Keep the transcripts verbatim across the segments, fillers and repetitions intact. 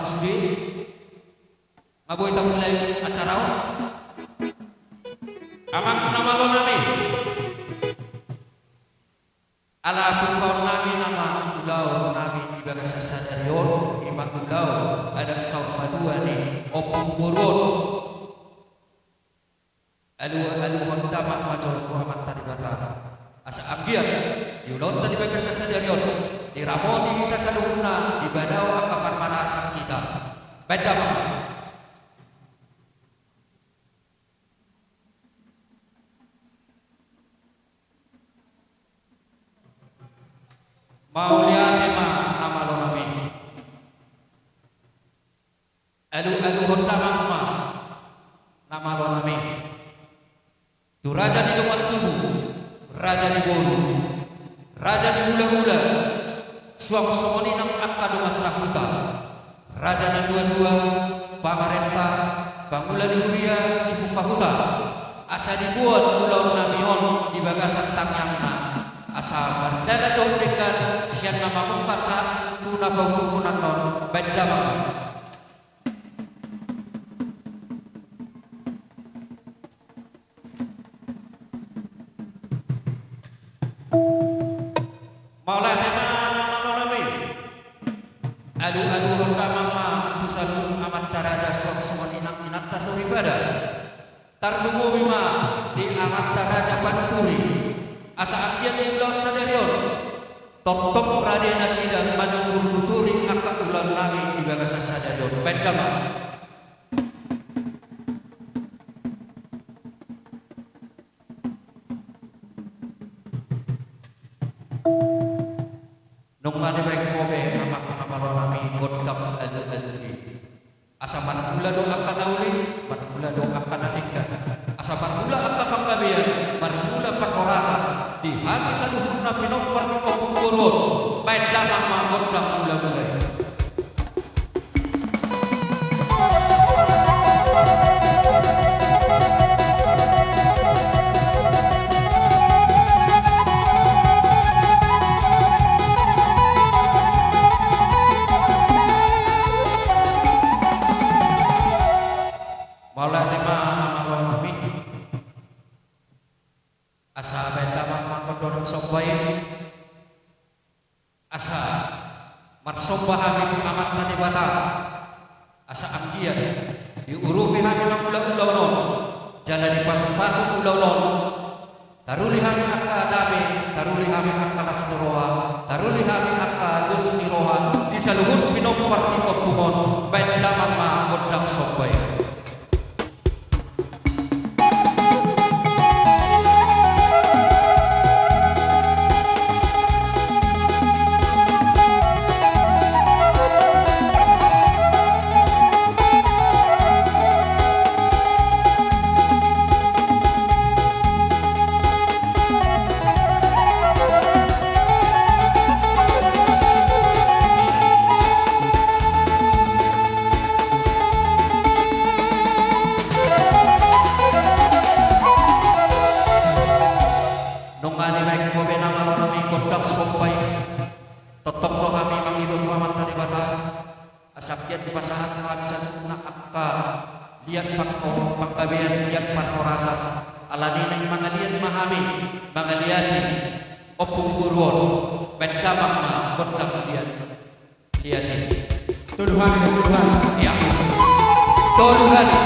sude. Nga boi tamulai acara on. Amang na malo nami. Ala turpaon nami nama ulaon nami di bagasan sadari on, ima ulaon adat saur matua ni ompung boru on. Alu-, aluhon damang ma jo tu Amanta Debata. Asa anggiat di ulaonta di bagasan sadari on, diramoti hita saluhutna, dibadao angka parmaraan hita. Baen damang ma. Mauliate ma na malo nami. Alu-aluhon damang ma na malo nami. Tu raja ni dongan tubu, raja ni boru, raja ni hula-hula, suang songon i nang angka dongan sahuta, raja na tua-tua, pamarenta, pangula ni huria, sipungka huta, asa diboan ulaon nami on di bagasan tangiangna, asa mardalan dohot denggan sian na mamungka sahat tu na paujungkon annon. Baen damang ma. Mauliate ma na malo nami. Alu-aluhon damang ma tu saluhut amanta raja suang songon i nang inanta soripada. Tarlumobi ma di amanta raja panuturi. Asa anggiat di ulaon sadari on, tongtong rade nasida manutur-nuturi angka ulaon nami di bagasan sadari on. Baen damang. Nunga dibaen ho be amang na malo nami gondang alu-alu i. Asa marmula do angka na uli, marmula do angka na denggan. Asa marmula angka panggabean, marmula parhorasan di hami saluhutna pinompar ni ompung boru on. Baen damang ma gondang mula-mula i. Mauliate ma na malo nami. Asa baen damang ma gondang somba i. Asa marsomba hami tu Amanta Debata, asa anggiat diurupi hami mangula ulaon on, jala dipasu-pasu ulaon on, taruli hami angka dame, taruli hami angka las ni roha, taruli hami angka dos ni roha di saluhut pinompar ni ompung on. Baen damang ma gondang somba i. Nunga dibaen ho be na malo nami gondang somba i. Tongtong do hami mangido tu Amanta Debata. Asa anggiat dipasahat tu hami saluhutna angka liat pang-, panggabean, liat parhorasan. Alani i naeng mangaliat ma hami, mangaliati ompung boru on. Baen damang ma gondang liat. Liat i. Tolu hali, tolu hali. Ia. Tolu hali.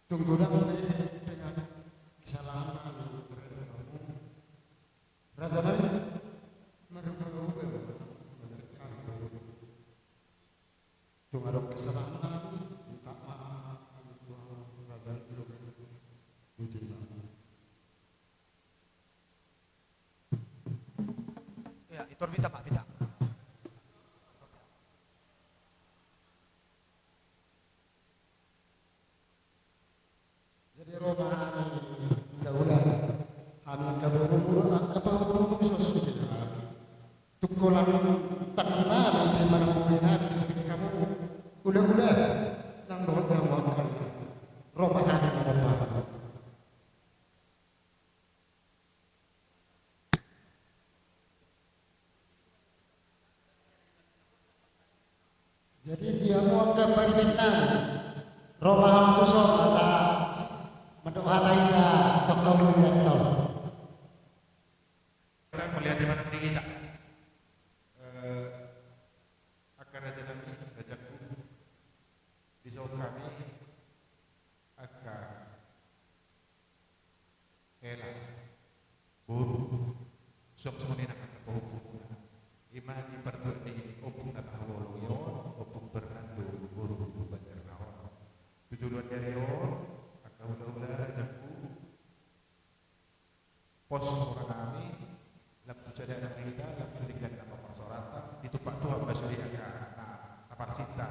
Tung godang pe, pe na kesalahan nami terhadap hamu, raja nami, mari marhobas ma. Tung adong kesalahan nami, minta maaf ma hami tu hamu raja nami. Ya, Itor, minta maaf, minta. Jadi ro ma hami hulahula, hami angka borumu, angka pahompumu, sos sude hami. Tung holan tangan nami pe manang bohi nami di hamu hulahula, nang dohot hamu angka, ro ma hami manang bohi. Jadi di hamu angka pariban nami, ro ma hamu tuson asa mandok hata hita tu angka hulahulanta on. Mauliate ma nang di hita. Eh, angka raja nami, rajaku, dison hami angka hela, boru, suang songon i nang angka pahompu. I ma di partuat ni Ompung na pahaholongi on, Ompung Fernando boru Banjarbahan on. Tu joloan ni ari on, angka hulahula, rajaku, pos roha nami, lam tu sada nang hita, lam tu denggan nang parsaoranta, ditumpak Tuhan ma sude angka na, na parsinta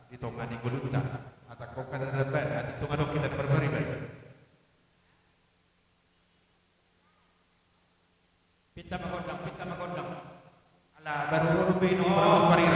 di tonga ni ngolunta. Antong hata na tambahan, atik tung adong hita na marpariban. Pinta ma gondang, pinta ma gondang. Ala baru ruru pe inong, baru ruru parira.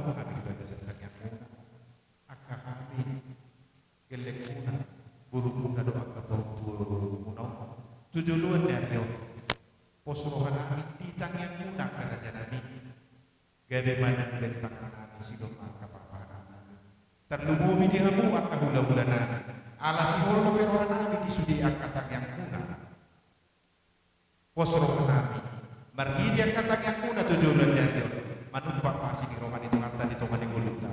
hamu hami di bagasan tangiangmuna. Angka hami, gellengmuna, borumuna dohot angka parompuanmuna on tu joloan ni ari on. Pos rohanami di tangiangmuna angka rajanami. Gabe ma na nilai di tangiangnami, sidok ma angka pahanpahanannami. Tarlumobi di hamu angka hulahulanami. Ala sihol dope rohanami di sude angka tangiangmuna. Pos rohanami marhite angka tangiangmuna tu joloan ni ari on, manumpak ma asi ni roha ni Tuhanta di tonga ni ngolunta.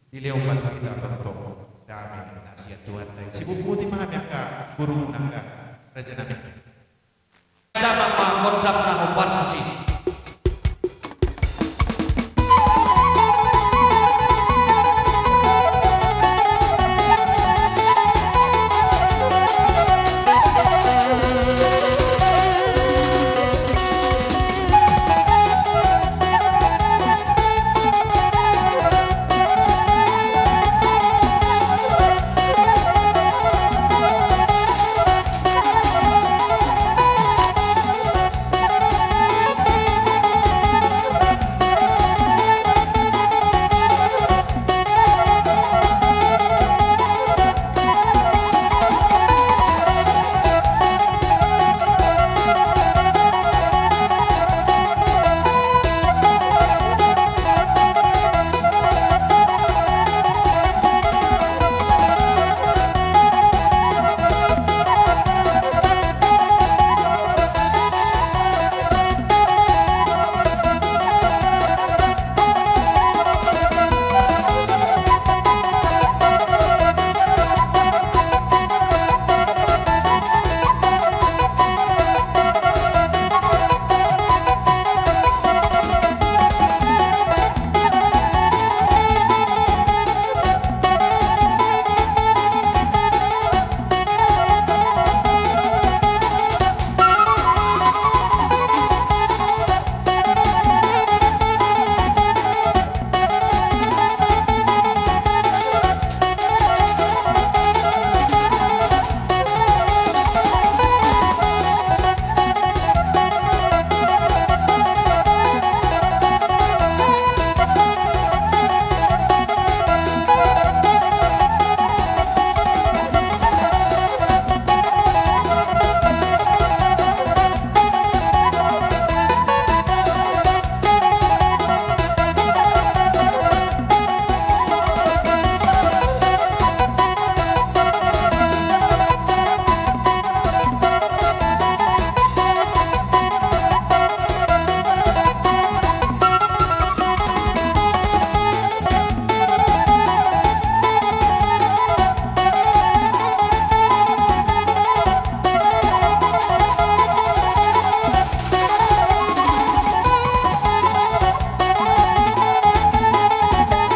Dilehon ma tu hita tongtong dame na sian Tuhanta i. Sibotoboto ma hami angka borumuna angka rajanami. Damang ma gondang na hombar tusi.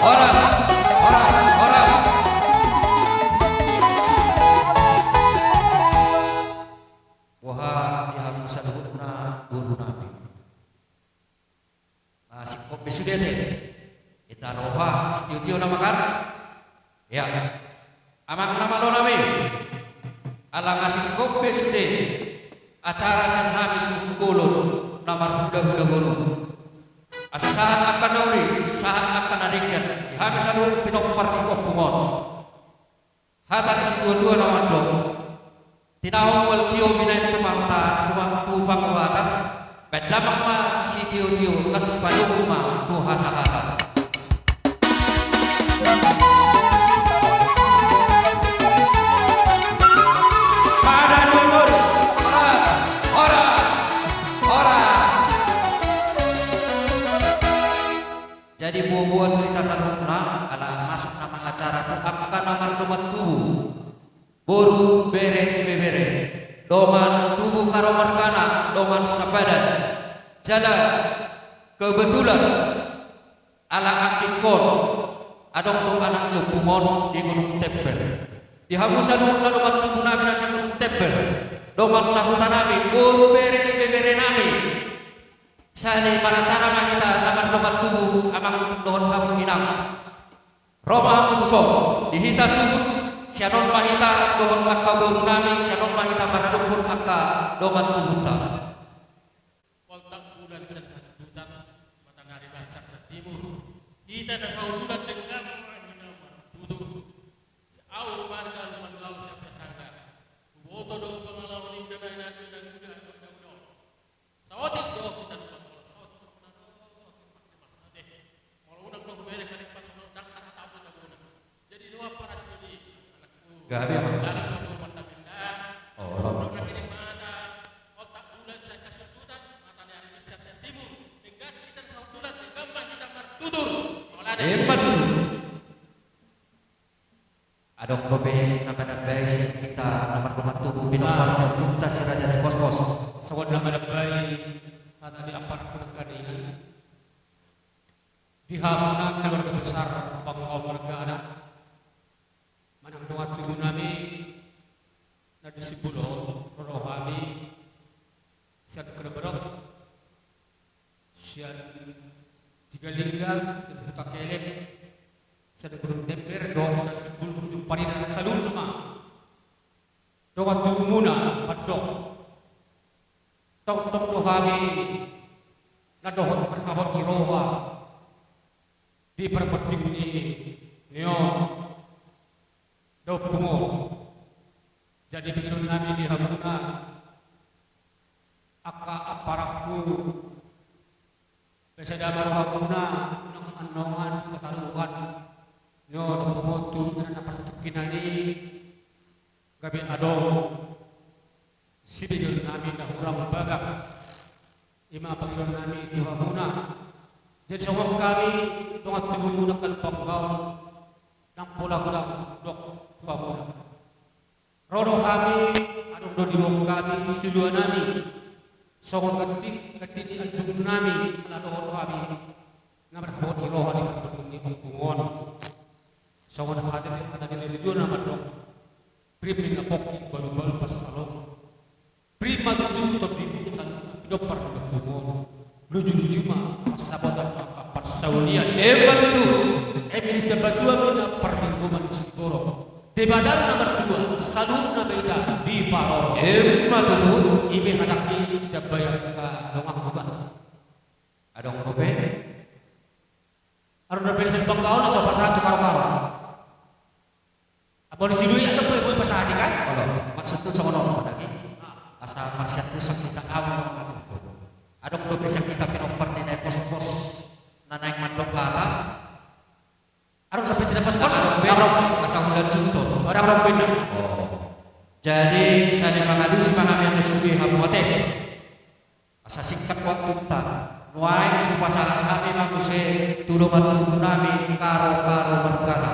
Horas, horas, horas. Boha di hamu saluhutna borunami? Nga singkop be sude ate. Inna roha sitiotio nama kan? Ya. Amang na malonami, ala nga singkop be sude acara sian hami suhut bolon na marhulahula boru. Asa sahat angka na uli, sahat angka na denggan di hami saluhut pinompar ni ompung on. Hata ni situatua na mandok: Tinahu mual tio binahen tu pangohatan, tu ma-, tu pangohatan, baen damang ma sitiotio, las padomu ma tu hasahatan. Sada, dua, tolu. Horas, horas, horas. Jadi boaboa tu hita saluhutna, ala masuk nama acara tu angka na mardongan tubu. Boru, bere, ibebere, dongan tubu Karo margana, dongan sapadan. Jala kebetulan ala anggingkon adong do anak ni ompung on di Gunung Tember. Di hamu saluhutna dongan tubunami na sian Gunung Tember, dongan sahutanami, boru, bere, ibeberenami. Sahali maracara ma hita na mardongan tubu, amang dohot hamu inang. Ro ma hamu tuson, di hita suhut, sian on ma hita dohot angka borunami, sian on ma hita maradophon angka dongan tubunta. Poltak bulan sian hasuhutan, matangari banjar sian timur, Hita na sahundulan denggan ma hita martutur. Au marga Lumban Laut Siampea Sanggar. Huboto do pangalaho ni uda nai na denggan uda, uda, uda. Saotik do hita Lumban Laut, saotik songon na do, saotik pake maksudna deh. Molo unang do hubereng harimpa songon dang tarhatahon do tabona. Jadi do apa rasio di anakku. Gabe ama. Gabe do mata pindah. Oh, lo. Lo na kini mata. Otak bulan saya kasih tutan, mata ni hari bicara saya timur. Denggan hita sahundulan, denggan ma hita martutur. Molo ada. Emma tutu. Adong dope na manambai sian hita na mardongan tubu pinompar ni ompunta si Raja Nai Pospos. Songon na manambai hata ni ampara nangkaningan. Di hamuna keluarga besar Panggaon margana. Manang dongan tubu nami na di Simbolon, ro do hami sian Kalibaru. Sian Tiga Lingga, sian Huta Kelek, sian Gunung Tember, dohot sian Simbul Ujung Parida, saluhutna ma. Dongan tubumuna, mandok. Tongtong do hami, na dohot marhabot ni roha. Di parpanding ni, ni on. Dohot pungon. Jadi pangidoan nami di hamuna. Angka amparangku. Basa da ma rohamuna, unang annon tataruhan. Nyo, dohot pungon tu, na parsatongkinan i. Gabe adong. Sibegeon nami na hurang bagak. Ima pangidoan nami tu hamuna. Jadi songon hami, dongan tubumuna Panggaon. Nang pola godang dok tu hamuna. Ro do hami, adong do di bohong hami, silua nami. Songon ganti, ganti ni andung nami, ala dohot hami. Na marhabot ni roha di parpanding ni ompung on. Songon hata, hata ni natuatua na mandok. Prim ni na pongki balu-balu pansalongan. Prim ma tutu tondi ni saluhut pinompar ni ompung on. Luju-luju ma pansamotan angka parsaulian. Emma tutu. Eme ni sitambatua ma na parlinggoman ni siborok. Debata do na martua, saluhutna ma hita diparorot. Emma tutu. I pe hatangki, ditambai angka donganku bah. Adong dope. Adong dope na sian Panggaon na so pasahat tu karo-karo. Apa di sidui adong pe boi pasahat i kan? Olo, maksudku songon on ma dagi. Asa marsiantusan hita amu na tu. Adong dope sian hita pinompar ni Nai Pospos na naeng mandok hata. Adong dope sian Nai Pospos? Adong dope. Asa hulanjut on. Adong dope na. Oh. Jadi, sai mangalusi ma hami annon sude hamu ate. Asa singkat waktunta, nuaeng hupasahat hami ma muse tu dongan tubu nami Karo-karo margana.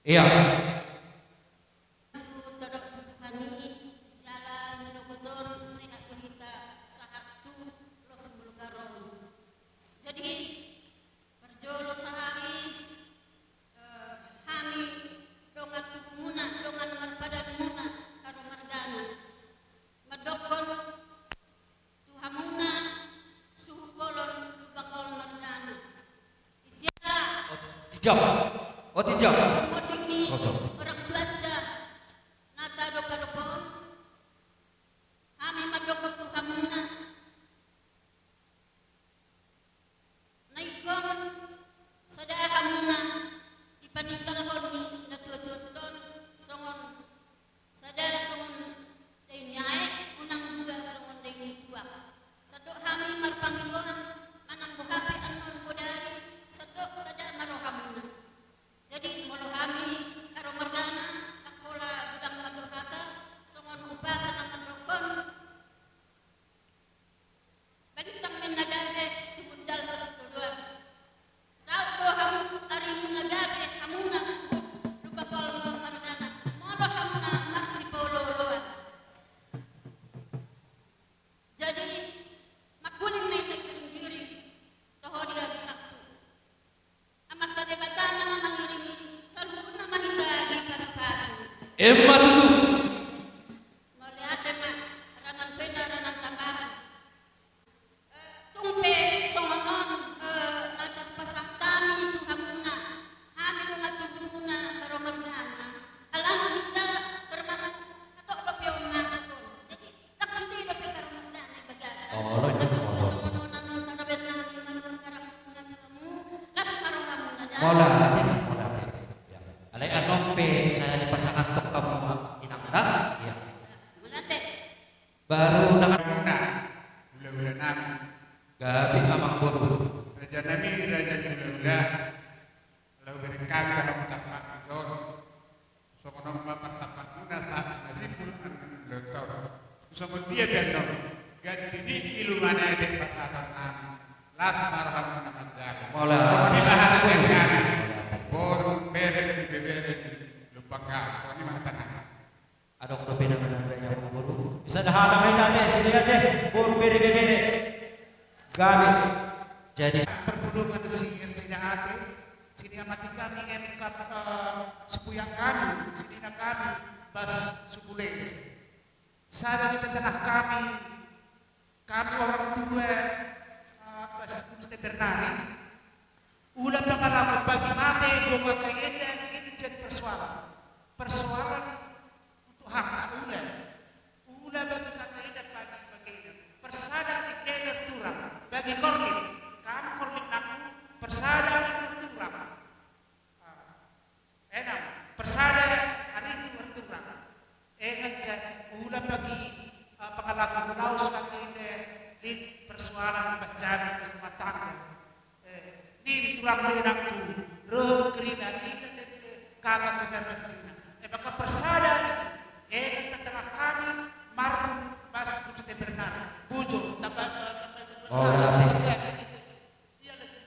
Ia. Tu tadok tu Tuhan i, siala ni nogoton sehat do hita sahat tu los mulu karon. Jadi, parjolo sahali, eh, hami dongan tubumuna, dongan marpadanmuna, Karo margana. Mandokkon tu hamuna suhut bolon tu Panggaon margana. Isiala. O tijak. O tijak. Pamoding ni orang tuanta na tadopadopa on. Hami mandokkon tu hamuna. Na ingkon sada hamuna dipaninggalhon ni natuatuanta on songon sada songon dai ni aek, unang dua songon dai ni tuak. Sandok hami marpangidoan, manang boha pe annon bodari, sandok sada ma rohamuna. Jadi, molo hami, Karo margana, ndang pola godang mandok hata, songon umpasa na mandokkon. Balintang ma na gabe tu gundal harsitoloan. Saut do hamu, arimuna gabe, hamuna suhut, Panggaon margana, molo hamuna marsipaolooloan. Jadi, mangkuling ma i na giringgiring, toho di ari Sabtu. Amanta Debata ma na mangiringi, saluhutna ma hita dipasupasu. Emma tutu. Mauliate ma, ranan pe na ranan tambahan. Eh, tung pe songon on, eh, na tarpasahat hami tu hamuna, hami dongan tubumuna Karo margana. Alana hita termasuk hatop dope on masuk on. Jadi, ndang sude dope Karo margana, Di ni ilu manetek pasahaton nami, las ma rohamuna manjalo. Mauliate. Songon i ma hata sian hami, boru, bere, ibebere ni Lumban Galang. Songon i ma hata nami. Adong dope na mananda ia, boru? Bisa da hata ma hita ate, sude ate, boru, bere, ibebere. Gabe. Jadi, perpulungan si Ersida ate, si niamati hami, emkap, eh, si buyang hami, si dina hami, Bas Subulele. Sada di tengah hami, hami orang tua, eh, Bas Gunsten Bernari. Ula pangalaku bagi mate, boka ke enda, ini jadi persoalan. Persoalan untuk harta, ula. Ula bagi kata enda, bagi, bagi enda. Persada di kener turang, bagi korlin. Kam korlin naku, persada di turang. Ah. Enam, persada ari ni marturang. Engan jan ula bagi, eh, pangalaku laos kaki le lit persoalan pacaran, keselamatan. Eh, nin turang le naku, roh kerina, nin, nin, nin, kaka kita roh kerina. Eh, maka persada ari, engan tetangga hami, marbun Bas Gunsten Bernari. Bujur, tambah, eh, tambah sebentar. Oh, berarti. Iya, lagi.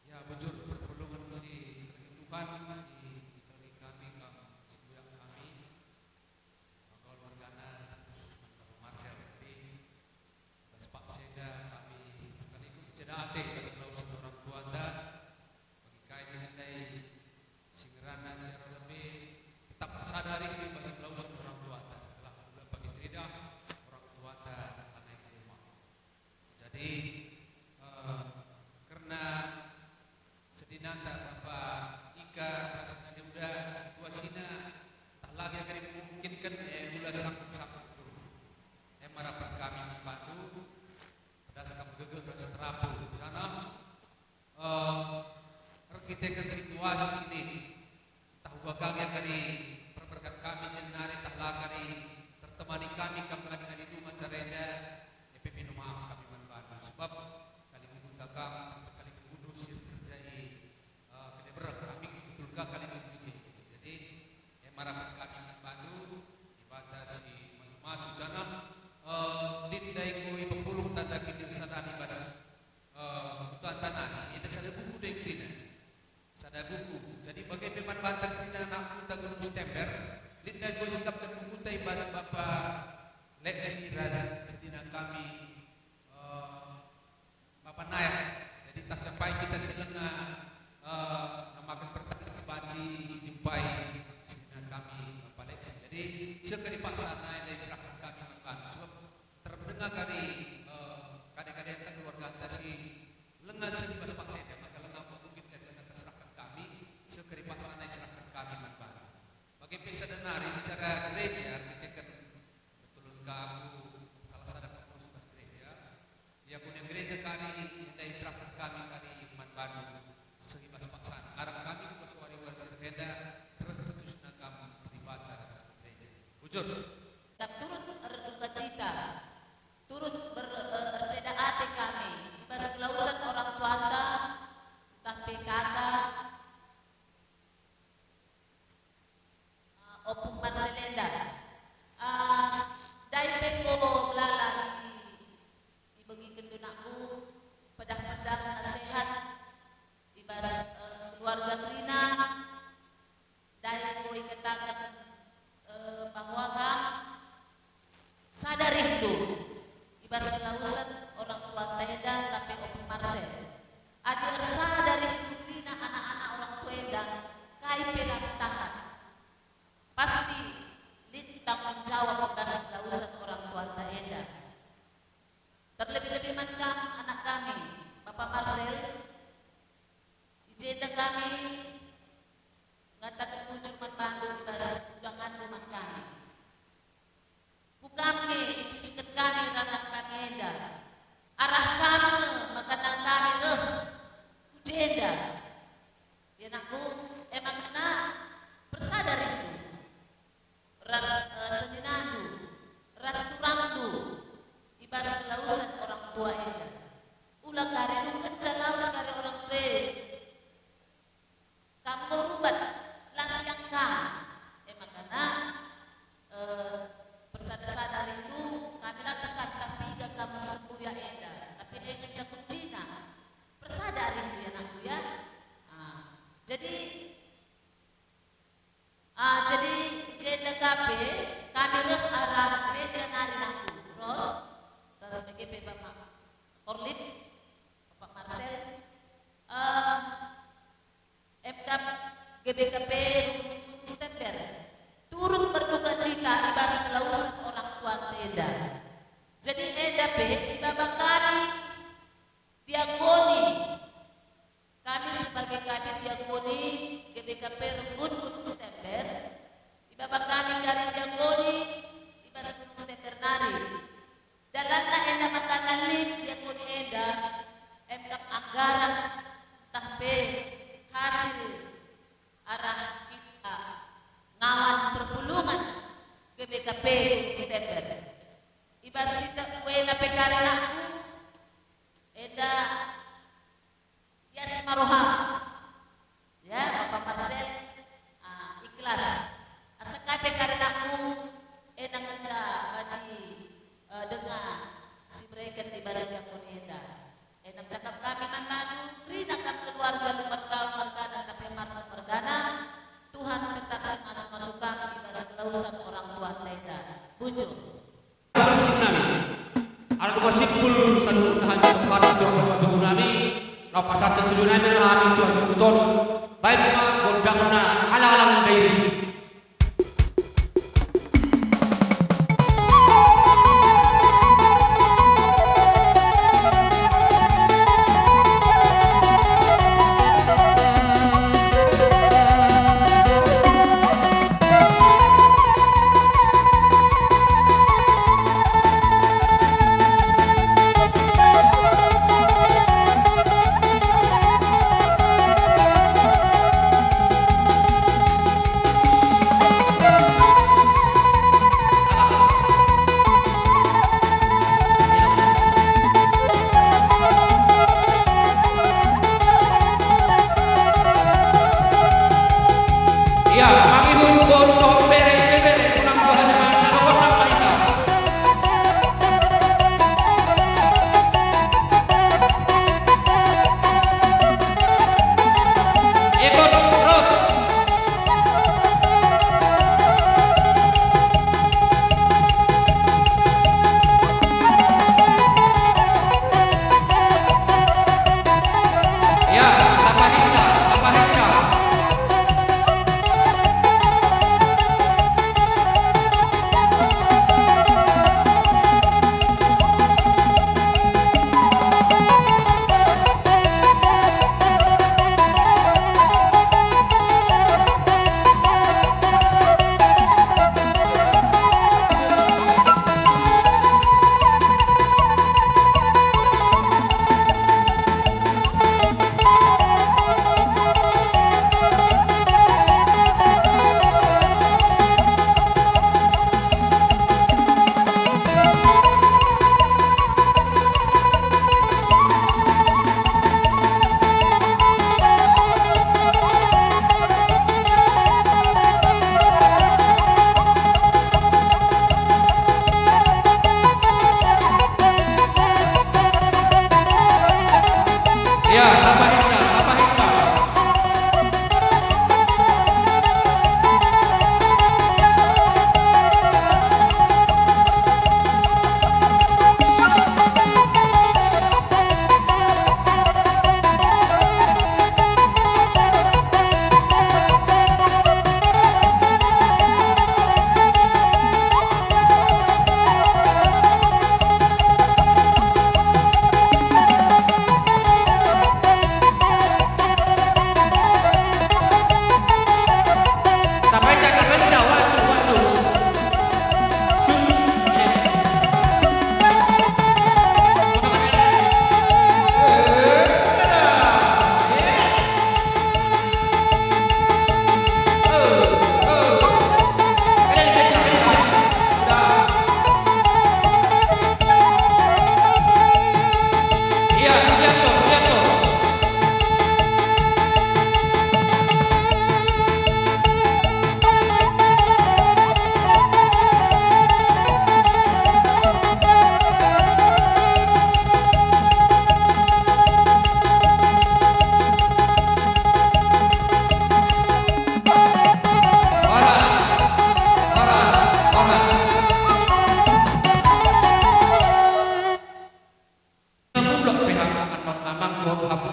Ya, bujur, perpulungan si Tuhan, si Itoni kami, kam si buyang kami, Bangkaol mergana, terus Bapak Marcel. Jadi, Bas paksa eda kami, mangkalingu, sada ate, bas kelausan orang tuata, bagi kai di handai, singerana siara lebe, tetap sada ari di bas kelausan orang tuata, telah pula bagi terida orang tuata, anak rumah. Jadi, eh, karena Sedinata Bapa Ika ras na niuda situasina, tah lagi angka dimungkinkan, eh, ula sanggup-sanggup tu. Eh, marapar kami mambantu, pedas kam gegeh ras terapul. Sana, eh, erkiteken situasi sini. Tah ubagang angka diperberkat kami jennari, tah lagi angka ditertemani kami, kam ngadi-ngadi dung acara enda, eh, pe minum maaf kami mambantu. Sebab kalimbubuta kam, kalimbubu do sirkerja i, eh, kena berang kami, betul ka kalimbubu i. Jadi, eh, marapar kami mambantu, Debata si masu-masu jana, eh, lit dai go i pepulung tanda kindir sadari bas, eh, huta tanani, eda sada buku dai kerina. Sada buku. Jadi, bage pe manbanta kerina anak huta Gunsten Bernari, lit dai go i sikapkan bukuta i bas Bapa Leksi ras sedina kami, eh, Bapa Naer. Jadi, tarsomba hita sian lenga, eh, na makan pertanian sebanci, sijumpai sedina kami Bapa Leksi. Jadi, seka dipaksa na eda diserahkan kami mambantu. Sebab terdengar dari, eh, kade-kadenta keluarganta si lenga seni bas paksa eda, maka lenga mungkin kade lenga terserahkan kami, seka dipaksa na diserahkan kami mambantu. Bage pe sada nari secara gereja, kita kan betulan ka aku salah sada pengurus bas gereja. Ia punya gereja kari, eda diserahkan kami kari mambantu seni bas paksa. Arap kami bas wari-wari sirhenda, reh tutus na kam pribata ras gereja. Bujur. Tetap turut berdukacita, turut ber-, eh, erseda ate kami, di bas kelausan orang tuanta, tah P K K, eh, Ompung Marcel enda. Eh, s-, dai pe go melala i, dibagikan do nakku, pedah-pedah nasehat, di bas, eh, keluarga kerina, Dai go ikatakan, eh, bahwa kam sada rindu, i bas kelausan orang tuanta eda, tah pe Ompung Marcel. Adi ersada rindu kerina anak-anak orang tua eda, kai pe lam tahan. Pasti lit tanggung jawab i bas kelausan orang tuanta eda. Terlebih-lebih man kam anak kami, Bapa Marcel, i jenda kami ngatakan bujur mambantu i bas undangan tu man kami. Ku kam nge ditujukan kami ranan kami eda. Arah kam nge mangkanan kami reh ku jenda. Ia nakku, emang na persada rindu. Ras, eh, seninandu, ras turangdu, i bas kelausan orang tua eda. Ula kari dung kenca laos kari Jadi, ah, jadi, i jenda pe, kami reh arah gereja nari nangku. Ros, ros bege pe Bapak Korlin, Bapak Marcel. Eh, M K P G B K P Runggun Gunung Stember turut berduka cita i bas kelausan orang tua enda. Jadi enda pe, i baba kami diakoni, kami sebagai kabid diakoni G B K P Runggun Gunung Stember, i baba kami kari diakoni i bas Gunung Stember nari. Dalanna enda ma kanallit diakoni enda, M K P anggaran, tah pe hasil arah hita ngawan perpulungan G B K P Gunung Stember. I bas hita uena pe karinakku, enda ias ma roham. Ya, Bapak Marcel, ah, ikhlas. Asa kape karinakku, eh, nang anca baci, eh, denga sibereken di bas diakoni enda. Eh, nang cakap kami manadu, rina kam keluarga, lumat kau margana, tapi marga margana, Tuhan tetap simasu-masu kam di bas kelausan orang tua enda. Bujur. Musik nami. Ala dua simpul saluhutna hami dohot tu angka dua tubu nami. Laho pasahat saluhutna hami tu hasuhuton. Baen ma gondangna ala-ala undairing.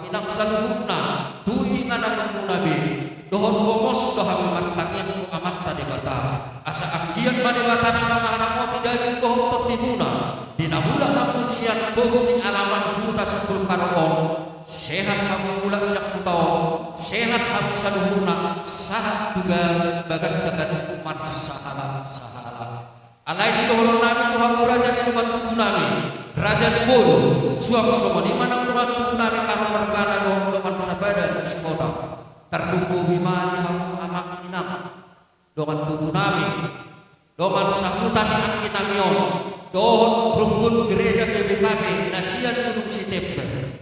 Inang saluhutna, tu ingananmuna be, dohot gomos do hami martangiang tu Amanta Debata. Asa anggiat ma Debata na mangaramoti daging dohot tondimuna, di na mulak hamu sian togu ni alaman huta Sundul Karo on, sehat hamu mulak sian huta on, sehat hamu saluhutna, sahat tu bagas na ganup marsahalak-sahalak. Alai sidohonon nami tu hamu raja ni dongan tubu nami, raja ni boru, suang songon i ma nang dongan tubu nami Karo margana dohot dongan sapada ni sihota. Tarlumobi ma di hamu amang inang, dongan tubu nami, dongan sahuta ni anggi nami on, dohot runggun gereja G B K P na sian Gunung Sitempel.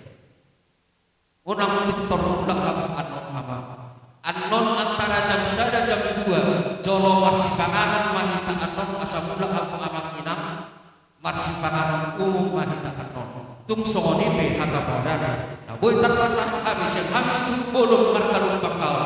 Unang pintor mulak hamu annon, amang. Annon antara jam sada jam dua, jolo marsipanganon ma hita annon, asa mulak hamu amang inang, marsipanganon umum ma hita annon. Tung songon i pe hata mauliate, na boi tarpasahat hami sian hami suhut bolon margalumbang gaol.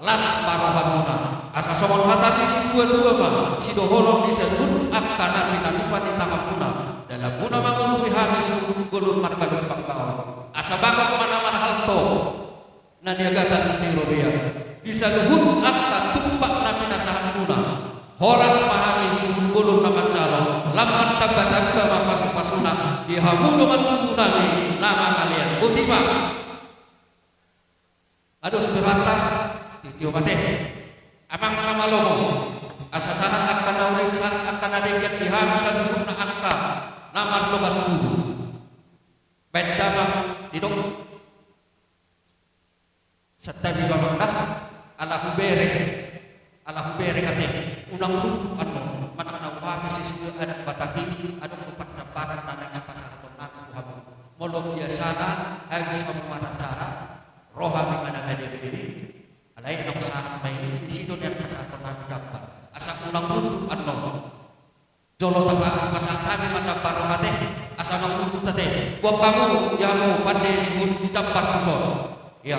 Las ma rohamuna, asa songon hata ni situatua ma, sidohonon ni saluhut angka na pinatupa ni tanganmuna, dalanmuna mangurupi hami suhut bolon margalumbang gaol. Asa bagot ma na marhalto na niagatan ni robean. Di saluhut angka tumpak na pinasahatmuna, horas ma hami suhut bolon na manjalo, lam martambatamba ma pasupasuna di hamu dongan tubu nami na mangalean. Boti ma. Adong sude hata, sitio-tio ma te. Amang na malo, asa sahat angka na uli, sahat angka na denggan di hami saluhutna angka na mardongan tubu. Baen damang, didok. Santabi jo amang da, ala hubereng, ala hubereng ate, unang runjuk annon, manang na huape sisida adat Batak i, adong do parjambaran na naeng sipasahaton nami tu hamu. Molo biasana, habis hamu maracara, ro hami manang na denggan i, alai naung sahat ma i, disi do nian pasahaton nami jambar. Asa unang runjuk annon. Jolo tapa-, pasahat hami ma jambar on ate, asa unang runjuk ate. Boan hamu, ia hamu pande jumut jambar tuson. Ia.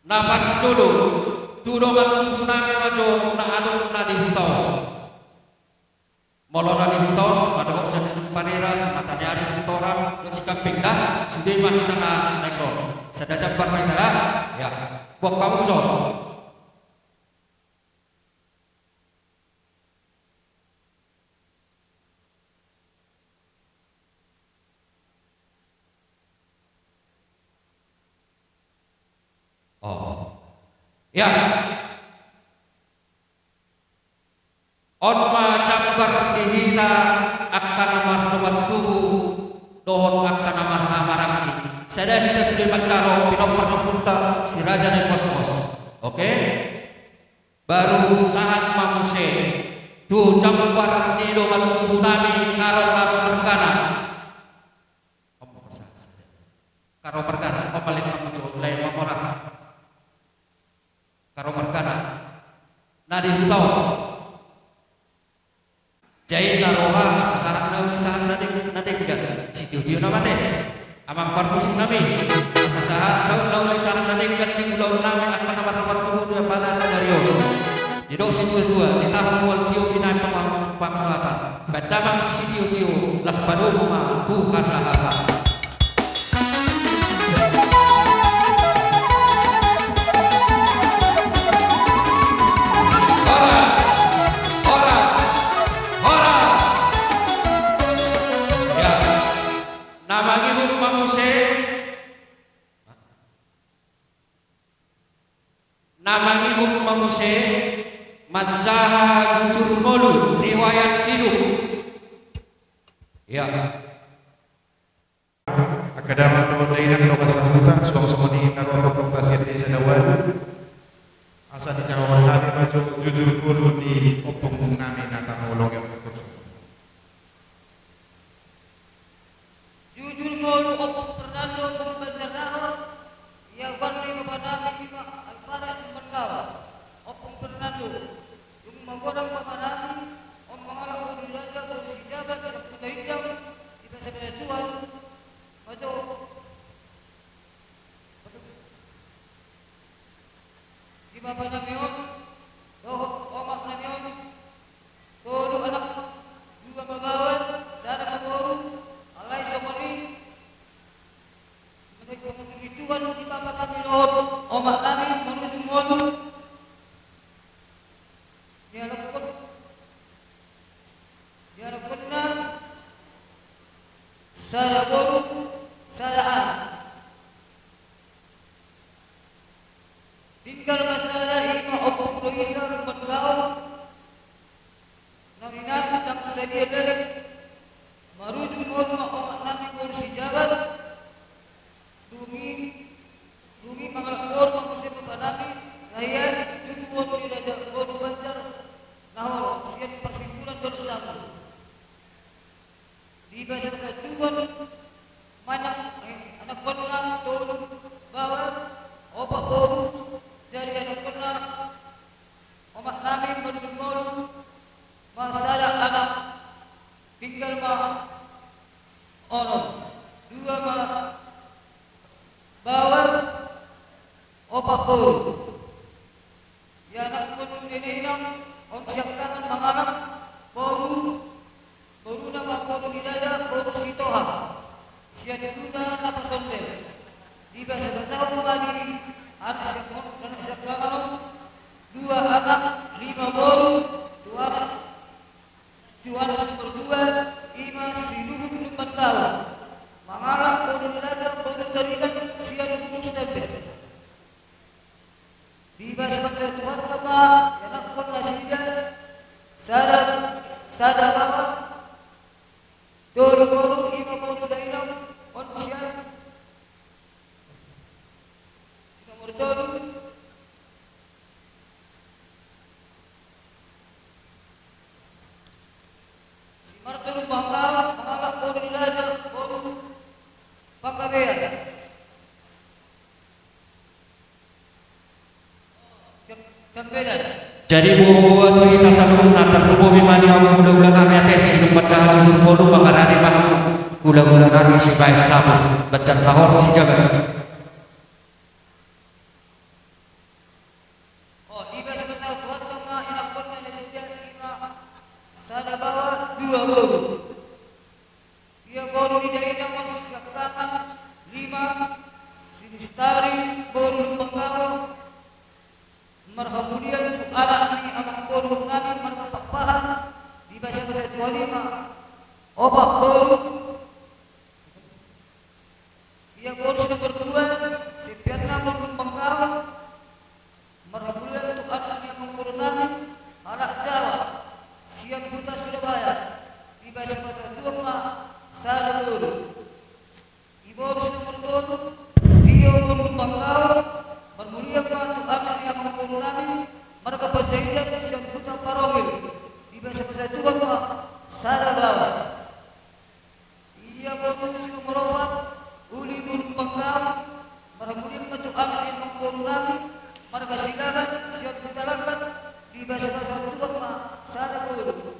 Na parjolo, tu dongan tubu nami ma jo na adong na di huta on. Molo na di huta on, ma dohot sian Ujung Panera, Simataniari, Ujung Toran, dohot Sigambeng da, sude ma hita na, na dison. Sada jambar ma hita da, ia. Boan hamu jo. Oh. Ia. On ma jambar di hita angka na mardongan tubu dohot angka na marhahamaranggi. Sada hita sude manjalo pinompar ni ompunta si Raja Nai Pospos. Oke? Baru sahat ma muse tu jambar ni dongan tubu nami Karo, Karo margana. Karo margana, on ma lek mangujo, lae mamora. Karo margana. Na di huta on. Jae na roha, asa sahat na uli, sahat na deng-, na denggan, sitio-tio nama te. Amang parmusik nami, asa sahat, saut na uli, sahat na denggan di ulaon nami, angka na mardongan tubu di apala sadari on. Didok situa-tua, di tahu mual tio binaen pang-, panguatan. Baen damang sitio-tio, las padomu ma tu hasahatan. Horas! Horas! Horas! Ia. Na mangihut ma muse. Na mangihut ma muse. Manjaha jujur ngolu, riwayat hidup. Ia. Angka damang dohot dainang dongan sahuta, suang songon i na ro tongtong ta sian desa na ualu. Asa dijawab hami ma jo jujur ngolu ni ompung nami na tahaholongi on. Jujur ngolu Ompung Fernando boru Banjarnahor, ia goar ni bapa nami i ma Alparet Lumban Gaol. Ompung Fernando, dung magodang bapa nami, on mangalap boru raja, boru sijabat, sian Kuta Indang, di Pasar Tuan, ma jo. Di bapa nami on, dohot omak nami on, tolu anak, dua ma baoa, sada ma boru, alai songon i, Tinggal ma sada, ima Ompung Loisa Lumban Gaol. Naringan dang sadia leleng. Marujung ngolu ma omak nami boru Sijabat. Dung i, dung i mangalap boru ma muse bapa nami, rahian tu boru ni raja boru Banjar. Nahor sian parsimpulan Dolok Sabu. Di basa-basa tuan, manang, eh, anakkonna tolu baoa, opat boru, jadi anakkonna omak nami marujung ngolu ma sada anak, tinggal ma onom, dua ma baoa, opat boru. Ianakhon ni dainang on siangkangan mangalap boru, boruna ma boru ni raja, boru Sitohang, sian huta Napasonder. Dibasa-basahon ma di anak siangkangan, anak siangkangan on, dua anak, lima boru, tu anak, tu anak si nomor dua, ima si Luhut Lumban Gaol. Mangalap boru ni raja, boru Taringan, sian Gunung Stember. Dibasa-basa Tuhanta ma, ianakhon nasida, sada, sada baoa, tolu boru, ima boru dainang on sian, si nomor tolu, si Marto Lumban Gaol, mangalap boru ni raja, boru Panggabean. Jadi boa-boa tu hita saluhutna, tarlumobi ma di hamu hula-hula nami ate, sidung manjaha jujur ngolu, mangarade ma hamu hula-hula nami Sibaen Sapu, Banjar Nahor, Sijabat. O, dibasa-basa Tuhanta ma, ianakhon nasida, ima sada baoa, dua boru. Ia boru ni dainang on siangkangan, lima, si Lestari boru Lumban Gaol, marhamulian tu anak ni amangboru nami marga Pakpahan. Dibasa-basa Tuhanta ma, opat boru. Ia boru si nomor dua, si Pianna boru Lumban Gaol, marhamulian tu anak ni amangboru nami, halak Jawa, sian huta Surabaya. Dibasa-basa Tuhanta ma, sada boru. I boru si nomor tolu, Tio boru Lumban Gaol, marhamulian ma tu anak ni amangboru nami, marga Panjaitan, sian huta Parongil. Dibasa-basa Tuhanta ma, sada baoa. Ia boru si nomor opat, Uli boru Lumban Gaol, marhamulian ma tu anak ni amangboru nami, marga Silaban, sian huta Langkat. Dibasa-basa Tuhanta ma, sada boru.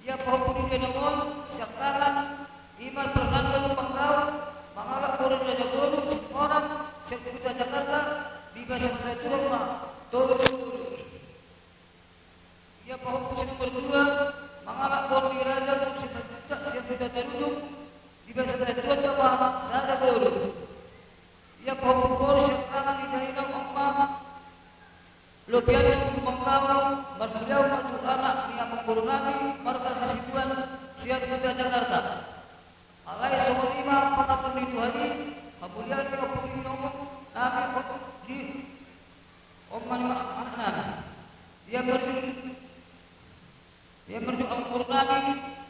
Ia pahompu ni dainang on siangkangan, ima Fernando Lumban Gaol, mangalap boru ni raja, boru Situmorang, sian huta Jakarta. Dibasa-basa Tuhanta ma, tolu boru. Ia pahompu si nomor dua, mangalap boru ni raja, boru Simanjuntak, sian huta Tarutung. Dibasa-basa Tuhanta ma, sada boru. Ia pahompu boru siangkangan ni dainang on ma, Lopianna boru Lumban Gaol, marhamulian ma tu anak ni amangboru nami, marga Hasibuan, sian huta Jakarta. Alai songon i ma pangatur ni Tuhan i, hamulian ni ompung ni inong nami on di, on ma ni ma anak nami. Ia marujung, ia marujung amangboru nami,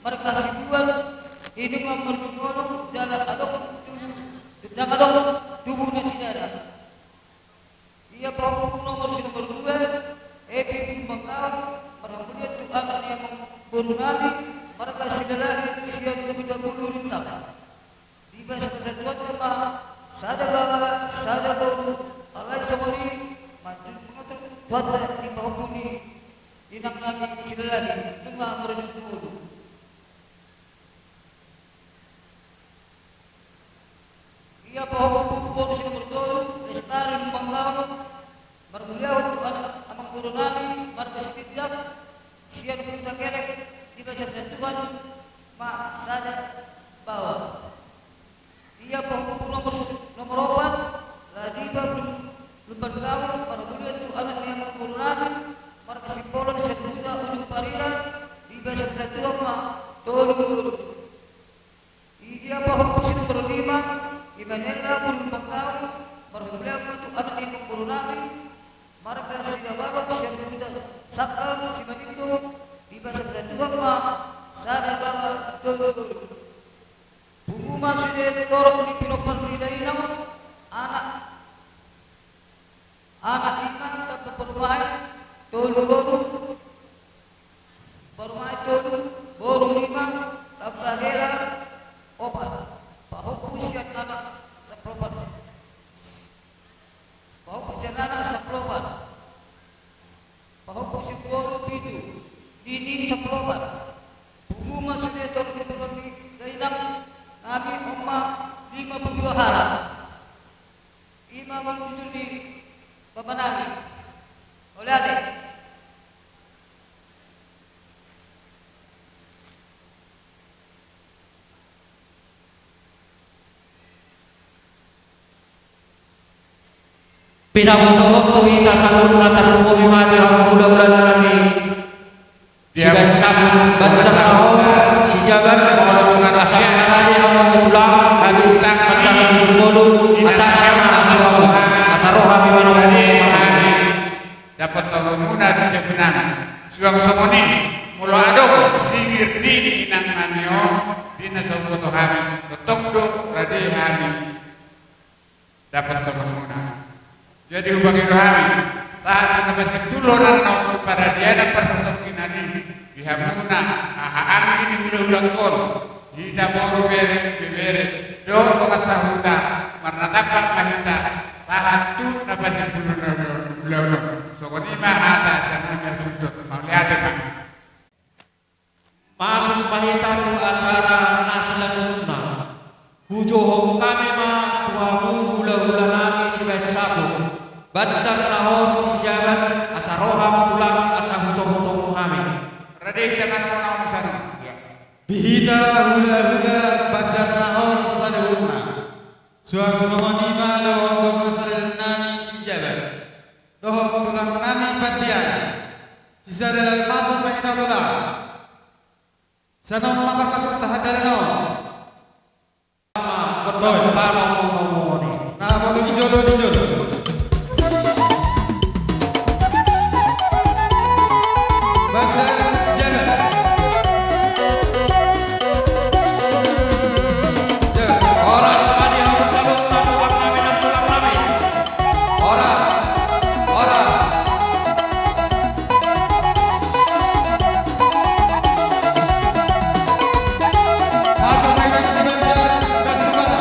marga Hasibuan, i nunga marujung ngolu, jala adong tubu, ndang adong tubu na sidada. Ia pahompu nomor si nomor dua, Epi boru Lumban Gaol, marhamulian tu anak ni amangboru nami, marga Silalahi, sian huta Bulu Rintang. Dibasa-basa Tuhanta ma, sada baoa, sada boru. Alai songon i ma, mangatur Tuhanta di pahompu ni inang nami Silalahi, nunga marujung ngolu. Ia pahompu boru si nomor tolu, Lestari Lumban Gaol, marhamulian tu anak amangboru nami, marga Sitinjak, sian huta Kelek. Dibasa-basa Tuhanta ma, sada baoa. Ia pahompu nomor, nomor opat, Ladipa Lumban Gaol, marhamulian tu anak ni amangboru nami, marga Simbolon, sian huta Ujung Parira. Dibasa-basa Tuhanta ma, tolu boru. Ia pahompu si nomor lima, Imanela boru Lumban Gaol, marhamulian ma tu anak ni amangboru nami, Sangkal Simanjuntak, dipasahat Tuhan ma sada baoa tolu boru. Pungu ma sude torop ni pinompar ni dainang, anak, anak lima tamba parumaen tolu boru, parumaen tolu, boru lima tamba hela opat, pahompu sian anak sampulu opat. Pahompu sian anak sampulu opat. Pahompu sian boru pitu. Bini sampulu opat. Pungu ma sude torop ni pinompar ni dainang nami on ma lima pulu dua halak. I ma molo jujur ni bapa nami. Mauliate. Pinabotohon tu hita saluhutna, tarlumobi ma di hamu hulahula nami Sibaen Saput, Banjar Nahor, Sijabat, asa mangarade hamu tulang, habis acara tujuh puluh, acara na hamu, asa ro hami manomu. Dapot tongomuna tu jabunami. Suang songon i, molo adong singir ni inang nami on, di na so huboto hami, tongtong do rade hami. Dapot tongomuna. Jadi hubahen do hami, sahat tu na pasimpuluhon on tu paradianan parsatongkinan i, di hamuna haha anggi ni hulahula on, hita boru, bere, ibebere dohot dongan sahuta, marnatampak ma hita sahat tu na pasimpuluhon on. Songon i ma hata sian hami hasuhuton. Mauliate ma. Masuk ma hita tu acara na selanjutna. Hujohon hami ma tu hamu hulahula nami Sibaen Saput, Banjar Nahor, Sijabat, asa ro hamu tulang, asa hutomutomu hami. Rade hita manomu sanon. Di hita hulahula Banjar Nahor saluhutna. Suang songon i ma dohot dongan sadari nami Sijabat dohot tulang nami Pandiangan. Sisada masuk ma hita tulang. Sanon ma parmasu tu hata na on. Gondang panomunomuon i. Na molo di jolo, di jolo. Banjar Sijabat. Horas ma di hamu saluhutna tulang nami, nantulang nami. Horas, horas. Masuk ma hita tu Sibanjar, Batu Bata.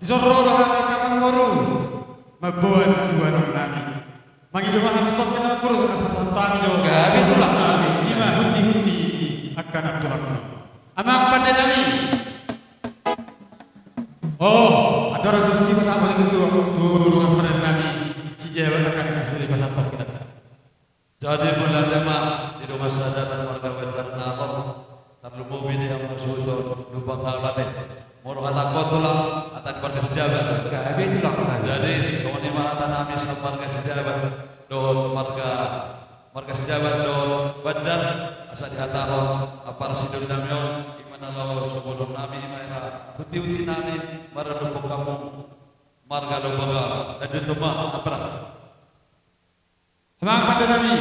Dison ro do hami angka amangboru mamboan siboanonnami. Mangido ma hami stop, angka amangboru, asa pasahat hami jo. Gabe tulang nami. Ima hunti-hunti ni angka nantulang nami. Amang pandenami. Oh, andorang so disi pasahat ma jo tu, tu, tu, tu dongan sapandenami sijabat, angka na seri pasahat kita. Jadi mauliate ma di dongan sajabat marga Banjar Nahor, tarlumobi di hamu suhut on Lumban Nalapate. Molo hatangkon tulang, hata ni marga Sijabat. Gabe tulang nami. Jadi songon i ma hata nami sian marga Sijabat dohot marga, marga Sijabat dohot Banjar, asa dihatahon ampara sidung nami on, ima na laho siboanon nami, ima era hunti-hunti nami maradophon hamu marga Lumban Nahor. Lanjut ma ampara. Amang pandenami,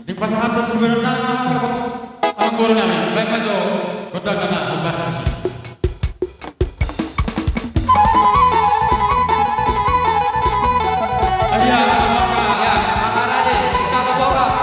naeng pasahathon siboanonnami ma, amangboru nami, baen ma jo gondang na hombar tusi. Ia, amang, ia, mangarade, si Caka Boras.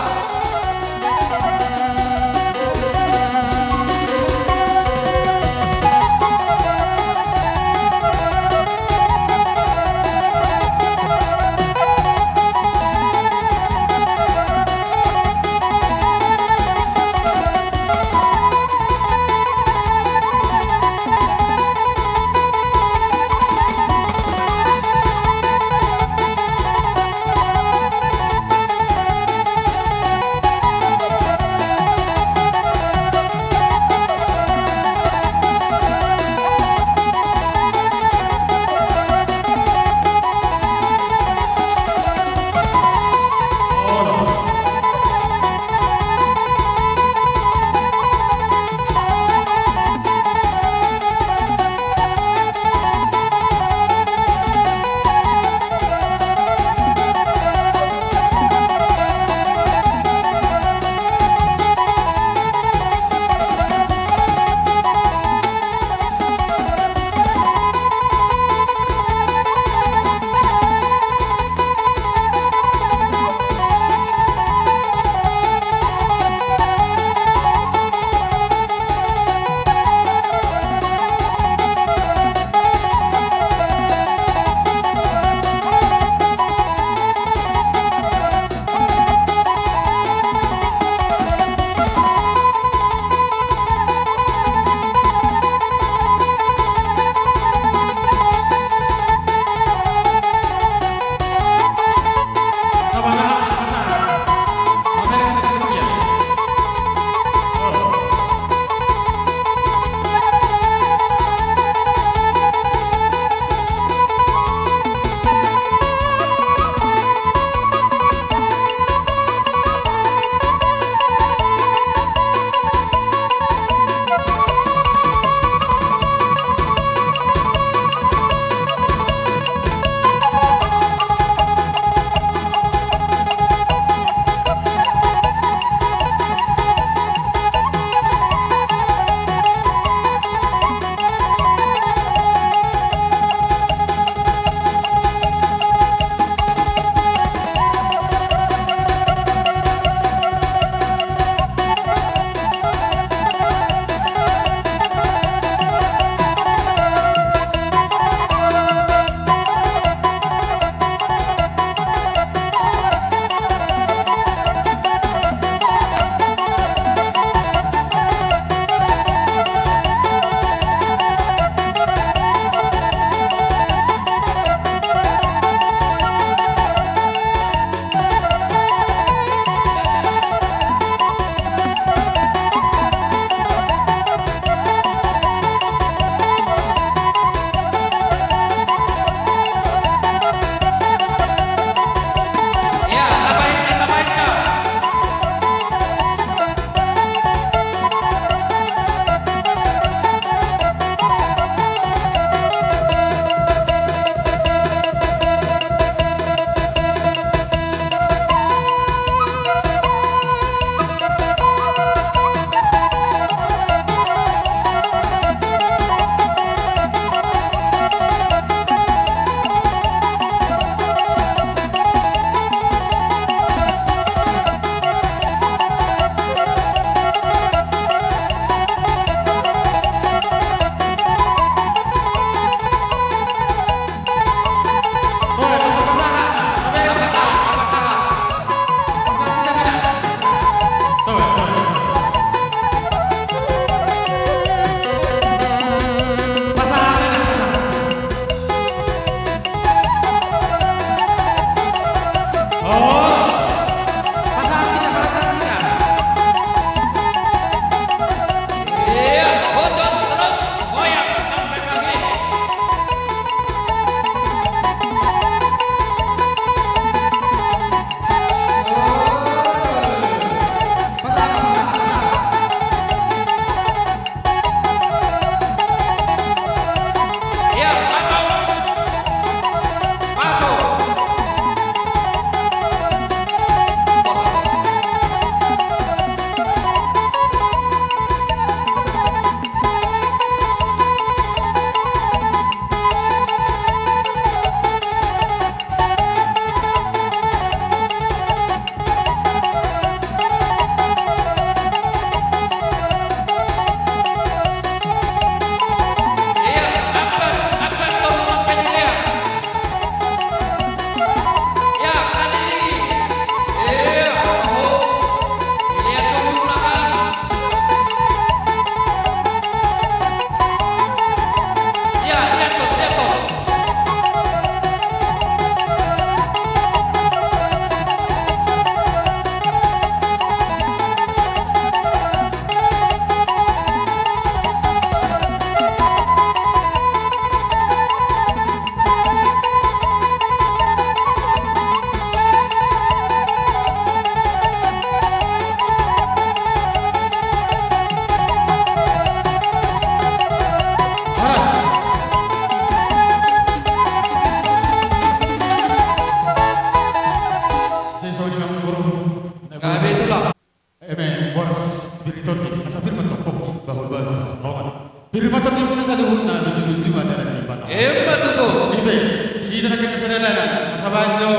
Oke, di hita nangkin sada dalan, asa baen jo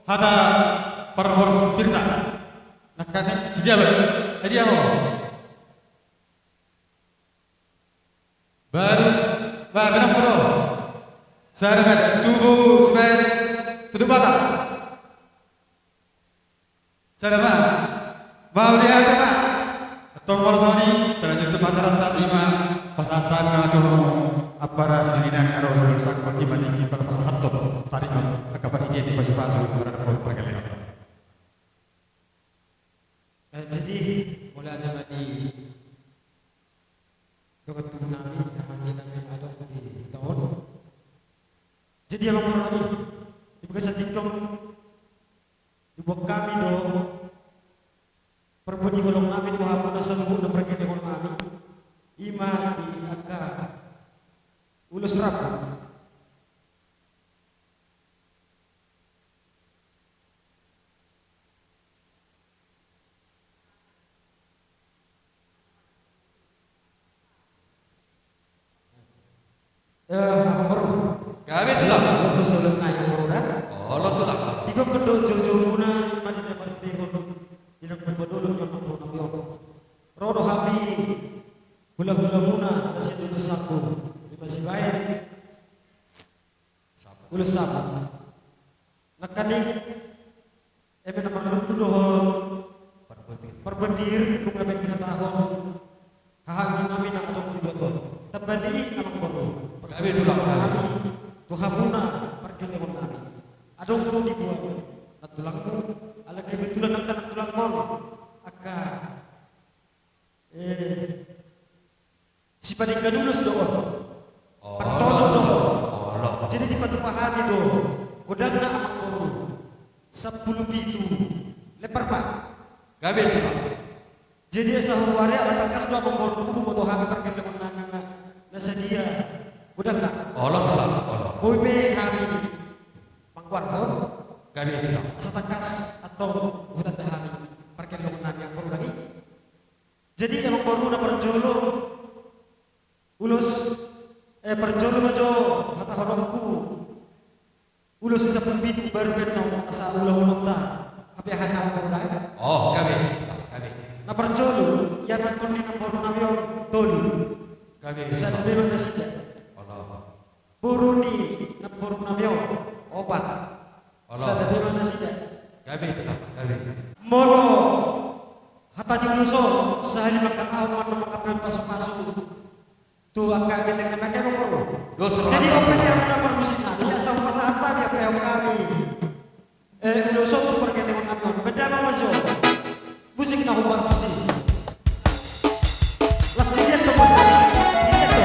hata parboru sipirta. Nangkaning sijabat. Adi aho. Baru, ba, benang bodo. Sada baen, tubu, sibaen, tutup batang. Sada ma. Mauliate ma. Antong molo songon i, talanjut ma acaranta, ima pasahatanna tu hamu ampara sidinginan, aro saluhut sangkot, ima tingki pala pasahathon taringot angka panitian ni pasupasu, maradophon pargellengon. Eh, jadi, mauliate ma di dongan tubu nami, haha anggi nami na adong di hita on. Jadi, amang boru nami, di bagasan tingki on, diboan hami do parbue ni holong nami tu hamuna saluhutna pargellengon nami, ima di angka ulos rambu. Eh, amang boru. Gabe, Tulang. Olo, amang boru da. Olo, Tulang. Digokhon do joujoumuna, ima di na marhitehon di na marhitehon ni amang boru nami on. Ro do hami hulahulamuna na sian Dolok Sambu, ima sibaen Ulos Sambu. Nangkaning, eme na marlundu dohot parbue pir, nunga be dihatahon haha anggi nami na adong di luat on. Tamba ni i, amang boru, pargellengon nami, tu hamuna pargellengon nami, adong do diboan nantulangmu, ala kebetulan angka nantulangmon angka, eh, sipadenggan ulos do on. Olo. Partolu do on. Olo. Jadi dipatupa hami do godangna, amang boru, sampulu pitu lembar ma. Gabe, Tulang. Jadi asa huari ala tangkas do, amang boru, huboto hami pargellengon nami na sadia godangna. Olo, Tulang, olo. Boi pe hami manggoarhon. Gabe, Tulang. Asa tangkas antong hutanda hami pargellengon nami, amang boru, nang i. Jadi, amang boru, na parjolo ulos, eh, parjolo ma jo hatahononku ulos i sampulu pitu, baru pe annon asa ulahononta hape aha, amang boru, da. Oh, gabe, gabe. Na parjolo, ianakhon ni namboru nami on tolu. Gabe. Sada be ma nasida. Olo. Boru ni namboru nami on opat. Olo. Sada be ma nasida. Gabe, Tulang, gabe. Molo hata ni ulos on, sahali mangkatahon ma annon mangkapeon pasupasu tu angka gelleng nami, angka, amang boru. Dos. Jadi, ope di hamuna parmusik nami, asa hupasahat hami, ampe hami. Eh, ulos on tu pargellengon nami on. Baen damang ma jo musik na hombar tusi. Las di dia tu, Mas Adi. Di dia tu.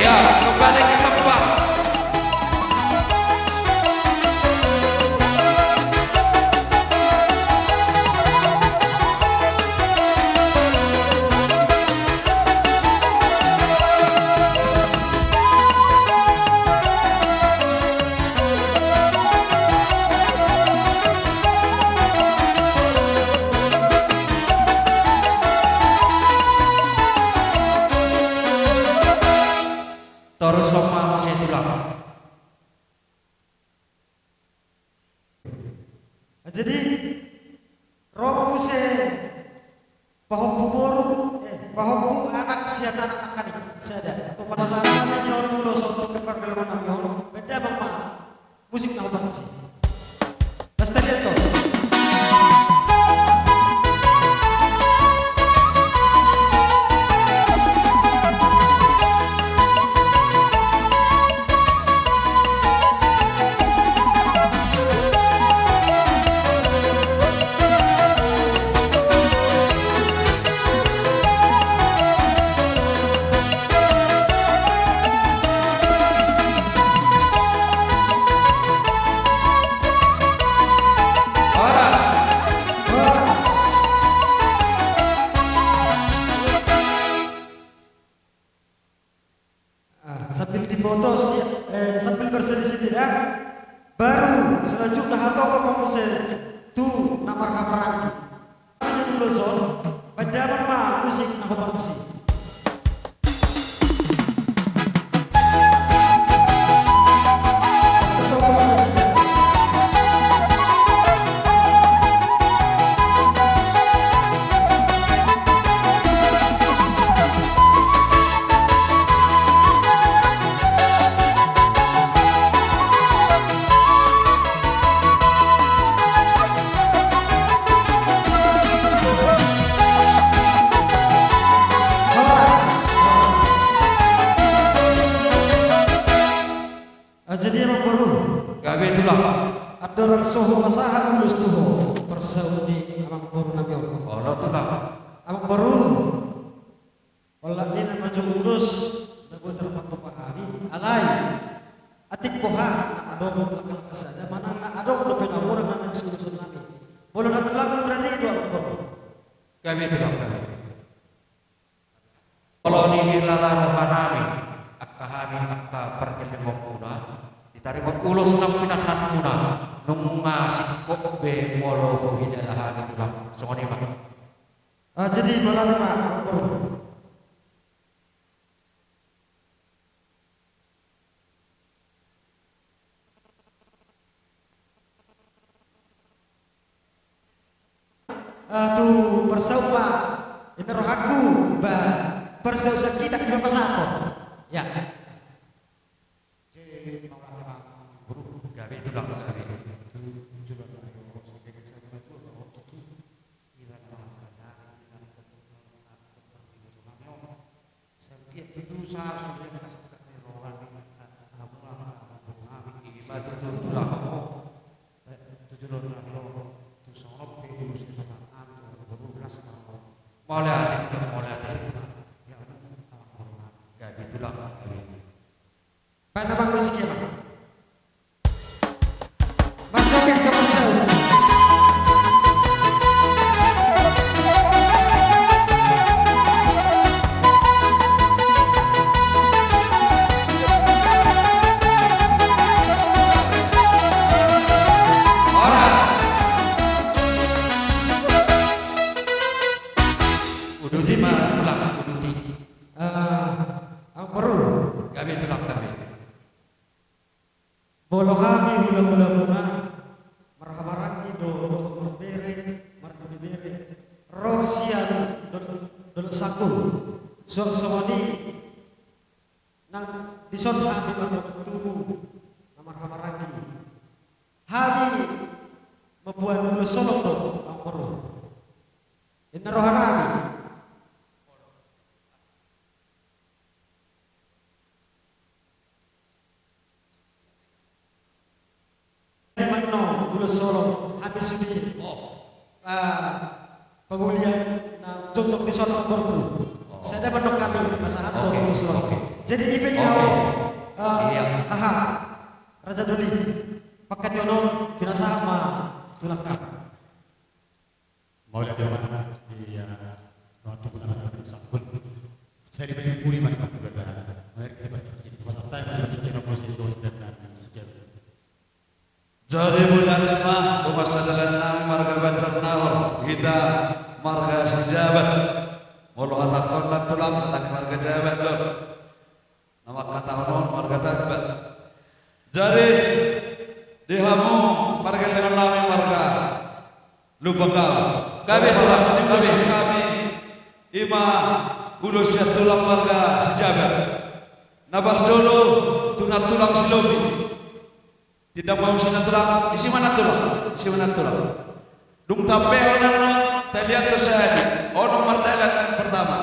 Ya, kembali ke tempat. Torus ma muse, Tulang. Jadi, ro ma muse pahompu boru, eh, pahompu anak sian anak nangkaning sada. Atau pada saat kami nyon ulos on tu pargellengon nami on, baen damang ma musik na hombar tusi. Lestarian to. Di sini ya. Baru selanjutnya hatop ma muse tu na marhahamaranggi. Jadi dulu son, pada ma musik na hobar tusi. Horas. Jadi amang boru. Gabe tulang. Andorang so hupasahat ulos tu ho, parsaut ni amang boru nami on. Olo tulang. Amang boru. Olat ni na majo ulos na boi tarpatupa hami, alai atik boha na adong langka-langka sada manang na adong dope na hurang na naeng siuloson nami. Molo na tulang mura ni do amang boru. Gabe tulang gabe. Molo dihilala roha nami angka hami angka pargellengon muna, ditaringot ulos na pinasahat muna, nunga singkop be molo huhilala hami tulang. Songon i ma. Ah, jadi mauliate ma amang boru. Ah, tu parsaut ma, inna rohangku, ba, parsaut sian hita, ima pasahathon. Ya. Jadi mauliate ma amang boru. Gabe tulang gabe. Tu joloan na ro, sehingga bisa membantu, bahwa itu tidak mengajar, tidak mengajar. Sangkit tutu sa sude pasahat ni roha ni angka hamu angka amang boru nami. Ima tutu tulang. Tu joloan na ro, tu songon pe ulos ni pasahat nami tu amang boru, las ma. Mauliate tulang, mauliate. Ya, amang boru nami. Gabe tulang gabe. Baen ma musik i ma. Marjoget jo parsaut. Horas. Uduti ma tulang, uduti. Eh, amang boru. Gabe tulang gabe. Molo hami hula-hula muna, marhahamaranggi do, dohot marbere, marbebere, ro sian dol-, dolok Sanggul. Suang songon i nang dison hami mardongan tubu na marhahamaranggi. Hami mamboan ulos holong do amang boru. Inna roha nami. Manang ulos holong hami sude. Oh. Ah, pamulian na jongjong dison amang boru. Oh. Sada manang hami pasahathon ulos holong. Oke. Jadi i pe di hau. Oke. Ah, iya. Haha. Raja Doli. Pangkataion on pinasahat ma tu langkam. Mauliate ma di, eh, roha tubu na marga Sanggul. Sai di bani puri ma di pangkuda. Mari kita berpikir. Pasahat ma sude tingki na muse tu sada na si Jabat. Jadi mauliate ma dongan sadalanan nami marga Banjarnahor, hita marga Sijabat. Molo hatangkon na tulang, hata ni marga Jabat do. Na mangkatahon on marga Tamba. Jadi di hamu pargellengon nami marga Lumban Gaol. Gabe tulang, di ulos hami ima ulos sian tulang marga Sijabat. Na parjolo tu nantulang Silobi. Tindang ma muse nantulang, isi ma nantulang, isi ma nantulang. Dung tampehon annon, taliat do sahali, onom mardalan pertama.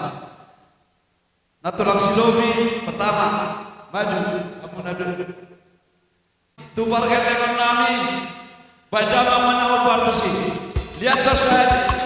Nantulang Silobi pertama, maju, hamu na dua. Tu pargellengon nami, baen damang ma na hombar tusi. Liat do sahali.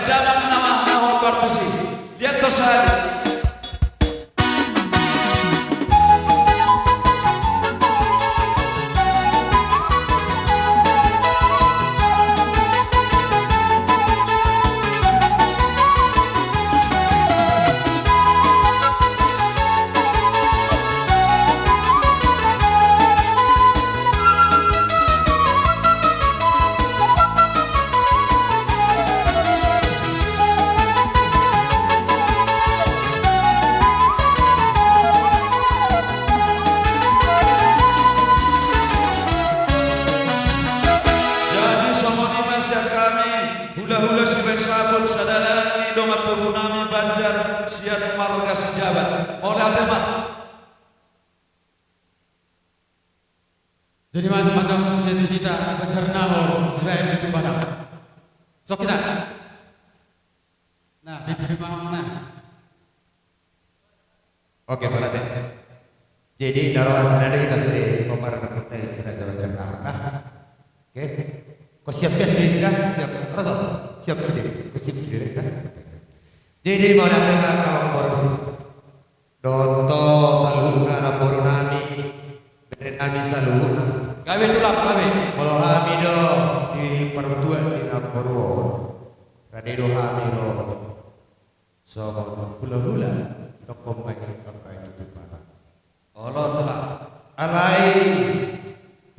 Damang nama na hombar tusi. Lihat to sahali. Jadi songon i ma sian hami, hulahula sibahen saput, sada dalan ni dongan tubu nami Banjar sian marga Sijabat. Mauliate ma. Jadi ma, mantap, muse tu hita, Banjar Nahor, sibahen tutu Batak. Sok hita. Nah, pipi memang, nah. Oke, mauliate. Jadi, na ro sada do hita sude, pomparan na hita i sada Banjar Nahor, nah. Oke. Kau siap ya sude, sudah? Siap. Roso. Siap sude. Kau siap sude, sudah? Jadi, mauliate ma tu amang boru. Dohot saluhutna namboru nami, bere nami saluhutna. Gabe tulang, gabe. Molo hami do di partua ni namboru on, rade do hami ro songon hulahula, tongtong ma i, tongtong ma i tutu Batak. Olo tulang. Alai,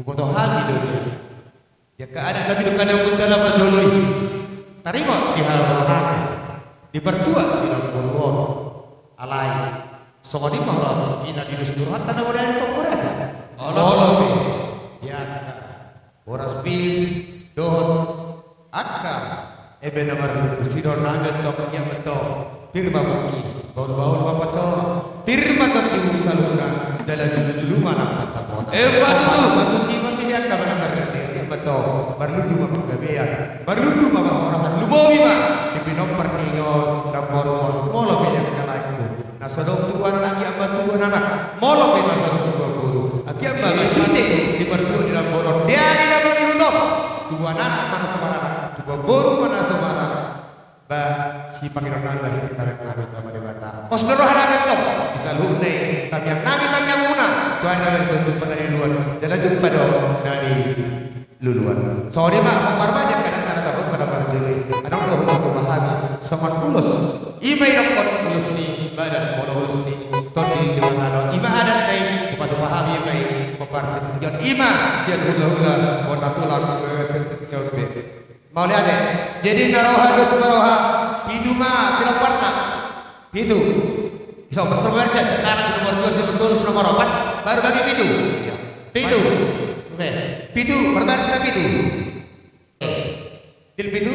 huboto hami do nian. Di angka adat na pinungka ni ompunta na parjolo i, taringot di haroro nami, di partua ni namboru on. Alai, songon i ma hurang tingkina di dos ni rohanta na modari tong raja. Olo. Molo pe di angka boras pir dohot angka eme na marlundu, sidok nami antong, ia ma antong. Pir ma pongki, bahulbahul ma pansamotan. Pir ma tondi ni saluhutna, jala julujulu ma nang pansamotan. Emma tutu. Batu si, batu si angka mana marlundu, ia ma antong. Marlundu ma panggabean, marlundu ma parhorasan, lumobi ma di pinompar ni on namboru on. Molo pe di angka laengku na so adong tubuan anak, ia ma tubuan anak. Molo pe na so adong tubuan boru, ia ma marhite di partua ni namboru on. Di ari na mangihut on, tubuan anak ma na so maranak, tubuan boru ma na so maranak. Ba, sipangidoan nami marhite tangiang nami tu Ama Debata, pos do roha nami antong di saluhutna i tangiang nami tangiangmuna, tu ari na mangihut on jumpa na niluluan, jala jumpa do na niluluan. Songon i ma hombar ma di angka adat na taboto pada marjolo i. Adong do hupatupa hami songon ulos, i ma idokkon ulos ni badan, molo ulos ni tondi ni Debata do, i ma adatna i, hupatupa hami ma i hombar di tingki on, i ma sian hulahula, bona tulang, sian tingki on pe. Mauliate. Jadi na roha dos ma roha, pitu ma pinomparna. Pitu. Iso, nomor dua, nomor dua, nomor tolu, nomor opat, baru bagi pitu. Iya. Pitu. Oke. Pitu, nomor dua, nomor pitu. Deal pitu.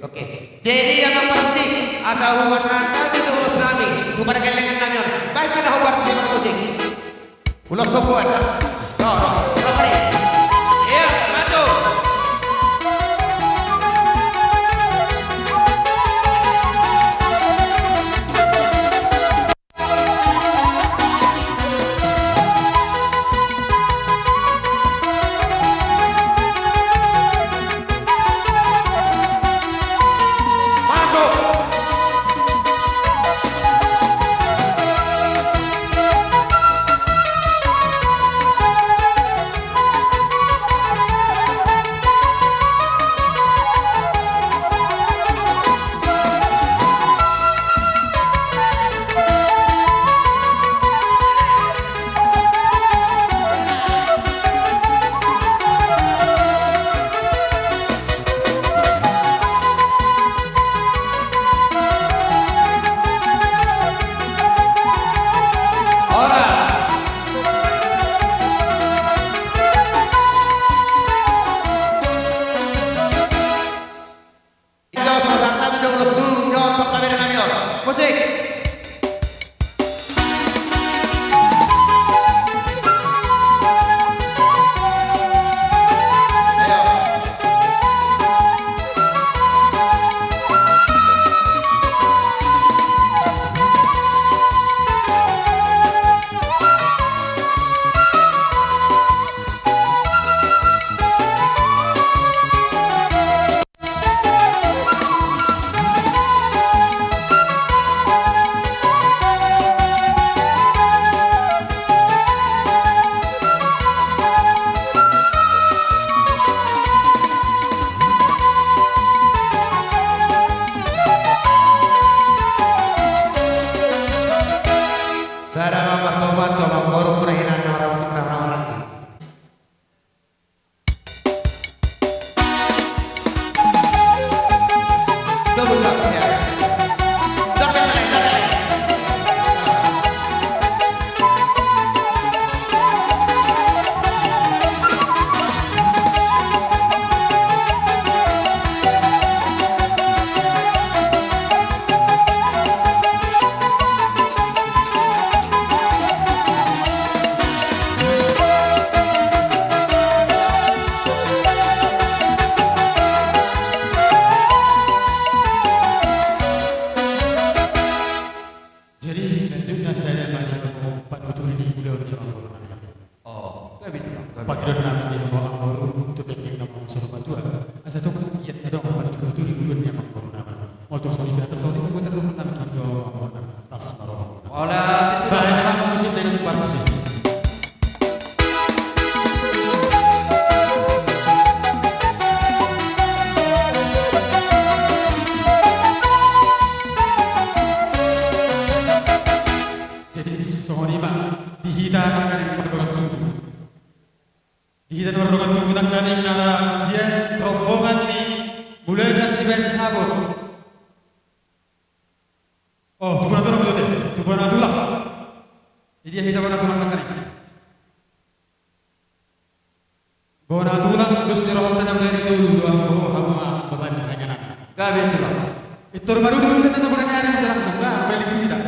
Oke. Jadi ia ma parmusik, asa hupasahat hami tu ulos nami, tu pargellengan nami on. Bahen hita hombar tu si parmusik. Ulos sombuan. Ro, ro, ro, mari. Iya, maju. Masuk. Sada ma partobat tu amangboru, muna hinan na marabut tu muna maranggi. Jadi, lanjutna sada ma di hamu panuturi ni ulaon ni amangboru nami. Oh, gabe tulang, gabe. Pangidoan nami di hamu amangboru, tu tingki na mangusur matua. Asa tung giat na adong panuturi-nuturi ulaon ni amangboru nami. Molo tung songon i pe, atas saut i ma tarlumobi nami tu amangboru nami. Las ma roha. Hola, tutu. Bahen ma musik dari Suparsi. Jadi, songon i ma, di hita nangkaning mardongan tubu. Di hita na mardongan tubu nangkaning na sian rombongan ni Mulesa Sibaen Sabot. Oh, tubu na tulang, betul, tubu na tulang. Jadi, hita bona tulang nangkaning. Bona tulang, dos ni rohanta na dari dulu, doang boru, hamu ma baban, hanyanan. Gabe tulang. Pintor marudur hita na bona ni ari, bisa langsung, bah, balik hita.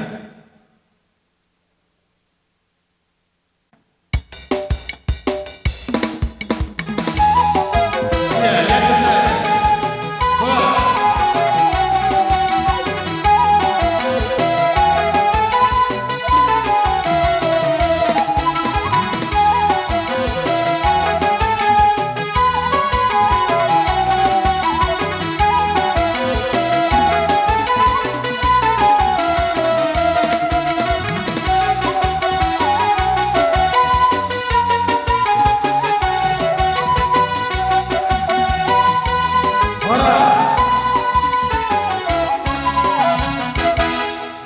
Horas.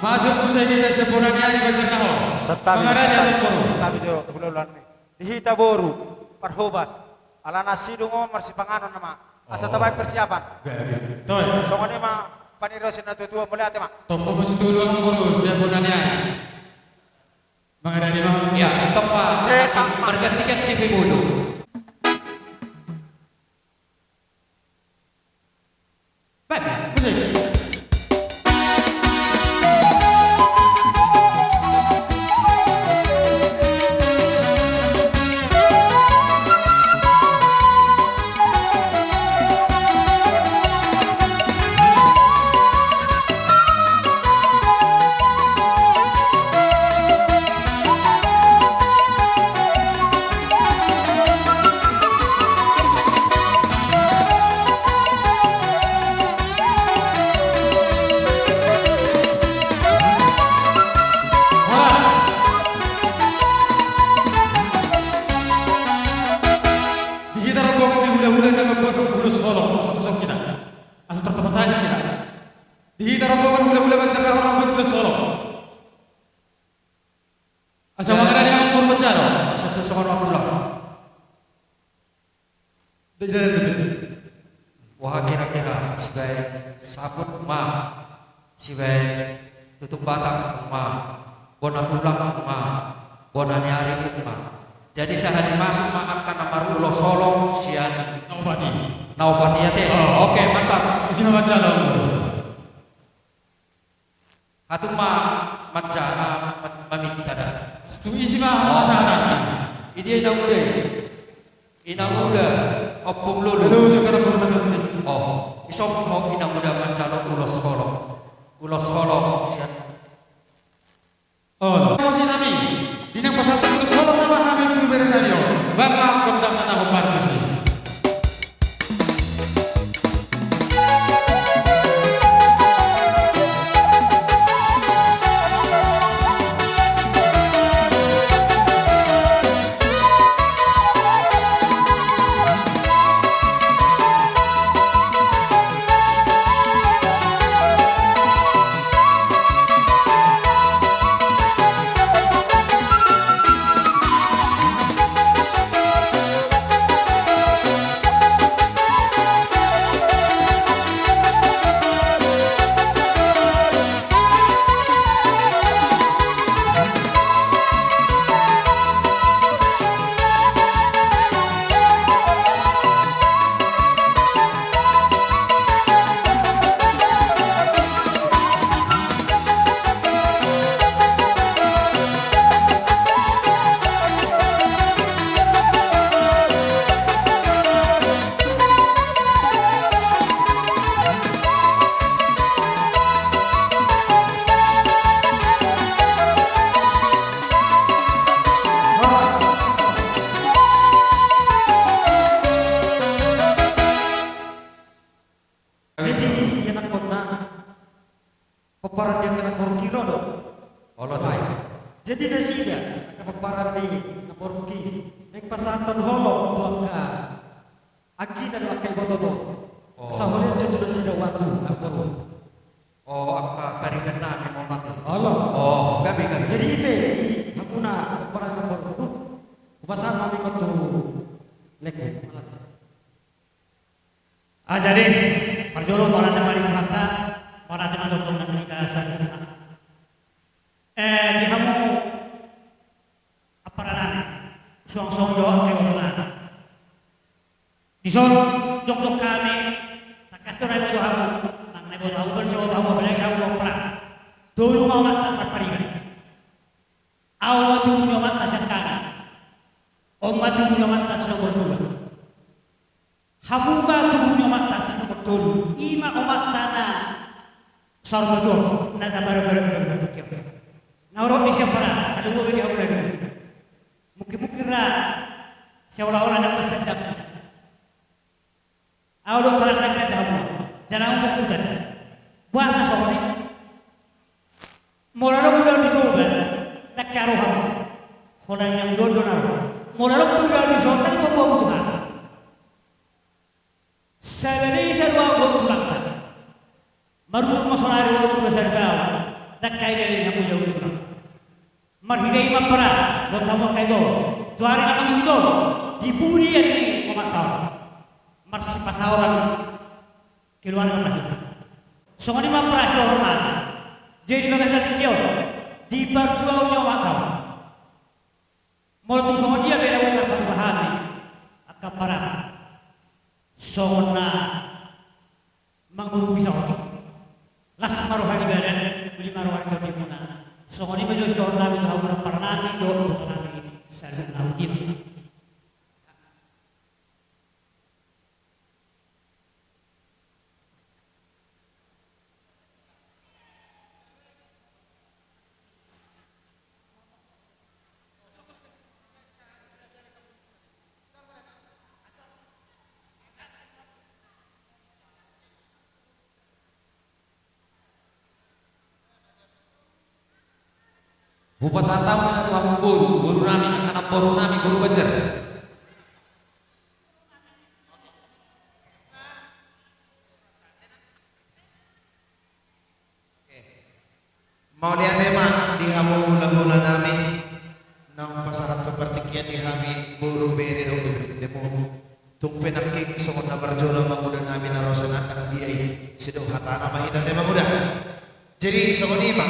Masuk muse hita sian bona ni ari, Banjarnahor. Santabi. Mangarade, santabi, amangboru. Santabi jo hulahula nami. Di hita boru, parhobas. Alana sidung on marsipanganon nama. Asa, oh, tabaen persiapan. Gabe. Toi. Songon i ma panirion ni natuatua, mauliate ma. Tompa ma situtu, amangboru, sian bona ni ari. Mangarade ma. Ya, tompa. Cetak ma. Margantiganti pe bodo. Baik, musik. Di hita rombongan ni hulahula na mambuat ulos holong, asa tusuk hita. Asa tartopasai hita. Di hita rombongan hulahula Banjarnahor na mambuat ulos holong. Asa mangarade, amangboru, manjalo. Asa tusuk on, tulang. Wah, kira-kira Sibaen Sabot ma, Sibaen Tutung Batak ma, bona tulang ma, bona ni ari ma. Jadi sahali masuk ma angka na marulos holong sian na opat i. Na opat i, ate. Oh. Oke, mantap. Isi ma, manjalo. Hatum ma manja-, ma-, ma-, maminta da. Tu isi ma, oh, pasahaton. Idia inang uda i? Inang uda, ompung lolo. Lolo, jo, kana purna nanti. Oh, ison ho inang uda manjalo ulos holong. Ulos holong sian. Oh, musik nami. Di na pasahat ulos holong nama hami tu bere nami on. Bahen ma gondang na hombar tusi. Jadi nasida angka pomparan ni namborungki, naeng pasahathon ho do tu angka anggina dohot angka iboto do. Oh. Asa holan jo tu nasida ualu, amangboru. Oh, angka pariban nami ma on ate. Olo. Oh, gabe, gabe. Jadi i pe di hamuna pomparan ni namborungku, hupasahat ma on tu laengku. Ah, jadi, parjolo mauliate ma di Tuhanta, mauliate ma dohot nang hita saluhutna. Eh, di hamu ampara nami, suang songon i do angka iboto nami. Dison, jongjong hami, tangkas do na iboto hamu, nang na iboto hamu pe, so iboto hamu, apalagi hamu ampara. Tolu ma omanta marpariban. Ahu ma tubu ni omanta siangkangan. On ma tubu ni omanta si nomor dua. Hamu ma tubu ni omanta si nomor tolu, i ma omanta na saur matua on, na tabaru-baru di bagasan tingki on. Na hurang di siapa ra, talu bobe di hamu na dua. Mungkin-mungkin ra, seolah-olah ndang bisa ndang kita. Ahu do tarang ndang tanda hamu, jala hamu pe ndang hutanda. Boasa songon i? Molo adong ulaon di Toba, ndang hea roham. Holan nian ulaon do na ro. Molo adong pe ulaon dison, ndang paboamu Tuhan. Sada desa do ahu dohot tulangta. Marumur ma saonari ualu pulu sada taon, ndang hea didalani hamu jabu ni tulangta. Marhite i ma ampara, dohot hamu angka ito, tu ari na mangihut on, di pudi an ni omanta on. Marsipasaoran keluarga ma hita. Songon i ma ampara sidohonon nami. Jadi di bagasan tingki on, di partuaon ni omanta on. Molo tung songon dia pe na boi tarpatupa hami, angka ampara. Songon na mangurupi saotik. Las ma roha ni badan, uli ma roha ni tondimuna. Songon i ma jo sidohonon nami tu hamu ampara nami, dohot tu ampara nami saluhutna, huti ma. Hupasahat ahu ma tu hamu boru, boru nami, angka namboru nami, boru Banjar. Oke. Mauliate ma di hamu hulahula nami, naung pasahathon partingkian di hami boru, bere dohot ibeberemu. Tung pe nangkin songon na parjolo manguda nami na ro sian andang dia i, sidok hatana ma hita ate manguda. Jadi songon i ma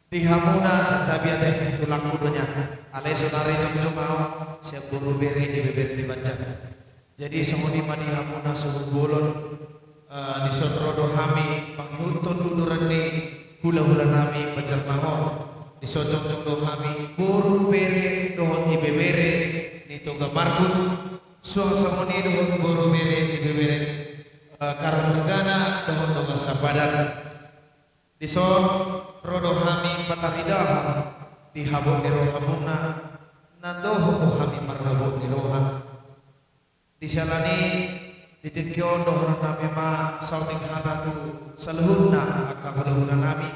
di hamuna santabi ate, tulangku do nian. Alai saonari jongjong ahu sian boru, bere, ibebere ni Banjar. Jadi songon i ma di hamuna suhut bolon, eh, dison ro do hami mangihuthon uduran ni hulahula nami Banjar Nahor. Dison jongjong do hami boru, bere dohot ibebere ni Toga Marbun. Suang songon i dohot boru, bere, ibebere, eh, Karo Mergana dohot dongan sapadan. Dison ro do hami pataridahon di habot ni rohamuna, na dohot do hami marhabot ni roha. Di siala ni i, di tingki on dohonon nami ma saotik hata tu saluhutna angka hulahula nami.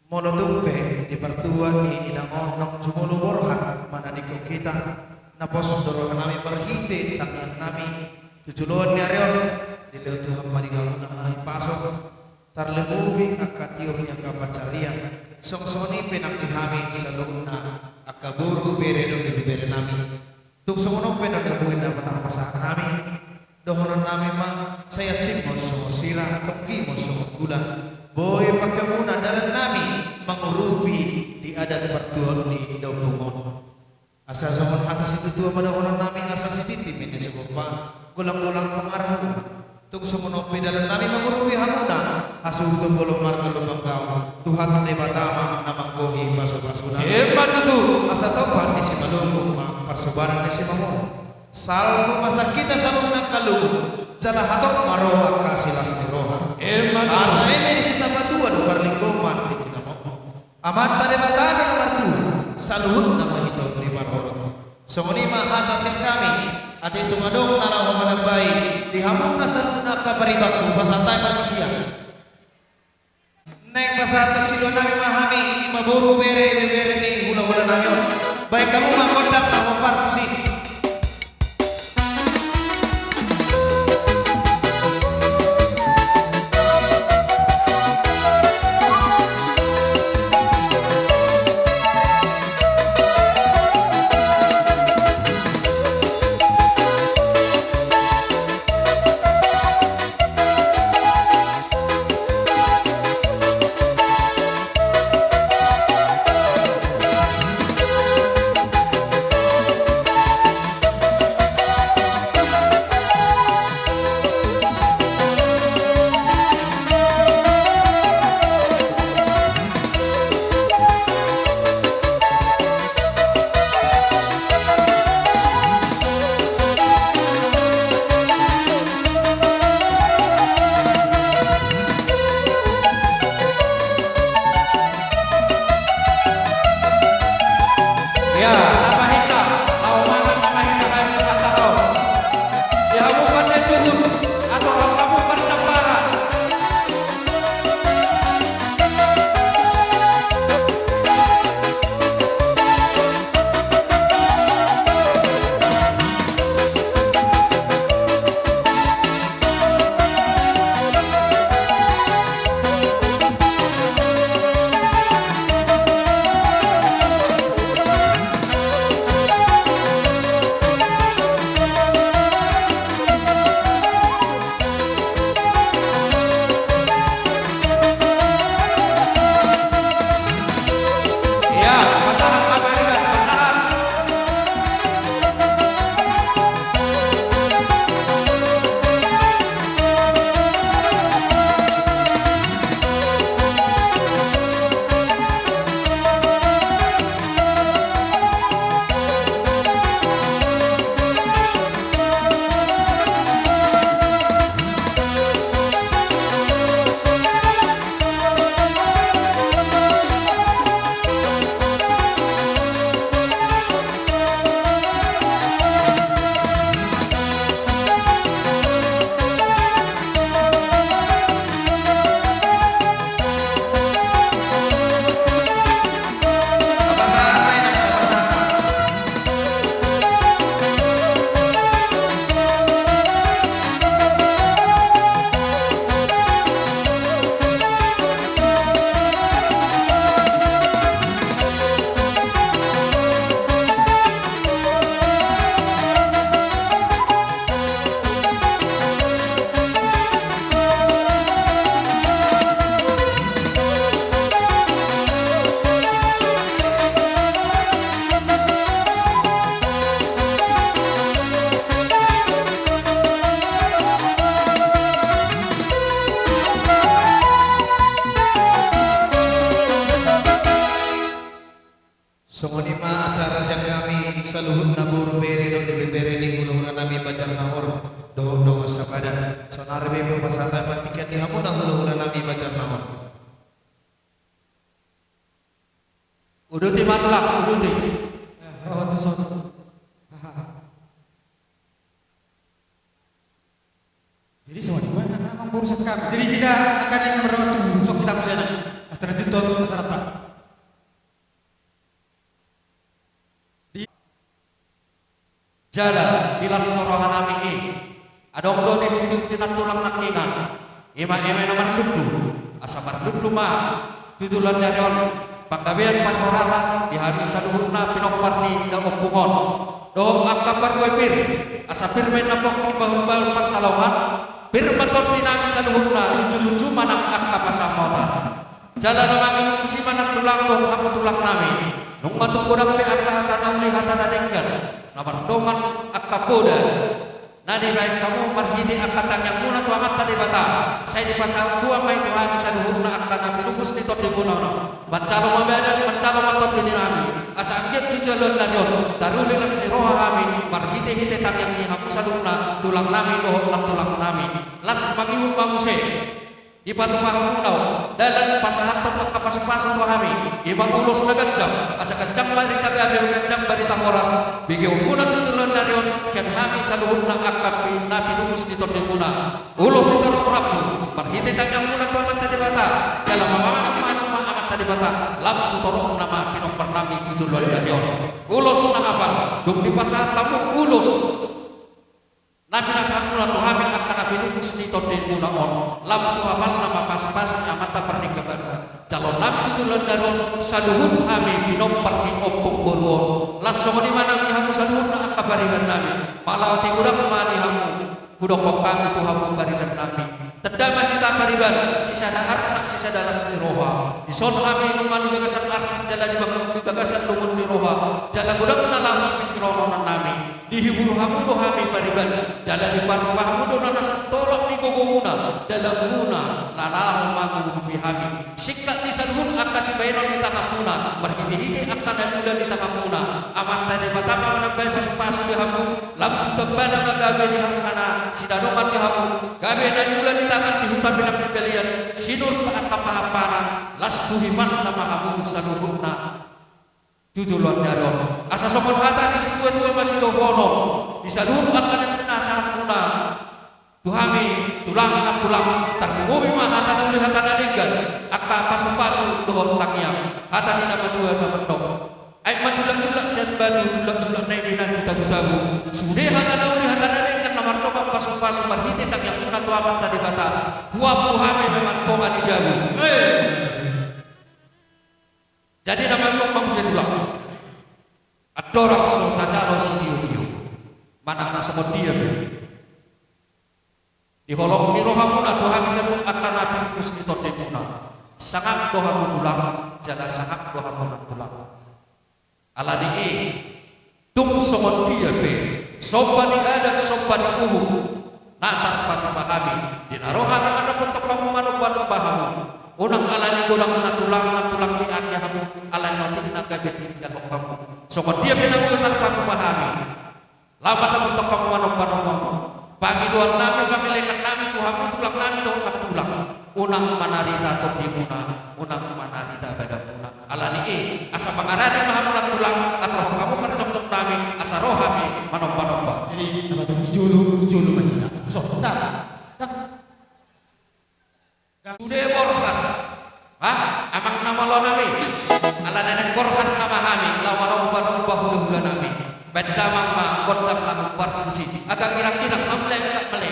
Molo tung pe di partuaon ni inang on naung jumolo borhat manadingkon hita, na pos do roha nami marhite tangiang nami tu joloan ni ari on, dilehon Tuhan ma di hamuna hahipason. Tarlumobi angka tiop ni angka pansarian. Songon i pe nang di hami saluhutna angka boru, bere dohot ibebere nami. Tung songon on pe nang na boi na tarpasahat nami. Dohonon nami ma, sai hansit ma on songon sira, tonggi ma on songon gula. Boi pangkeon muna dalan nami mangurupi di adat partuaon ni da ompung on. Asa songon hata situatua ma dohonon nami, asa sititi ma i na so gompa, golang-golang pangarahutna. Tung songon on pe dalan nami mangurupi hamuna hasuhuton bolon marga Lumban Gaol. Tuhanta Debata ma na manggohi pasupasuna. Emma tutu. Asa tompa ni Simalungun ma parsobanan ni Simamora. Salpu ma sian hita saluhutna angka lungun, jala hatop ma roha angka silas ni roha. Emma tutu. Asa eme ni sitapatua do parlinggoman ni kinamot. Amanta Debata do na martua, saluhutna ma hita on diparorot. Songon i ma hata sian hami, atik tung adong na laho manambai, di hamuna saluhutna angka paribanku, pasahat hami partingkian. Naeng pasahat tu silua nami ma hami, i ma boru, bere, ibebere ni hulahula nami on. Baen hamu ma gondang na hombar tusi. Ia, na pahinsa, na omangan, na pahinsa, habis acara on. Di hamu pe na juhut, atur hamu parjambaran. Ia, pasahat ma pariban, pasahat. Songon i ma acara sian hami saluhutna boru, bere dohot ibebere ni hulahula nami Banjar Nahor dohot dongan sapadan. Saonari pe hupasahat partingkian ni hamuna hulahula nami Banjar Nahor. Uduti ma tulang, uduti. Eh, ro tu son. Jadi songon i ma, anak boru sian hami. Jadi hita angka na marroha tubu, songon hita muse na. Astana juton, astana ta. Di- Jala di las ni roha nami i, adong do di hunti-hunti nantulang nangkiningan, i ma eme na marlundu, asa marlundu ma tu joloan ni ari on panggabean parhorasan di hami saluhutna pinompar ni da ompung on dohot angka parbue pir, asa pir ma inna pongki, bahul-bahul pansalongan, pir ma tondi nami saluhutna, luju-luju ma nang angka pansamotan. Jala na mangihut tusi ma nantulang dohot hamu tulang nami, nunga tung godang be angka hata na uli, hata na denggan, na mardongan angka poda na dibaen hamu marhite angka tangiangmuna tu Amanta Debata, sai dipasaut Tuhan ma i tu hami saluhutna angka na pinupus ni tondimuna on. Manjalo ma badan, manjalo ma tondi ni hami, asa anggiat tu joloan ni ari on taruli las ni roha hami marhite-hite tangiang ni hamu saluhutna tulang nami dohot nantulang nami. Las mangihut ma muse. Dipatupa hamuna on dalan pasahathon angka pasu-pasu tu hami, i ma ulos na ganjang, asa ganjang barita gabe, ganjang barita horas, begeonmuna tu joloan ni ari on sian hami saluhutna angka pi-, na pinupus ni tondimuna. Ulos sitorop rambu marhite tangiangmuna tu Amanta Debata. Debata, jala mamasumasu ma Amanta Debata lam tu torop nama pinompar nami tu joloan ni ari on. Ulos na hafal, dung dipasahat hamu ulos na pinasahat muna tu hami angka na pinupus ni tondimuna on, lam tu hafal nama pasupasu ni Amanta Pardenggan Basa. Jaloon nami tu joloan ni ari on, saluhut hami pinompar ni ompung boru on. Laos songon i ma nang di hamu saluhutna angka pariban nami. Mauliate godang ma di hamu hudokkon hami tu hamu pariban nami. Tanda ma hita pariban, sisada arsak sisada las ni roha. Dison hami nunga di bagasan arsak jala di bag-, di bagasan lungun ni roha. Jala godang na laho sipingkiron on nami. Dihibur hamu do hami pariban, jala dipatupa hamu do na masa tolap ni gogomuna, dalanmuna, na laho mangurupi hami. Singkat ni saluhut angka sibahenon ni tanganmuna, marhitehite angka na niula ni tanganmuna. Amanta Debata ma manambai pasupasu di hamu, lam tu tambana ma gabe ni angka na sinadongan di hamu, gabe na niula ni tangan di huta pinang ni balian, sinur angka pahanpanan, las tu hipasna ma hamu saluhutna tu joloan ni ari on. Asa songon hata ni situatua ma sidohonon, di saluhut angka na pinasahat muna tu hami, tulang nang tulang, tarlumobi ma hata na uli hata na denggan, angka pasupasu dohot tangiang, hata ni na matua na mandok: Aek ma jullak-jullak sian batu, jullak-jullak na i be nang tu tabu-tabu. Sude hata na uli hata na denggan na mardongan pasupasu marhite tangiangmuna tu Amanta Debata, huampu hami ma martonga di jabu. Jadi na mangihut ma muse tulang. Andorang so tajalo sitiotio, manang na songon dia pe, di holong ni rohamuna tu hami saluhut angka na pinupus ni tondimuna, sangap do hamu tulang, jala sangap do hamu nang tulang. Alani i, tung songon dia pe somba ni adat, somba ni uhum na tarpatupa hami, di na ro hami mandapothon hamu, manomba-nomba hamu, unang alani godang na tulang, na tulang di aki hamu, alani otik na gabe tinggalhon hamu. Songon dia pe na boi tarpatupa hami, laho mandapothon hamu, manomba-nomba hamu, pangidoan nami, pangelekan nami tu hamu tulang nami dohot nang tulang, unang manarita tondimuna, unang manarita badanmuna. Alani i, asa mangarade ma hamu nang tulang, aturhon hamu parjongjong nami, asa ro hami manomba-nomba. Jadi, apa tu, di jolo, di jolo ma hita. So, dah. Dah. Sude borhat. Ha? Amang na malo nami. Ala naeng borhat nama hami, laho manomba-nomba hula-hula nami. Baen damang ma gondang na hombar tusi. Agak girang-girang, mamulai agak mele.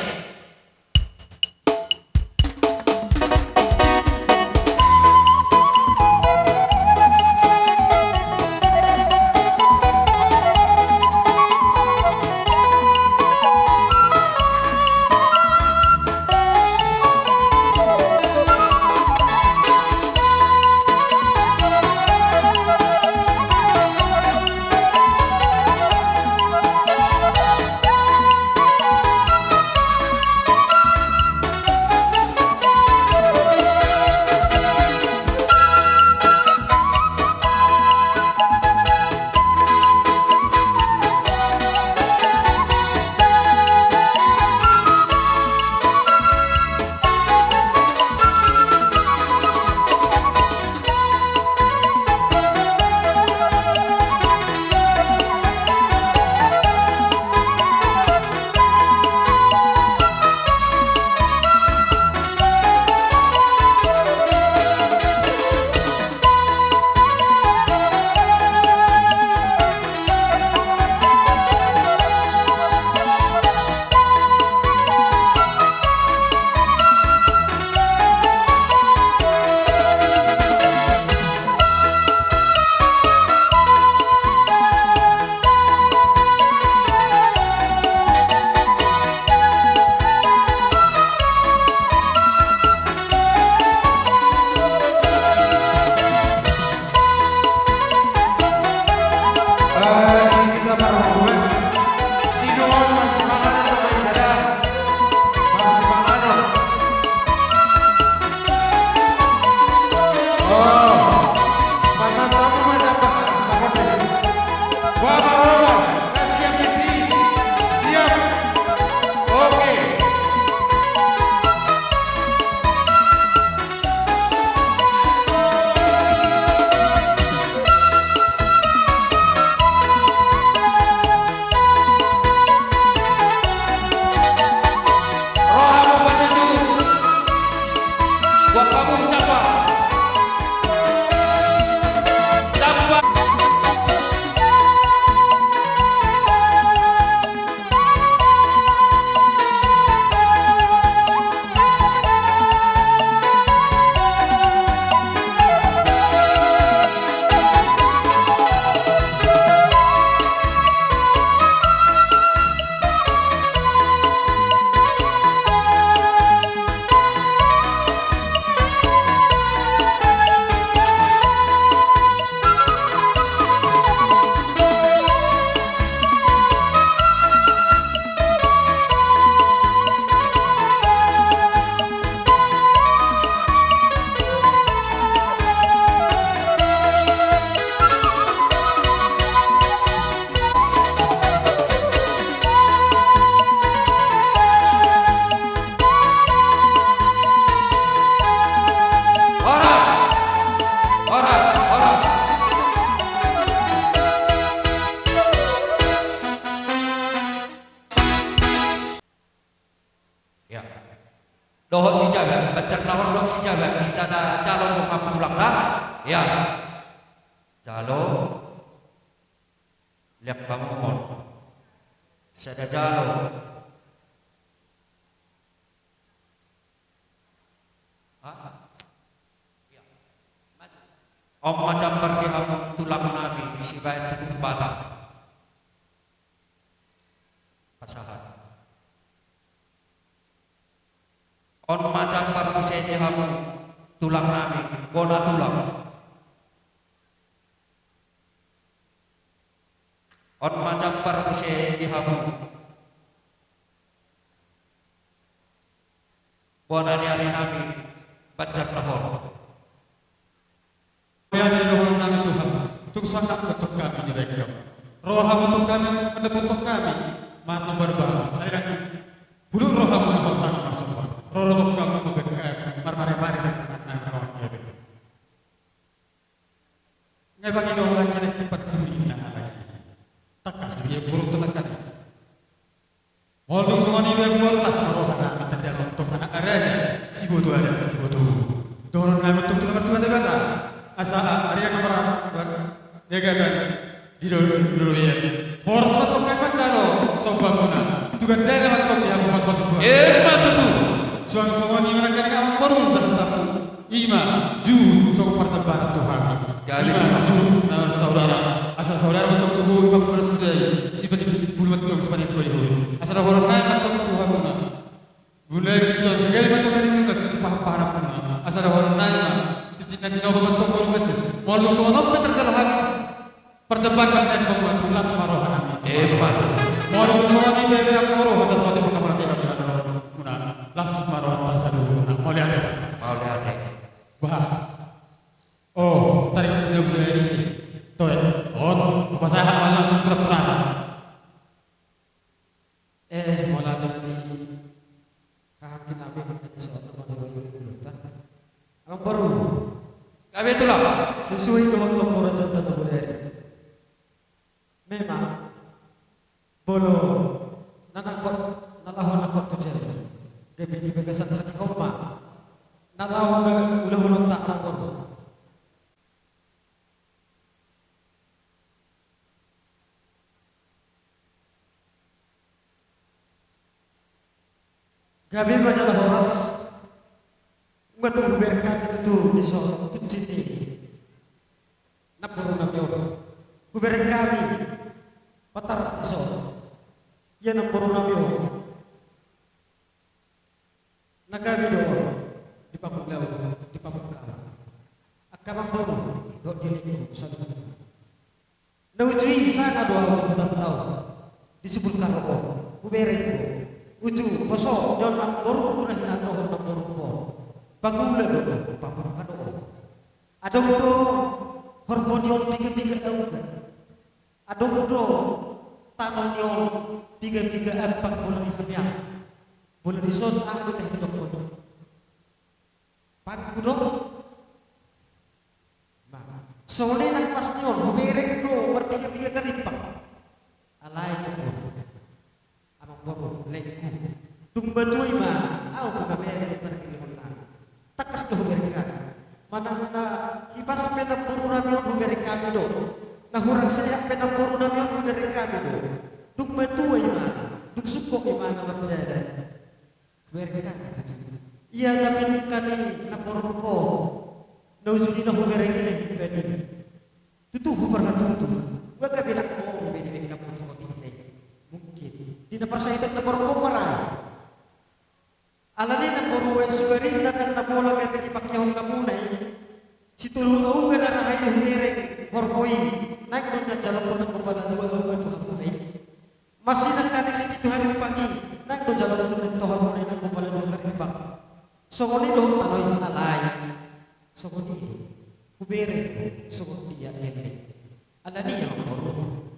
Eh, di hita parhobas, sidohon marsipanganon do hita da. Marsipanganon. Oh, pasahat hamu ma jambak. Wah, parhobas, na siap disi. Siap. Oke. Dohot si Jaga, Banjar Nahor dohot si Jaga, sisada jalo do hamu tulangna. Ia. Jalo. Liat hamu on. Sada jalo. Ha? Ia. Maju. On ma jambar di hamu tulang nami, sibaen tutung Batak. Pasahat. On ma jambar muse di hamu tulang nami, bona tulang. On ma jambar muse di hamu bona ni ari nami, Banjar Nahor. Ia, jadi dohonon nami Tuhan, tung sangkap ma tong hami dibahen hamu. Ro hamu tong hami, mandapothon hami marnombar bahen, ari nang hulut ro hamu na hot hami marsomba. Ro ro tong hamu mambahen hami marmariamari di tangan nami ro hami. Nga pangido halak i na parpudi na halak i. Tangkas do dia burung tengah kan. Molo tung songon i, amang boru, las ma roha nami tandahon tong anak na raja, siboto adat siboto. Dohonon nami tong tu na martua Debata, asa ari na marhagatan di do-, di loloan. Horas ma tong hami manjalo somba muna. Tu gandana ma tong di hamu pasupasu Tuhan. Emma tutu. Suang songon i ma nangkaning, amang boru, dohot hamu. I ma juhut songon parjambaran tu hami. Jadi, i ma juhut na marsaudara. Asa saudara ma tong tu ho, i ma pura suda i. Sipaning bulu ma tong, sipaning koli ho. Asa dohonon nami ma tong tu hamuna. Bulu i ma tong, sagai ma tong di rumah, situ paham-paham hamuna. Asa dohonon nami ma. Tintin na tinopa ma tong boru, besi. Molo songon on pe tarjalo hami. Parjambaran na di bagasan, las ma roha nami. Emma tutu. Molo tung songon i, amang boru, hata saotik ma hamu, las ma roha nami saluhutna. Mauliate. Mauliate. Bah. O, taringot si Nabulari. Toe. On, hupasahat ma langsung tu na pinasahat. Eh, molo ate na di hahanggi nami na dison, na manggohi-gohi ulaonta. Amang boru. Gabe tulang. Sesuai dohot hamu raja Nabulari. Memang molo na nangkok, na laho nangkok tu jabu, gabe di bagasan hatiha ma na laho ga-, ulaonta, amang boru. Gabe ma jala horas. Nunga tung hubereng hami tutu dison, bucin ni namboru nami on. Hubereng hami patar dison. Ia namboru nami on. Na gabe do on di panggung laut, di panggung kawan. Angka amang boru dohot di lingku saluhutna. Na uju i sanga do ahu di huta Tao, di Sibul Karo on, hubereng do. Uju poso ni on namborungku na hinan dohot namborungkon. Pangula do on, pamungka do on. Adong do horbo ni on piga-piga auga. Adong do tano ni on piga-piga ampang, bola ni hamiang. Bola dison aha do tahe dohonon? Panggu do. Bah, songon i nang pas ni on, hubereng do marpiga-piga karimpang. Alai namboru, amang boru, lengku. Dung matua ibana, ahu pe mamereng do pargellengon nami. Tangkas do hubereng hami. Manang na hipas pe namboru nami on, hubereng hami do. Na hurang sehat pe namboru nami on, hubereng hami do. Dung matua ibana, dung sungkot ibana mardalan, hubereng hami tutu. Ia na pinungka ni namborungkon, na uju ni na hubereng i na himpan i. Tutu huparhatutu, nunga gabe nang boru be dibahen hamu otik-otik na i. Mungkin di na parsahiton namborungkon ma ra i. Alani namboru, uek suari na ndang na pola gabe dipangkihon hamuna i. Sitolu auga na ra hami hubereng horbo i, naeng do nian jaloon nang bopalan dua auga tu hamuna i. Masi nangkaning sipitu harimpang i, naeng do jaloon nang tu hamuna i nang bopalan dua harimpang. Songon i dohot tano i, alai songon i do. Hubereng songon dia gelleng. Alani i, amang boru.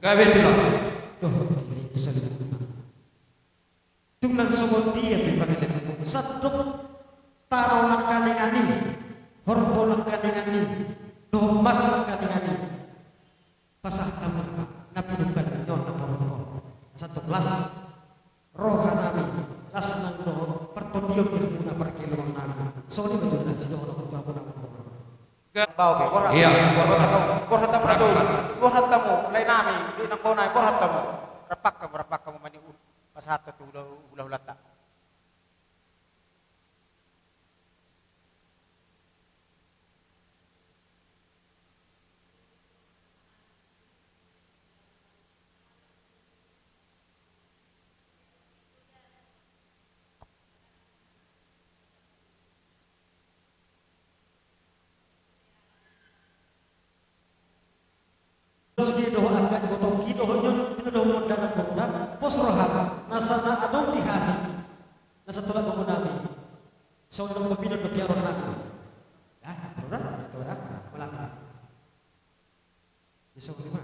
Gabe tulang. Dohot di lingku saluhutna. Tung nang songon dia pe pangellengonmu, sandok tano nangkaningan i, horbo nangkaningan i, dohot mas nangkaningan i, pasahat hamu ma na pinungka ni on namborungkon. Sandok las roha nami, las nang dohot partondion ni hamuna pargellengon. Songon i ma jolo na sidohonon tu hamu na. Ga- Bau be, borhat. Iya, borhat. Borhat hamu, borhat hamu, borhat hamu, lae nami, di nang bona, borhat hamu. Rap hamu, rap hamu, mani pasahat tu hula, hula-hulanta. Sude dohot angka ibotongki dohot nion, tina dohot mondanan boruna, pos roham, nasa na adong di hami, nasa tolap gogo nami. Songon na pamina do piaron nami. Ya, boruna, tina dohot, ah, melati. Bisa lima.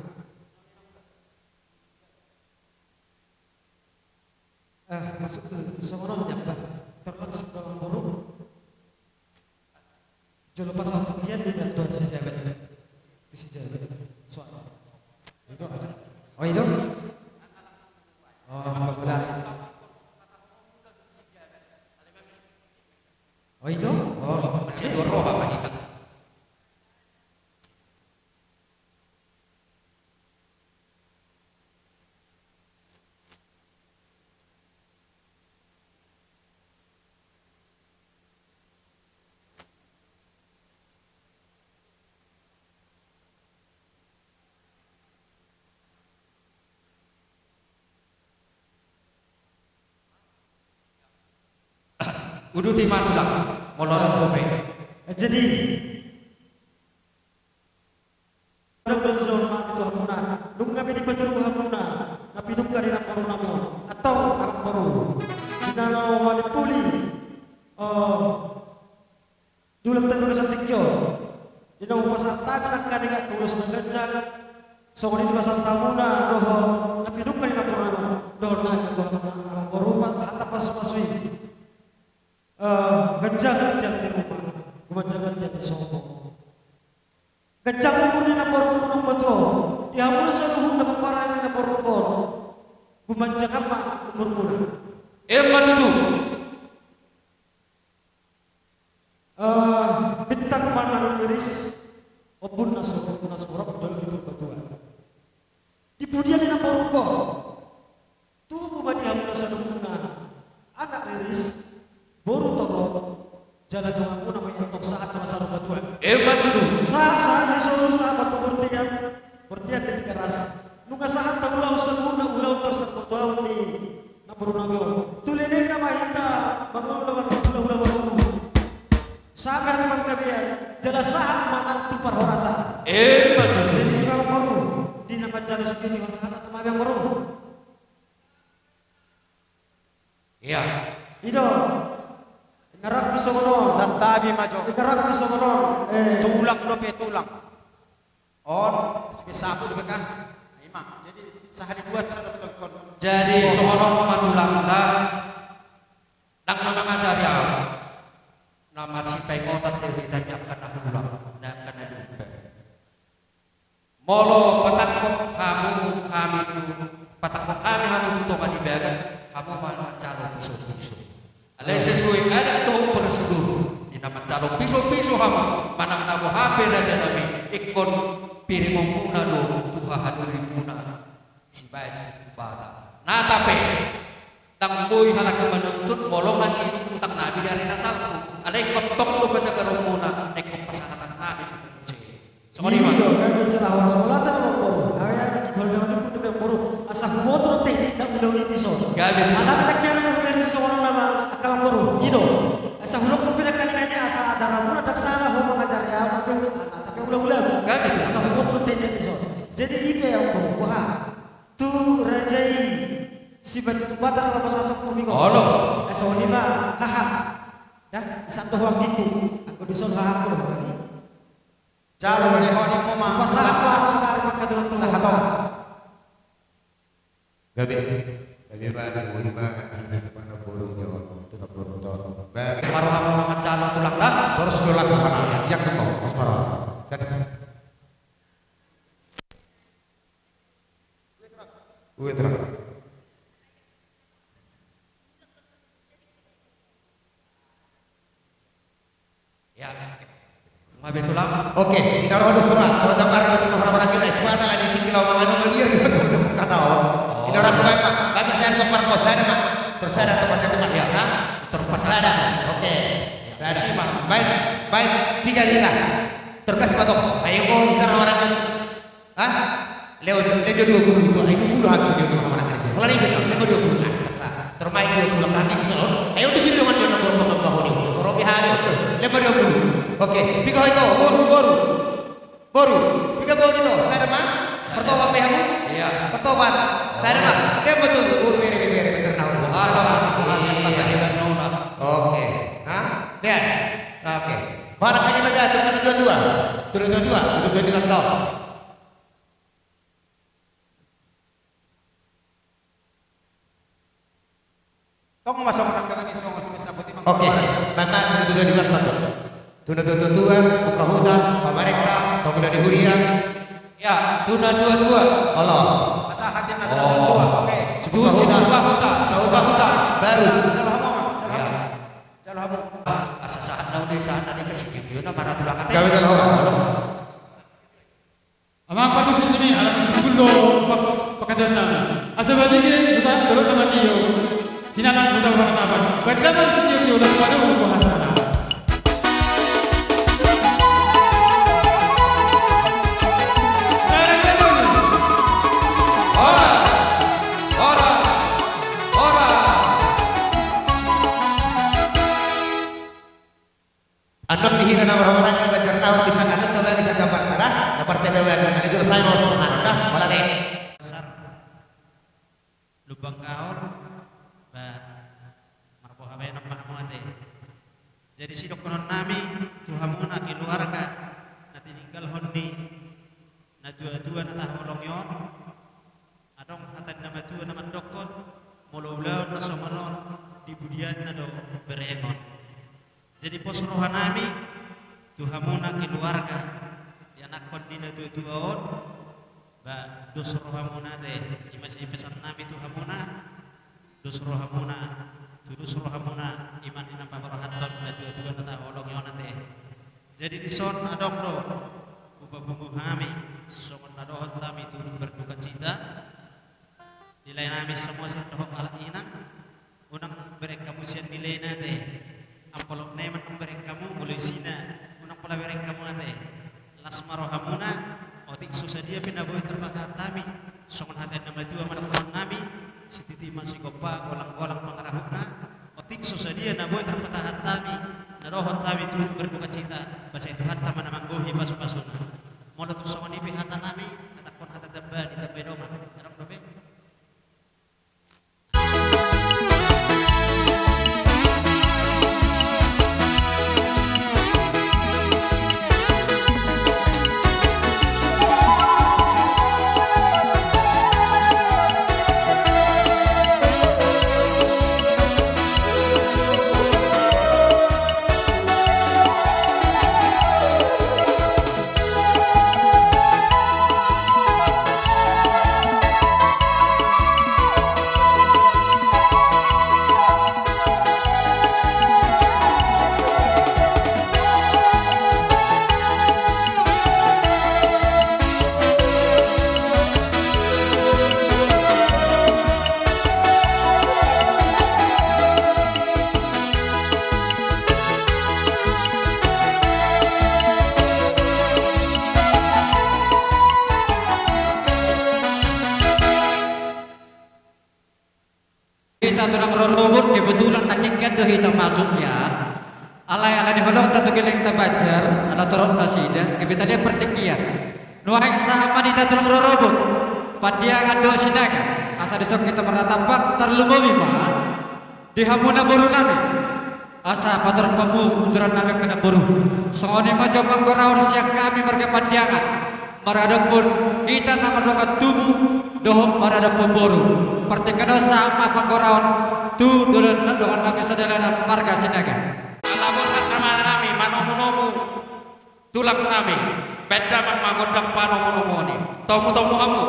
Eh, masuk tu songon on, Amang. Termasuk dalam boru. Jolo pasal tu kian di dalam tuan si Jabat. Tu si Jabat. Soal. Itu asal. Oh, itu. Oh, kebetulan. Oh, itu. Oh, masih dua roh apa kita? Uduti ma tulang, molo adong dope. Jadi, adong do dison ma tu hamuna, nunga be dipatudu hamuna na pinungka ni namboru nami on, antong amangboru. Di na laho malimpuli, eh, di ulaonta di bagasan tingki on, di na hupasahat hami nangkaning angka ulos na ganjang, songon i dipasahat hamuna dohot na pinungka ni namboru nami on, dohot nami tu hamuna amangboru, hata pasupasu i. Eh, ganjang tiang ni ruma, gumanjangan tiang ni sopo. Ganjang umur ni namborungku na umbatua on, di hamuna saluhutna pomparan ni namborungkon, gumanjangan ma umurmuna. Emma tutu. Eh, bintang ma na riris, ombun na so, na sorop, dolok ni Purbatua. Di pudian ni namborungkon, tubu ma di hamuna saluhutna anak riris, boru torop, jala donganmuna ma i antong sahat tu na saur matua. Emma tutu. Sahat, sahat ni solu, sahat ma tu bortian, bortian ni Tigaras. Nunga sahat taulahon saluhutna ulaon parsatuaon ni namboru nami on. Tu lelengna ma hita mangolu na marhulahula marboru. Sahat ma tu panggabean, jala sahat ma nang tu parhorasan. Emma tutu. Jadi, di ma amangboru, di na manjalo siditi hasahatan ma amangboru. Iya. I do. Ingaranku songon on. Santabi ma jo. Ingaranku songon on. Eh. Tulang dope, tulang. On, sapu dope kan. Ima. Jadi, sahat dibuat sadok tongkon. Jadi, songon on ma tulang da. Ndang na mangajari au. Na marsipaingotan do hita di angka na hula, di angka na dumpe. Molo patangkok hamu hami tu, patangkok hami hamu tu tonga ni bagas, hamu ma manjalo pisopiso. Alai sesuai adat dohot prosedur, di na manjalo pisopiso hamu, manang na boha pe raja nami, ingkon piringonmuna do tu hahadorimuna sibaen tu Debata. Na tape, ndang boi halak i manuntut molo nga sidung utang nami di ari na salpu. Alai ingkon tong do pajagaronmuna, na ingkon pasahaton nami tu muse. Songon i ma. Iya, gabe jala horas. Molo hata amangboru, au ya, di kihol na manungkun dope amangboru, asa huboto do teknik na ulaon i dison. Gabe tu. Alana ndang hea do hubereng songon on amang, angka amangboru. I do. Asa hudok pe nangkaning i, asa ajaranmuna ndang sala ho mangajari au, tapi hu-, ah, tapi hulahula. Gabe tu. Asa huboto do teknik dison. Jadi i pe amangboru, boha. Tu raja i, sibaen tu Debata do pasahatonku on. Olo. Eh, songon i ma, haha. Ya, isap do ho anggingku. Anggo dison hahangku do ho lagi. Jalo, eh, ho, di ho ma. Pasahat ma, saudara, mangkatulang tu ho. Sahat ho. Gabe. Gabe ma, gabe ma, di desa mana boru ni on, tu na boru ton. Ba. Sabar ho, hamu na manjalo tulang da. Torus do las ho na, ya, ya, tu ho, torus ma ho. Sada. Ue terang. Iya, dia betul, betul, kata on. Oh. Ini orang tua, Pak. Bapak saya ada tempat kos, saya ada, Pak. Terus saya ada tempat, tempat, ya, kan? Terus saya ada. Oke. Ya, terima kasih, Pak. Baik, baik. Tiga juta. Terus, Pak, tuh. Ayo, oh, kita orang-orang. Hah? Leo, leo dua puluh tuh. Ayo, dua puluh habis dia orang-orang di sini. Kalau ini benar, leo dua puluh. Ah, terserah. Termain dua puluh kami, terserah. Ayo, di sini dengan dia, nomor pengembang ini. Soropi hari itu. Leo dua puluh. Oke, tiga itu, boru, boru. Boru, piga boru ito? Sada ma? Sada. Pertobat ma hamu? Iya. Pertobat. Sada ma? Dia betul, boru bere, bere, bere, betul, nah, boru. Wah, Tuhan, Tuhan, Tuhan, Tuhan, Tuhan. Oke. Hah? Dia? Oke. Barang ini saja, itu kan dua dua. Dua dua dua, dua dua dua tahun. Tong masuk anak dengan isu, masuk bisa putih. Oke, Bapak, tuna dua dua dua, tanda. Tuna dua dua dua, buka huta, pamarenta, pemuda di huria. Ya, tuna dua dua. Halo. Masa hadir na tuna dua dua, oke. Buka huta. Buka huta. Buka huta. Barus. Jalo hamu, Mak. Jalo hamu. Jalo hamu. Asa sahat na udah, sahat na dikasih video na maratulang ate. Kami kalau horas. Amang parmusik nami, ala musik tulo, pak-, pakajanna. Asa balige, huta, dolok na matio. Hinalang, huta, maratabat. Baik damang sitio-tio, las pado, huta, hasana. Sarang dulu. Ora. Ora. Ora. Annon di hita na marhahamaranggi, Banjarnahor, di sana annon tabagi sada parta da, na parta tabagi, ada jolo sai mau semangat da, mauliate. Besar. Lubang Gaol, ba, marboha baenon ma hamu ate. Jadi sidohonon nami tu hamuna keluarga na tininggalhon ni na tua-tua na taholongi on. Adong hata ni na matua na mandokkon, molo ulaon na songon on, di pudianna do berengon. Jadi pos roha nami tu hamuna keluarga, ianakhon ni na tua-tua on, ba, dos rohamuna ate, i ma sipesan nami tu hamuna, dos rohamuna, tudos rohamuna, i ma na paborhathon na tua-tua na taholongi on ate. Jadi dison adong do hupapungu hami, songon na dohot hami turut berduka cita. Di lae nami Samosir dohot halak Inang, unang bereng hamu sian ni lae na ate. Amplop na i ma unang bereng hamu, molo isina, unang pola bereng hamu ate. Las ma rohamuna, otik so sadia pe na boi tarpasahat hami, songon hata ni na matua mandokkon nami, sititi ma sigompa, golang-golang pangarahutna, otik so sadia na boi tarpasahat hami, na dohot hami turut berduka cita, ba sai Tuhanta ma na manggohi pasu-pasuna. Molo tung songon i pe hata nami, hatakkon hata tamba ni tamba dongan. Adong dope? Hita tulang rorobot, kebetulan na tingki an do hita masuk ya. Alai ala ni holongta tu gellengta Banjar, ala torop nasida, kebetulan partingkian. Nuaeng sahat ma di hita tulang rorobot, Pandiangan dohot Sinaga, asa dison hita marnatampak, tarlumobi ma di hamuna boru nami. Asa patorop hamu uturan nami angka namboru. Songon i ma jo panggoraon sian hami marga Pandiangan. Marga dohot hita na mardongan tubu dohot marga dohot boru. Partingkian on sahat ma panggoraon tu dongan, dongan nami sadalanan marga Sinaga. Ala borhat nama nami manomu-nomu tulang nami, baen damang ma gondang panomu-nomuon i. Tomu-tomu hamu.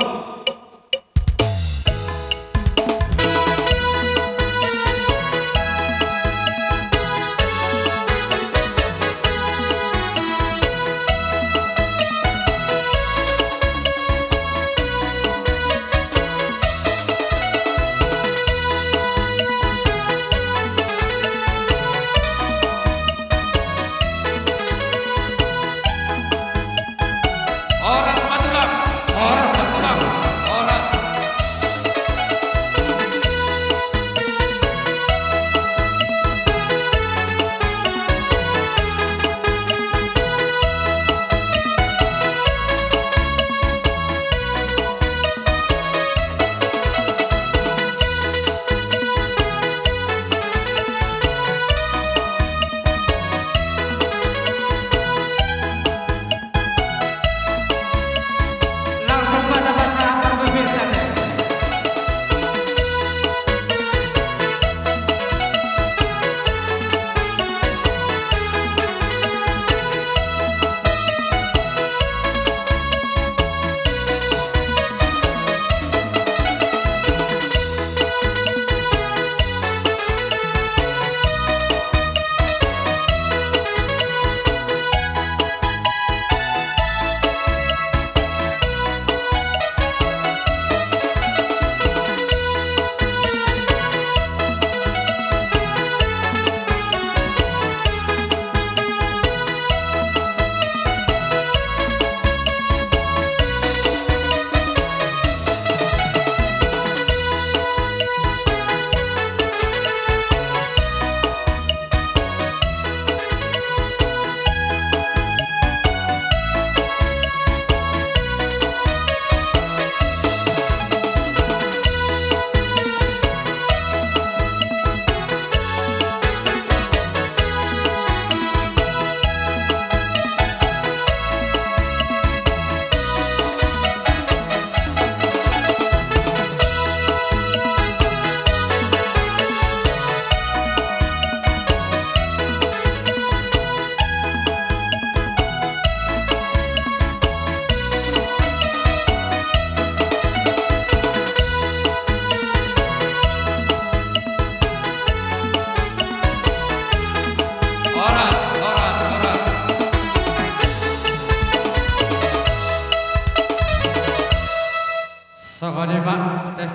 Songon i ma, ate.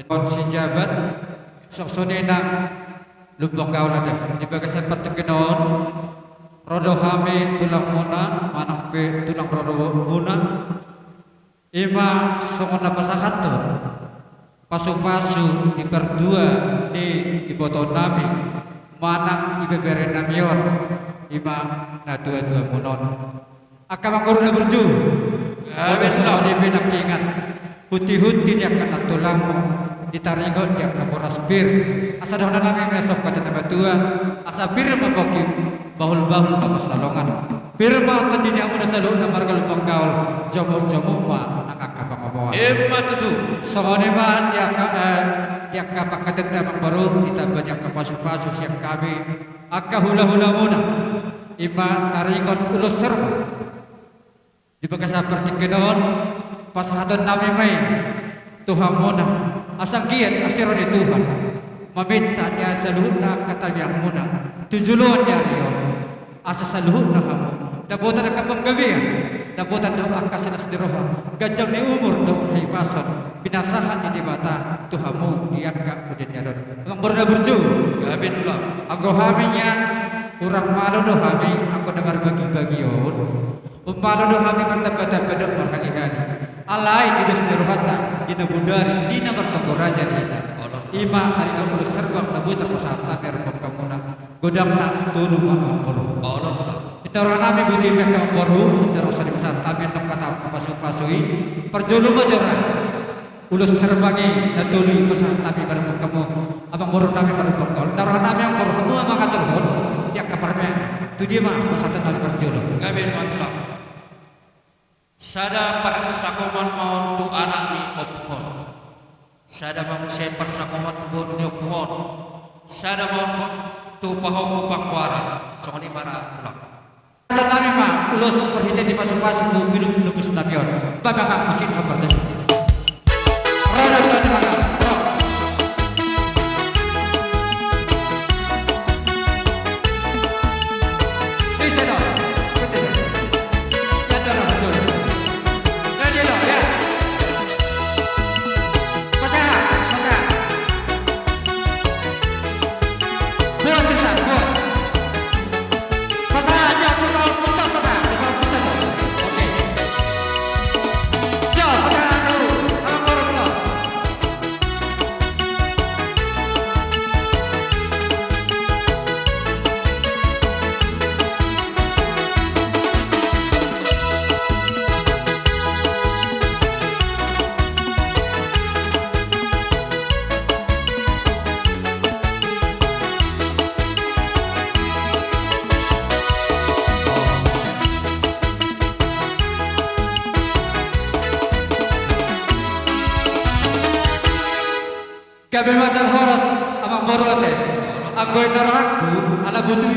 Ingot sijabat. Suang songon i nang lumbang gaol, ate. Di bagasan partingkian on, ro do hami tulangmuna manang pe tulang rorobotmuna. I ma songon na pasahathon pasupasu di partua ni ibotonami manang ibeberenami on, i ma natuatuamuna on. Angka amangboru na burju. Gabe, boto, Islam. Songon i pe nangkiningan, hunti-hunti ni angka nantulangmu, ditaringot di angka boras pir. Asa dohononnami ma songon hata ni natuatua, asa pir ma pongki, bahul-bahul ma pansalongan. Pir ma tondi ni hamuna saluhutna marga Lumban Gaol, jomuk-jomuk ma nang angka pangomoan. Emma tutu. Songon i ma di angka, eh, di angka pangkataion, amangboru, ditamba ni angka pasupasu sian hami angka hulahulamuna, i ma taringot ulos serba. Di bagasan partingkian on, pasahatonnami ma i tu hamuna, asa anggiat asi roha ni Tuhan maminta di saluhutna angka tangiangmuna tu joloan ni ari on, asa saluhutna hamu dapotan angka panggabean, dapotan dohot angka silas ni roha, ganjang ni umur dohot hahipason, pinasahat ni Debata tu hamu di angka pudi ni ari on. Amangboru na burju. Gabe, tulang. Anggo hami nian, hurang malo do hami anggo na marbagibagi on. Ummalo do hami martambatamba dohot marhalihali. Alai di dos ni rohanta, di na bodari, di na martonggo raja di hita. Olo, tulang. I ma taringot ulos serba na boi tarpasahat hami rupa hamuna. Godangna tolu ma, amangboru. Olo, tulang. Di na rohanami boti ma, amangboru, di na roha so dipasahat hami annon hata pasupasu i. Parjolo ma jora ulos serba i na tolu i pasahat hami marhite hamu, amangborunami marhite hamu. Na rohanami, amangboru, hamu ma mangaturhon di angka parmeakna. Tu dia ma pasahatonnami parjolo? Gabe ma, tulang. Sada parsakoman ma on tu anak ni ompung on. Sada ma muse parsakoman tu boru ni ompung on. Sada ma on tu pahompu panggoaran. Songon i ma ra, tulang. Pasahatonnami ma ulos parhitean ni pasupasu tu ginjang ni ompung nami on. Bahen ma musik na parjolo. Ro, ro, ro, ro, ro. Ise do? Ise do? Ya, ro, ro, ro. Ready, ro, ya. Pasahat, pasahat. Buat, pasahat, buat. Pasahat, ya, tu pahompu, pasahat, tu pahompu, pasahat. Oke. Ya, pasahat, tu pahompu. Gabe ma jala horas, amangboru, ate. Anggo i na rohangku, ala botu,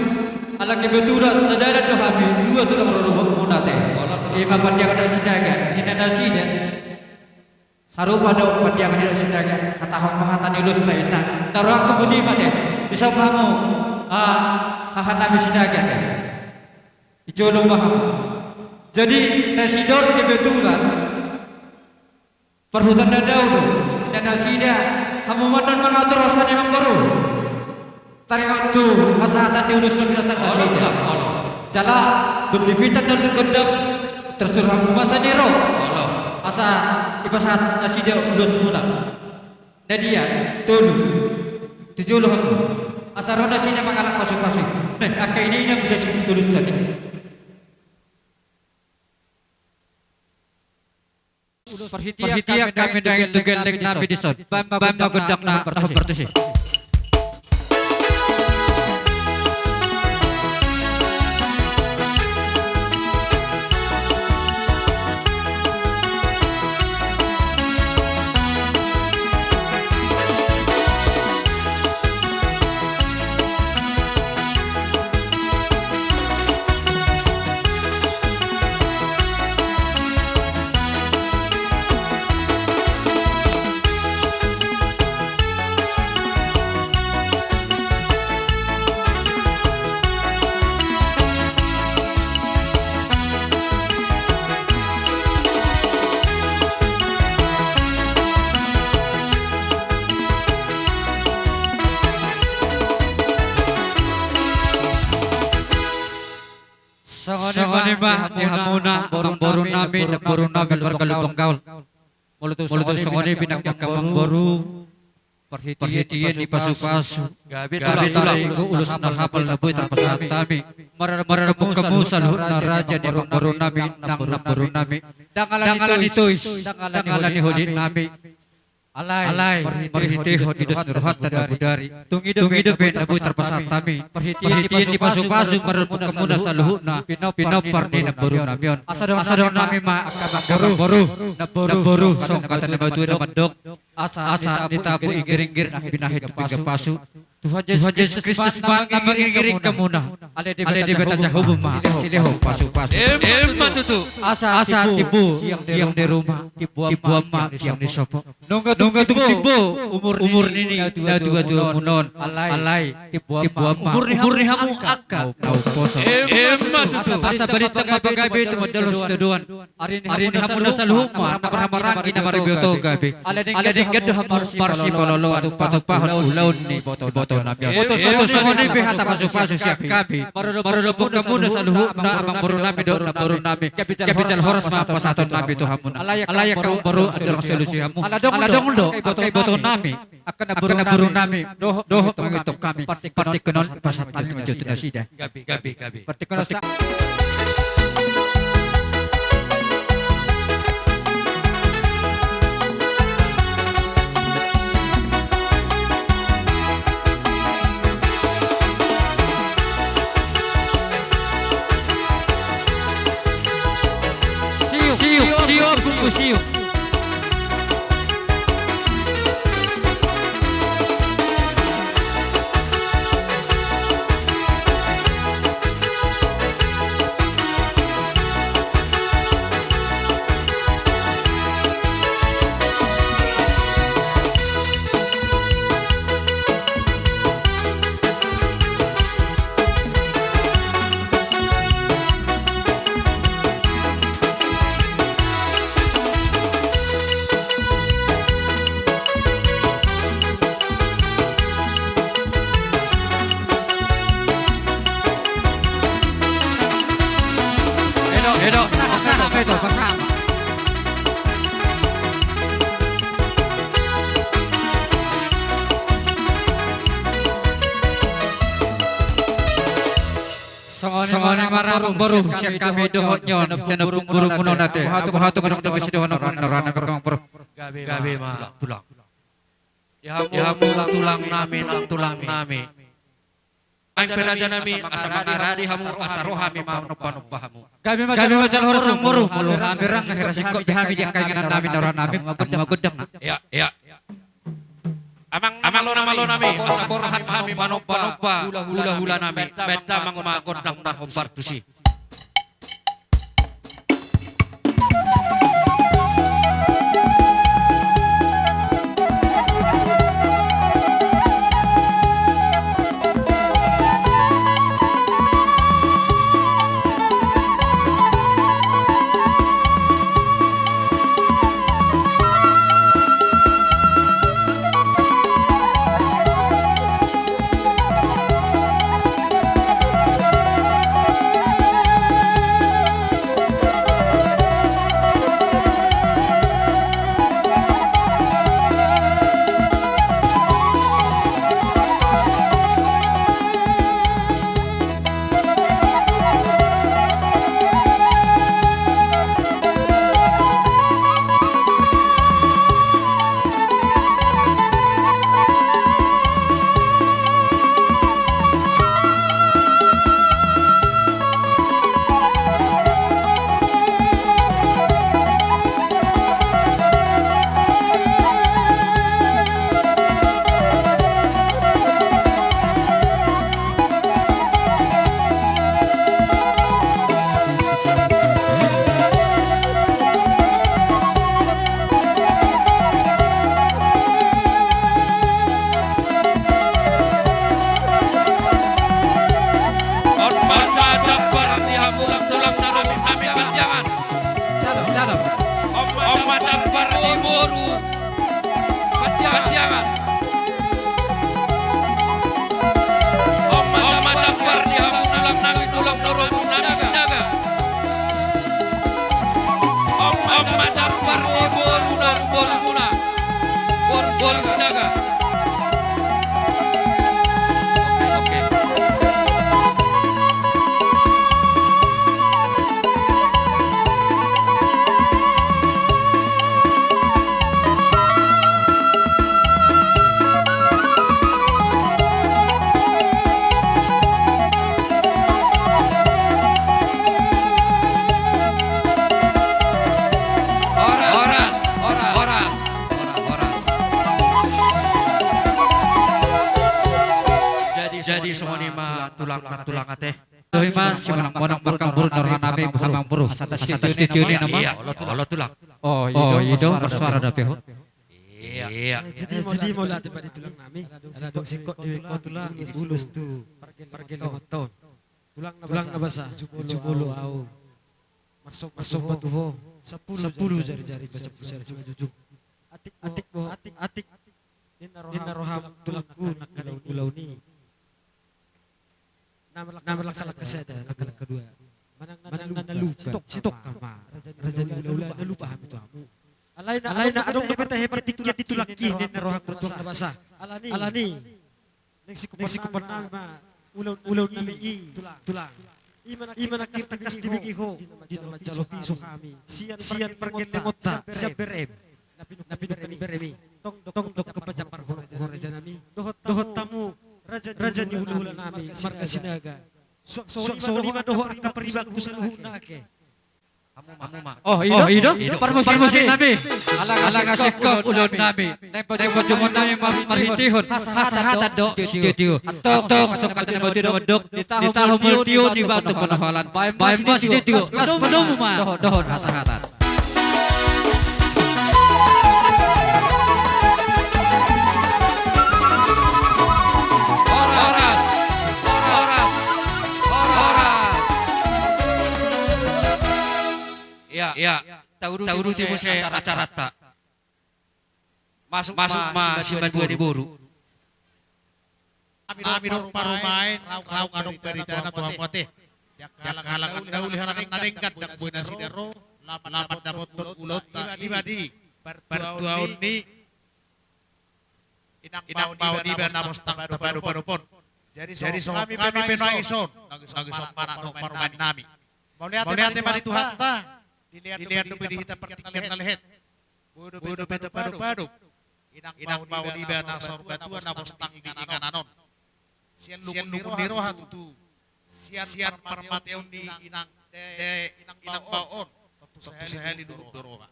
ala kebetulan sadalan do hami dua tulang rorobotmuna, ate. Ima Pandiangan dohot Sinaga, ninna nasida. Sarupa do Pandiangan dohot Sinaga, hatahon ma hata ni ulosta, ninna. Na rohangku botima, ate. Dison ma hamu, ah, hahanami Sinaga, ate. Di jolo ma hamu. Jadi nasida on kebetulan parhuta na dao do, ninna nasida, hamu ma annon mangatur, horas ni amangboru. Taringot tu hasahatan ni ulos na pinasahat nasida. Olo, olo. Jala dung dipinta do gondang, tarsuru hamu ma sian i ro. Olo. Asa dipasahat nasida ulosmuna. Na dia, tolu. Tu jolo hamu. Asa ro nasida mangalap pasupasu i. Nah, angka i ninna bisa si tolu sian i. Parhitean hami nangkin tu gelleng nami dison. Bahen ma gondang na hombar tusi. Songon i ma di hamuna, amangboru nami, namboru nami marga Lumban Gaol. Molo tung songon i, pinangido nami, amangboru, parhitean ni pasupasu, gabe tulang, ulos na hapal na boi tarpasahat hami, marhite hamu saluhutna raja ni amangboru nami nang namboru nami. Ndang ala ni tois, ndang ala ni holit nami. Alai, alai, marhitehon di dos ni rohanta na bodari, tung i dope na boi tarpasahat hami parhitean ni pasupasu marhite hamuna saluhutna, pinompar ni namboru nami on. Asa dohonon nami ma, angka amangboru, namboru, songon hata ni natuatua na mandok: Asa ditapu inggiringgir, binahen tu pinggan pasu. Tuhan Jesus Kristus mangiringiring hamuna. Ale Debata Jahowa ma silehon pasupasu. Emma tutu. Asa tibu tiang ni ruma, tibuan ma tiang ni sopo. Nunga tung tibu umur ni natuatuamuna on. Alai tibuan ma umur ni hamu angka na umposo. Emma tutu. Asa balintang ma pagabe tu mandalos todoan. Ari ni hamuna saluhut ma na marhahamaranggi, na mariboto gabe. Ala denggan do hamu marsipaloloan tumpahon ulaon ni iboto nami on. Tung songon i pe hata pasupasu sian hami, maradophon hamuna saluhutna, amangboru nami dohot namboru nami, gabe jala horas ma pasahaton nami tu hamuna. Alai angka amangboru, andorang sai alusi hamu, ala adong do angka iboto nami, angka namboru nami dohot mangihut hami, partingkian on pasahat hami ma jo tu nasida. Gabe, gabe, gabe. Partingkian on sa- Siuk, siuk, siuk, siuk. Edo, edo, pasahat ma, edo, pasahat ma. Songon i ma amangboru, sian hami dohot ni on, sian namboru muna on ate. Boha tung adong dope sidohonon ni roha nami, amangboru? Gabe ma, tulang. Di hamu tulang nami, nang tulang nami. Baen pe raja nami, asa mangaradi hamu, asa ro hami manombanomba hamu. Gabe ma jala horas amangboru, molo hami rang, hira singkop be hami di angka inganan nami na ro nami, hamu ma gondang na. Ia, ia. Amang, amang na malo nami, asa borhat hami manombanomba hulahula nami, baen damang ma gondang na hombar tusi. On ma jambar di hamu tulang na ro nami Pandiangan. On ma jambar di boru Pandiangan. On ma jambar di hamu tulang nami, tulang na ro nami Sinaga. Om, om macam parboru, boru, boru, boru, boru Sinaga. Oke, oke. Horas, horas, horas, horas, horas. Jadi, jadi songon i ma tulang, tulang ate. Dohot i ma simonang-monang marhangoluhon na roha nami, boru. Asa tio-tio ni nama. Iya, olo tulang. Oh, i do, marsuara dope ho. Iya. Jadi mauliate ma di tulang nami. Ala dung singkop ni ho tulang, di bulus tu pargellengonta on. Tulang na basa, jumolo au marsomba tu ho. Sampulu jari-jari, sampulu jari simanjujung. Atik, atik, ninna roham tulangku, nangkaning ulaon i. Na marlangka-langka sada, langka-langka dua. Manang na lupa, sitongka ma. Raja ni hula-hula, na lupa hami tu hamu. Alai na adong dope tahe partingkian di tulangki, ninna rohangku tulang na basa. Alani. Naeng singkopan nami ma ulaon, ulaon nami i, tulang. I ma na tangkas dibege ho di na manjalo piso hami sian pargellengonta, sian berem. Na pinungka ni berem i. Tong, tong, tong, tong, pajampar ho, ho raja nami. Dohot hamu, raja ni hula-hula nami, marga Sinaga. Suang songon i ma dohot angka paribanku saluhutna ake. Hamu ma. Oh, i do? Parmusik nami. Ala nga singkop ulaon nami. Naeng pajumon nami marhitehon hasahatan dohot tio-tio. Antong, antong, songon hata ni na mandok, ditahu molo tio di batu panaholan. Baen ma sitio-tio, las padomu ma dohot hasahatan. Horas, horas, horas. Iya, iya. Tauduti muse acaranta. Masuk ma simatua ni boru. Hami do parumaen, rau adong baritana tu hamu ate. Jala halangan na uli, halangan na denggan, ndang boi nasida ro, laho mandapothon ulaonta i ma di partuaon ni inang baon iba na bostang Padopadop on. Jadi songon hami pe nuaeng i son, nang i son manang dohot parumaen nami. Mauliate ma di Tuhanta, dilean dope di hita partingkian na lehet. Boi dope tu Padopadop inang baon iba na saur matua na bostang di inganan on. Sian lungun ni roha tutu, sian parmateon ni inang, inang baon on, tontu sahali lurung do roha.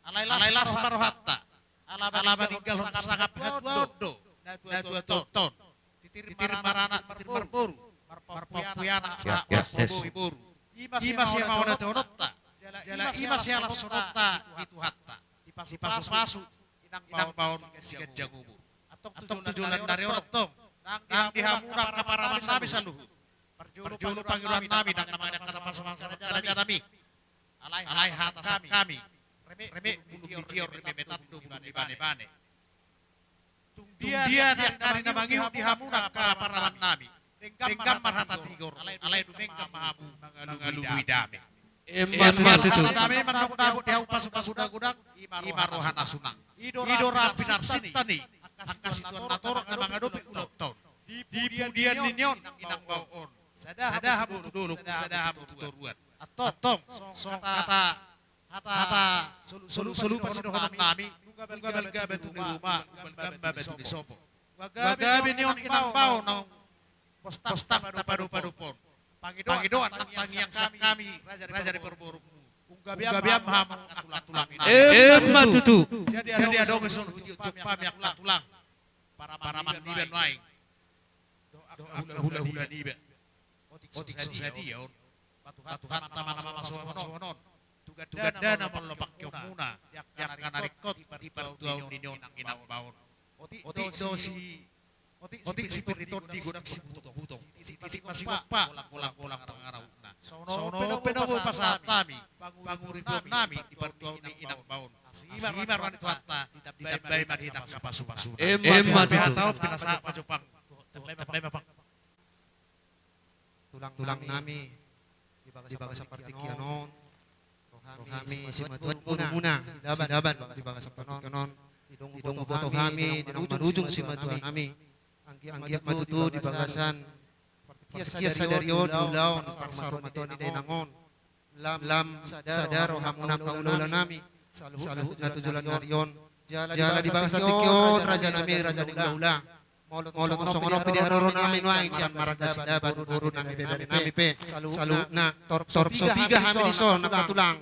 Alai las ma rohanta, ala maninggalhon sangap hatuaon do natuatua on. Titir maranak, titir marboru, marpampuianak sahat tu boru. I ma sian mauliatehononta, jala i ma sialashononta di Tuhanta. Dipasupasu inang baon siganjang umur. Antong tu joloan ni ari on antong, nang di hamu angka paraman nami saluhut, parjolo pangidoan nami nang na mangido angka na pasu-pasu raja nami. Alai hata sian hami, reme bulung ni jior, reme tando bulung ni bane-bane. Tung dia di angka ari na mangihut di hamu angka paraman nami, denggan ma hata tigor, alai dumenggan ma hamu mangalului dame. Emma tutu. Dame ma na dapot di hamu, pasu-pasu na godang, i ma roha na sunang. I do ra pinarsinta ni angka situan na torop na mangadopi ulaonta on. Di pudian ni on inang baon on, sada hamu tu dolok, sada hamu tu toruan. Antong, songon hata, hata solu-solu ma sidohonon nami: nunga balga batu ni ruma, nunga gamba batu ni sopo. Nunga gabe ni on inang baon naung bostang Padopadop on. Pangidoan nang tangiang sian hami, raja ni parborungmu. Unggabean ma hamu angka tulang nami. Emma tutu. Jadi adong i son hutiop-tiop hami angka tulang, paraman niba nuaeng dohot angka hula-hula niba. Otik so sadia on, patuhanta ma na mamasuon on tu gandana molo pangkeonmuna di angka na ringkot di partuaon ni on inang baon. Otik do si, otik sipir ni tondi, godang sibutong-butong, sitisik ma sigompa, golang-golang pangarahutna. Songon on pe na boi pasahat hami panguripan nami di partuaon ni inang baon. Asi ma roha ni Tuhanta, ditambai ma di hita angka pasu-pasuna. Emma tutu. Hata on pinasahat ma jo pang. Tambai ma pang. Tulang nami, di bagasan partingkian on. Rohami simatuan borumuna Silaban di bagasan partingkian on. Didok huboto hami di na marujung simatuanami. Anggiat ma tutu di bagasan partingkian sadari on, di ulaon parsaurmatuaon ni dainang on, lam sada rohamuna angka hulahula nami, saluhutna tu joloan ni ari on. Jala di bagasan tingki on, rajanami, raja ni hulahula, molo tung songon on pe di haroro nami nuaeng sian marga Silaban, boru nami pe, bere nami pe, saluhutna, torop so piga hami dison angka tulang,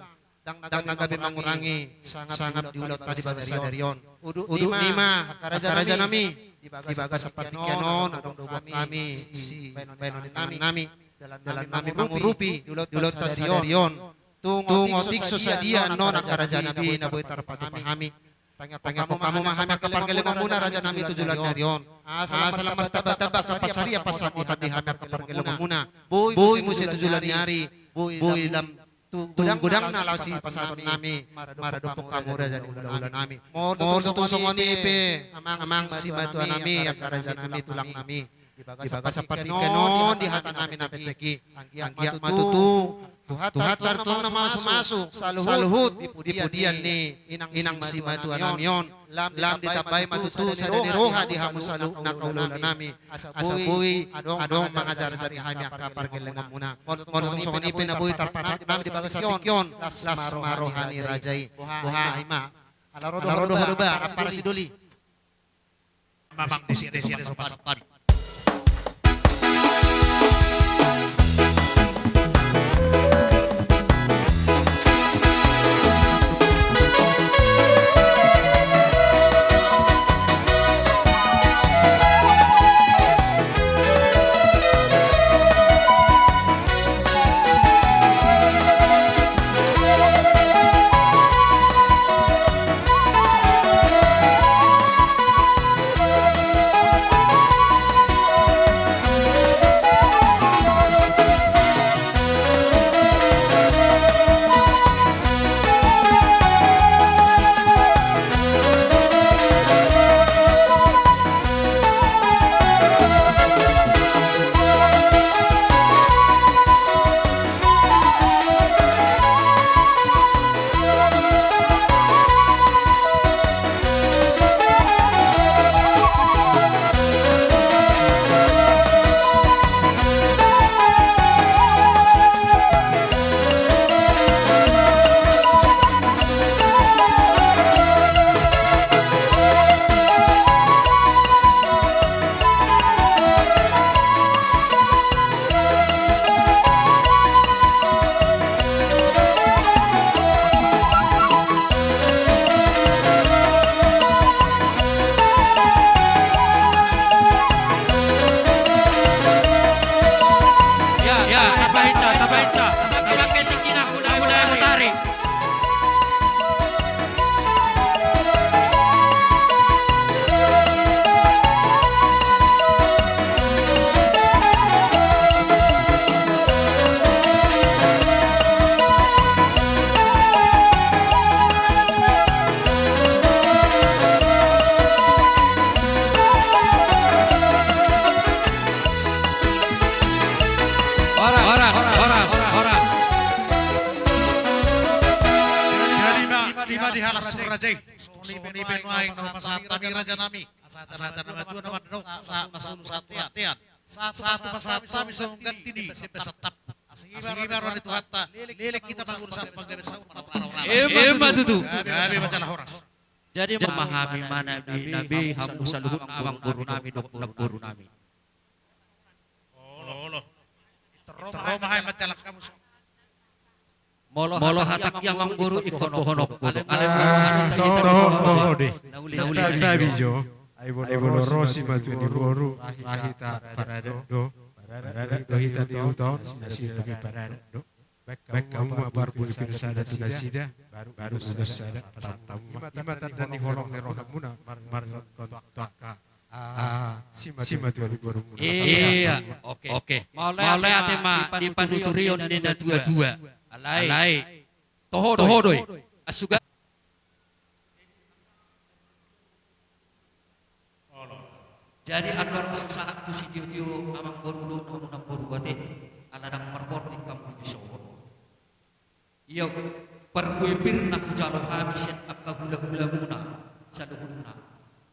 ndang na gabe mangurangi sangap di ulaonta di bagasan sadari on. Udutnima, angka rajanami, di bagasan partingkian on adong do buat hami sibaenon ni tangan nami, dalan nami mangurupi di ulaonta sadari on. Tung otik so sadia annon angka rajanami na boi tarpatupa hami. Tangiangkon hamu ma hami angka pargellengonmuna rajanami tu joloan ni ari on. Asa lam martamba-tamba angka pansarian pansamotan di hami angka pargellengonmuna. Boi muse tu joloan ni ari, boi lam tu godangna laho sipasahaton nami maradophon hamu raja ni hulahula nami. Molo tung songon i pe amang simatuanami, angka rajanami, tulang nami, di bagasan partingkian on di hata nami na petek i, anggiat ma tutu tu hata tulang na mamasu-masu saluhut di pudian ni inang simatuanami on, lam ditambai ma tutu sada ni roha di hamu saluhutna angka hulahula nami, asa boi adong mangajar-ajari hami angka pargellengonmuna. Molo tung songon i pe na boi tarpatupa nami di bagasan tingki on, las ma roha ni raja i. Boha i ma. Ala ro do ho do ba, para sidoli. Mamang desi desi ada sopan sopan. Ya, ya, tapahinsa, tapahinsa. Tapahinsa, tapahinsa. Horas, horas, horas, horas. Jadi, ima, ima di halas raja i. Songon i pe nuaeng na hupasahat hami raja nami. Asa hata ni natuatua na mandok, sahat ma solu sahat tu bontean. Sahat tu pasahat hami songon ganti ni sian bagas santap. Asing ima roha ni Tuhanta, leleng hita mangolu sahat panggabean sahat. Ima tutu. Gabe ma jala horas. Jadi ma hami ma na be, na be hamu saluhut amangboru nami dohot namboru nami. Olo, olo. Ro ma hami manjalang hamu. Molo hatangki amangboru ingkon dohononku do. Alai molo anu, toho do. Santabi jo. Ai molo ro simatua ni boru, ra hita paradat do. Paradat do hita di huta on, nasida pe paradat do. Baen hamu ma parbue pir sada tu nasida, baru ulos sada pasahat hamu ma. Ima tanda ni holong ni rohamuna marga on tu angka simatua ni borumuna. Iya, oke. Mauliate ma di panuturion ni natuatua. Alai toho do i. Asuga. Jadi andorang so sahat tu sitiotio amangboru dohot namboru ate, ala ndang marborngin hamu di son. Ia parbue pir na hujalo hami sian angka hulahulamuna saluhutna.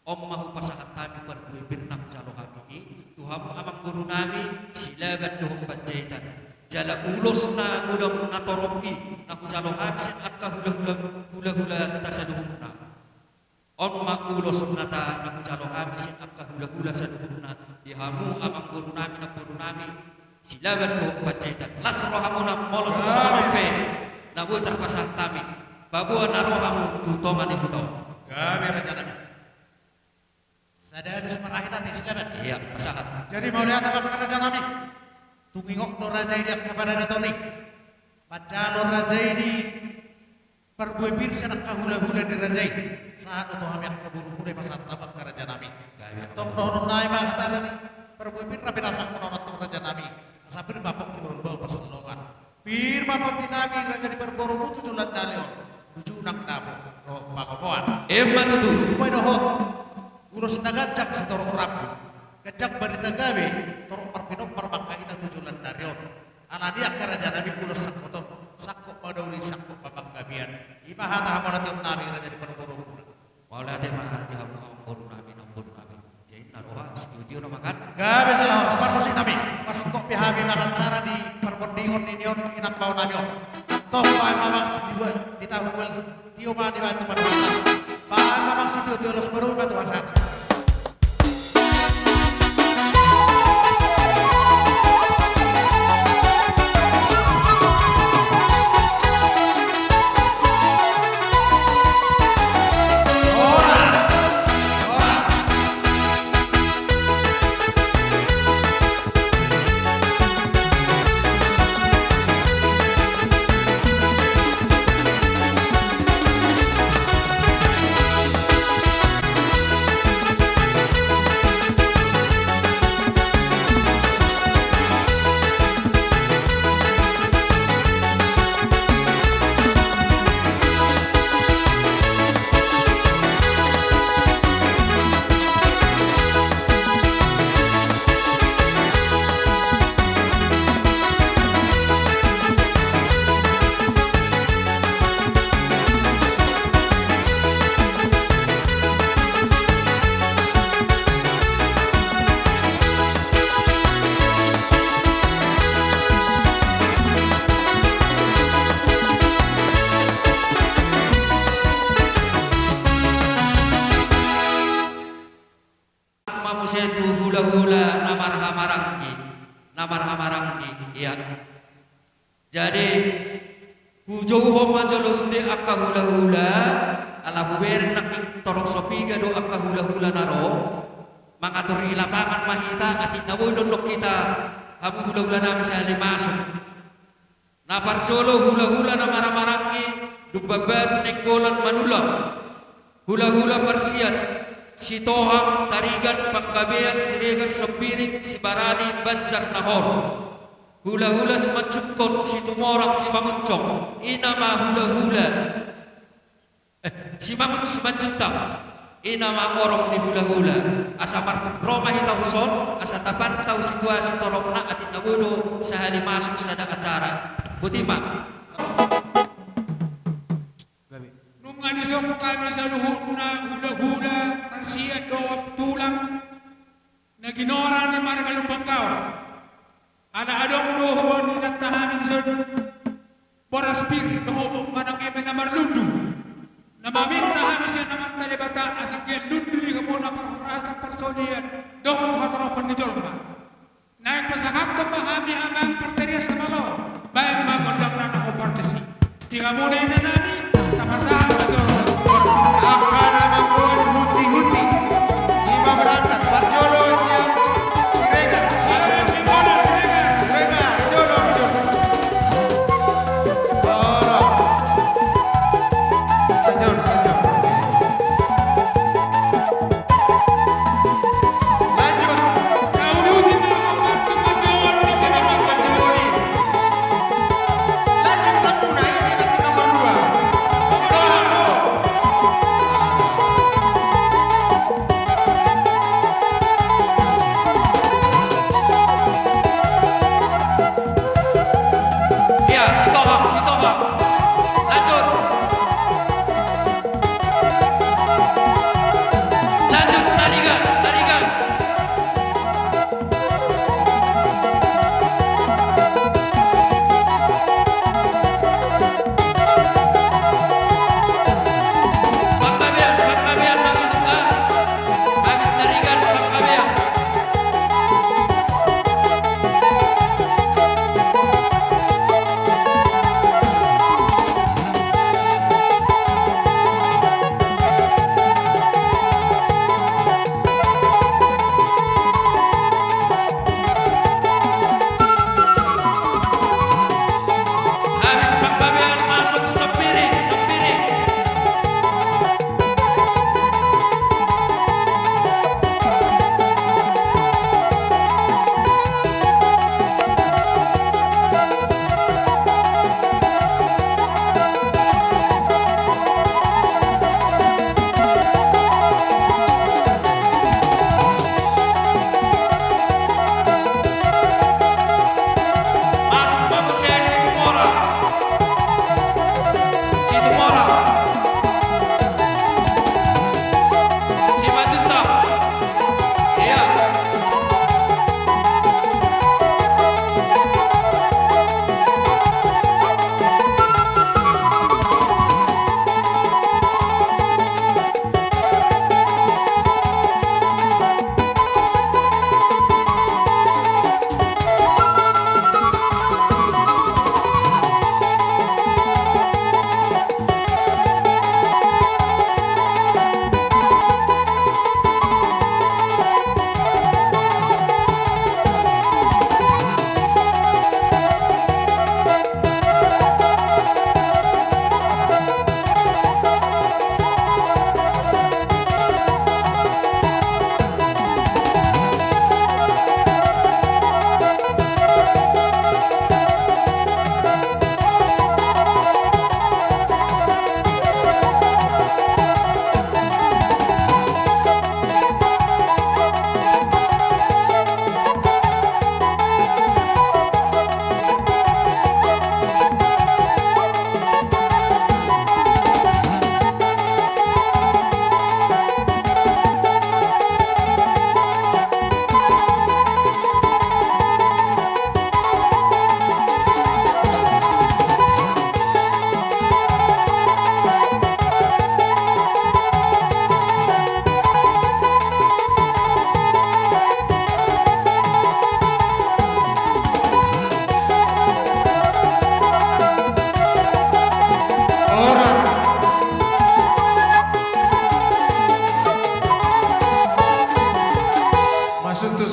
On ma hupasahat hami parbue pir na hujalo hami i tu hamu amangboru nami Silaban dohot Panjaitan. Jala ulos na godang na torop i na hujalo hami sian angka hulahula, hulahulanta saluhutna. On ma ulos na ta na hujalo hami sian angka hulahula saluhutna di hamu amangboru nami, namboru nami Silaban dohot Panjaitan. Las rohamuna molo tung songon on pe na boi tarpasahat hami, paboa na ro hamu tu tonga ni huta on. Gabe raja nami. Sada alus ma ra hita ate Silaban. Ia, pasahat. Jadi mauliate ma angka raja nami. Tung ingot do raja i di angka panadaton i. Manjalo raja i di parbue pir sian angka hulahula ni raja i. Sahat do tu hami angka borumuna i pasahat hami angka raja nami. Gabe. Antong dohonon nami ma hata raja i, parbue pir na pinasahat muna on antong raja nami. Asa pir ma pongki bahulbahul pansalongan. Pir ma tondi nami raja ni parborumu tu joloan ni ari on. Nuju nang dapot dohot pangomoan. Emma tutu. Umbahen dohot ulos na ganjang sitorop rambu. Ganjang barita gabe torop marpinompar ma angka hita tu joloan ni ari on. Alani i angka raja nami ulos sangkot on, sangkot ma ulaon i, sangkot ma panggabean. I ma hata hamonatian nami raja ni parborumu. Mauliate ma di hamu amangboru nami, namboru nami. Jadi na roha sitiotio nama kan. Gabe jala horas parmusik nami. Pasingkop be hami mangacara di parbondingon ni on inang bao nami on. Antong baen ma amang di tahu buel tio ma niba tu parhata. Baen ma amang sitiotio, las ma dohot tu hasahatan. Ma muse tu hulahula na marhahamaranggi, na marhahamaranggi, ia. Jadi hujouhon ma jolo sude angka hulahula, ala hubereng nangkin torop so piga do angka hulahula na ro. Mangatur i lapangan ma hita, atik na boi dohonon hita hamu hulahula nami sahali masuk. Na parjolo hulahula na marhahamaranggi, Lumban Batu Nainggolan Manullang. Hulahula parsiat, Sitohang, Tarigan, Panggabean, Siregar, Sembiring, Sibarani, Banjar, Nahor. Hulahula Simanjungkon, Situmorang, Simanguncong. I nama hulahula. Eh, Simangun, Simanjuntak. I nama orong ni hulahula. Asa marpuk ro ma hita tuson, asa tapantau situasi toropna, atik na boi do sahali masuk sada acara. Boti ma. Nunga dison hami saluhutna hulahula parsiat dohot tulang na ginora ni marga Lumban Gaol. Ala adong do huboan ni inanta hami dison boras pir dohot manang eme na marlundu. Na maminta hami sian Amanta Debata asa anggiat lundu di hamuna parhorasan, parsaulian dohot hatoropon ni jolma. Naeng pasahathon ma hami amang partarias na malo, baen ma gondang na hombar tusi. Di hamuna inanami, tapasahat ma jolo. Angka na mamboan huti-huti. Ima berangkat, parjolo sian Siregar. Siregar, jolo, jolo. Jolo. Sajon, sajon. Lanjut. Huti-huti.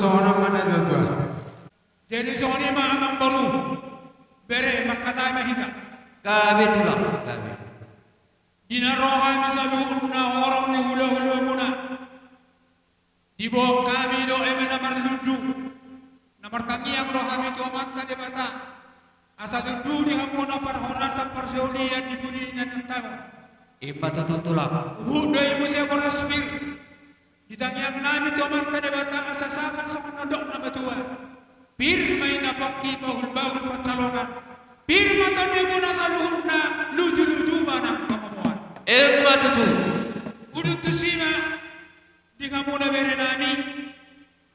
Songon on ma na tuatua. Jadi songon i ma amangboru, bere, mangkatai ma hita. Gabe tulang, gabe. Di na ro hami saluhutna horong ni hulahulamuna, diboan hami do eme na marlundu, na martangiang do hami tu Amanta Debata, asa lundu di hamuna parhorasan parsaulian di pudi na nian tabo. I ma tutu tulang. Huhut do i muse boras pir. Di tangiang nami tu Amanta Debata asa sahat songon na nidok na matua. Pir ma i na pongki, bahulbahul pansalongan. Pir ma tondimuna saluhutna, lujuluju ma nang pangomoan. I ma tutu. Udut tusi ma di hamuna bere nami,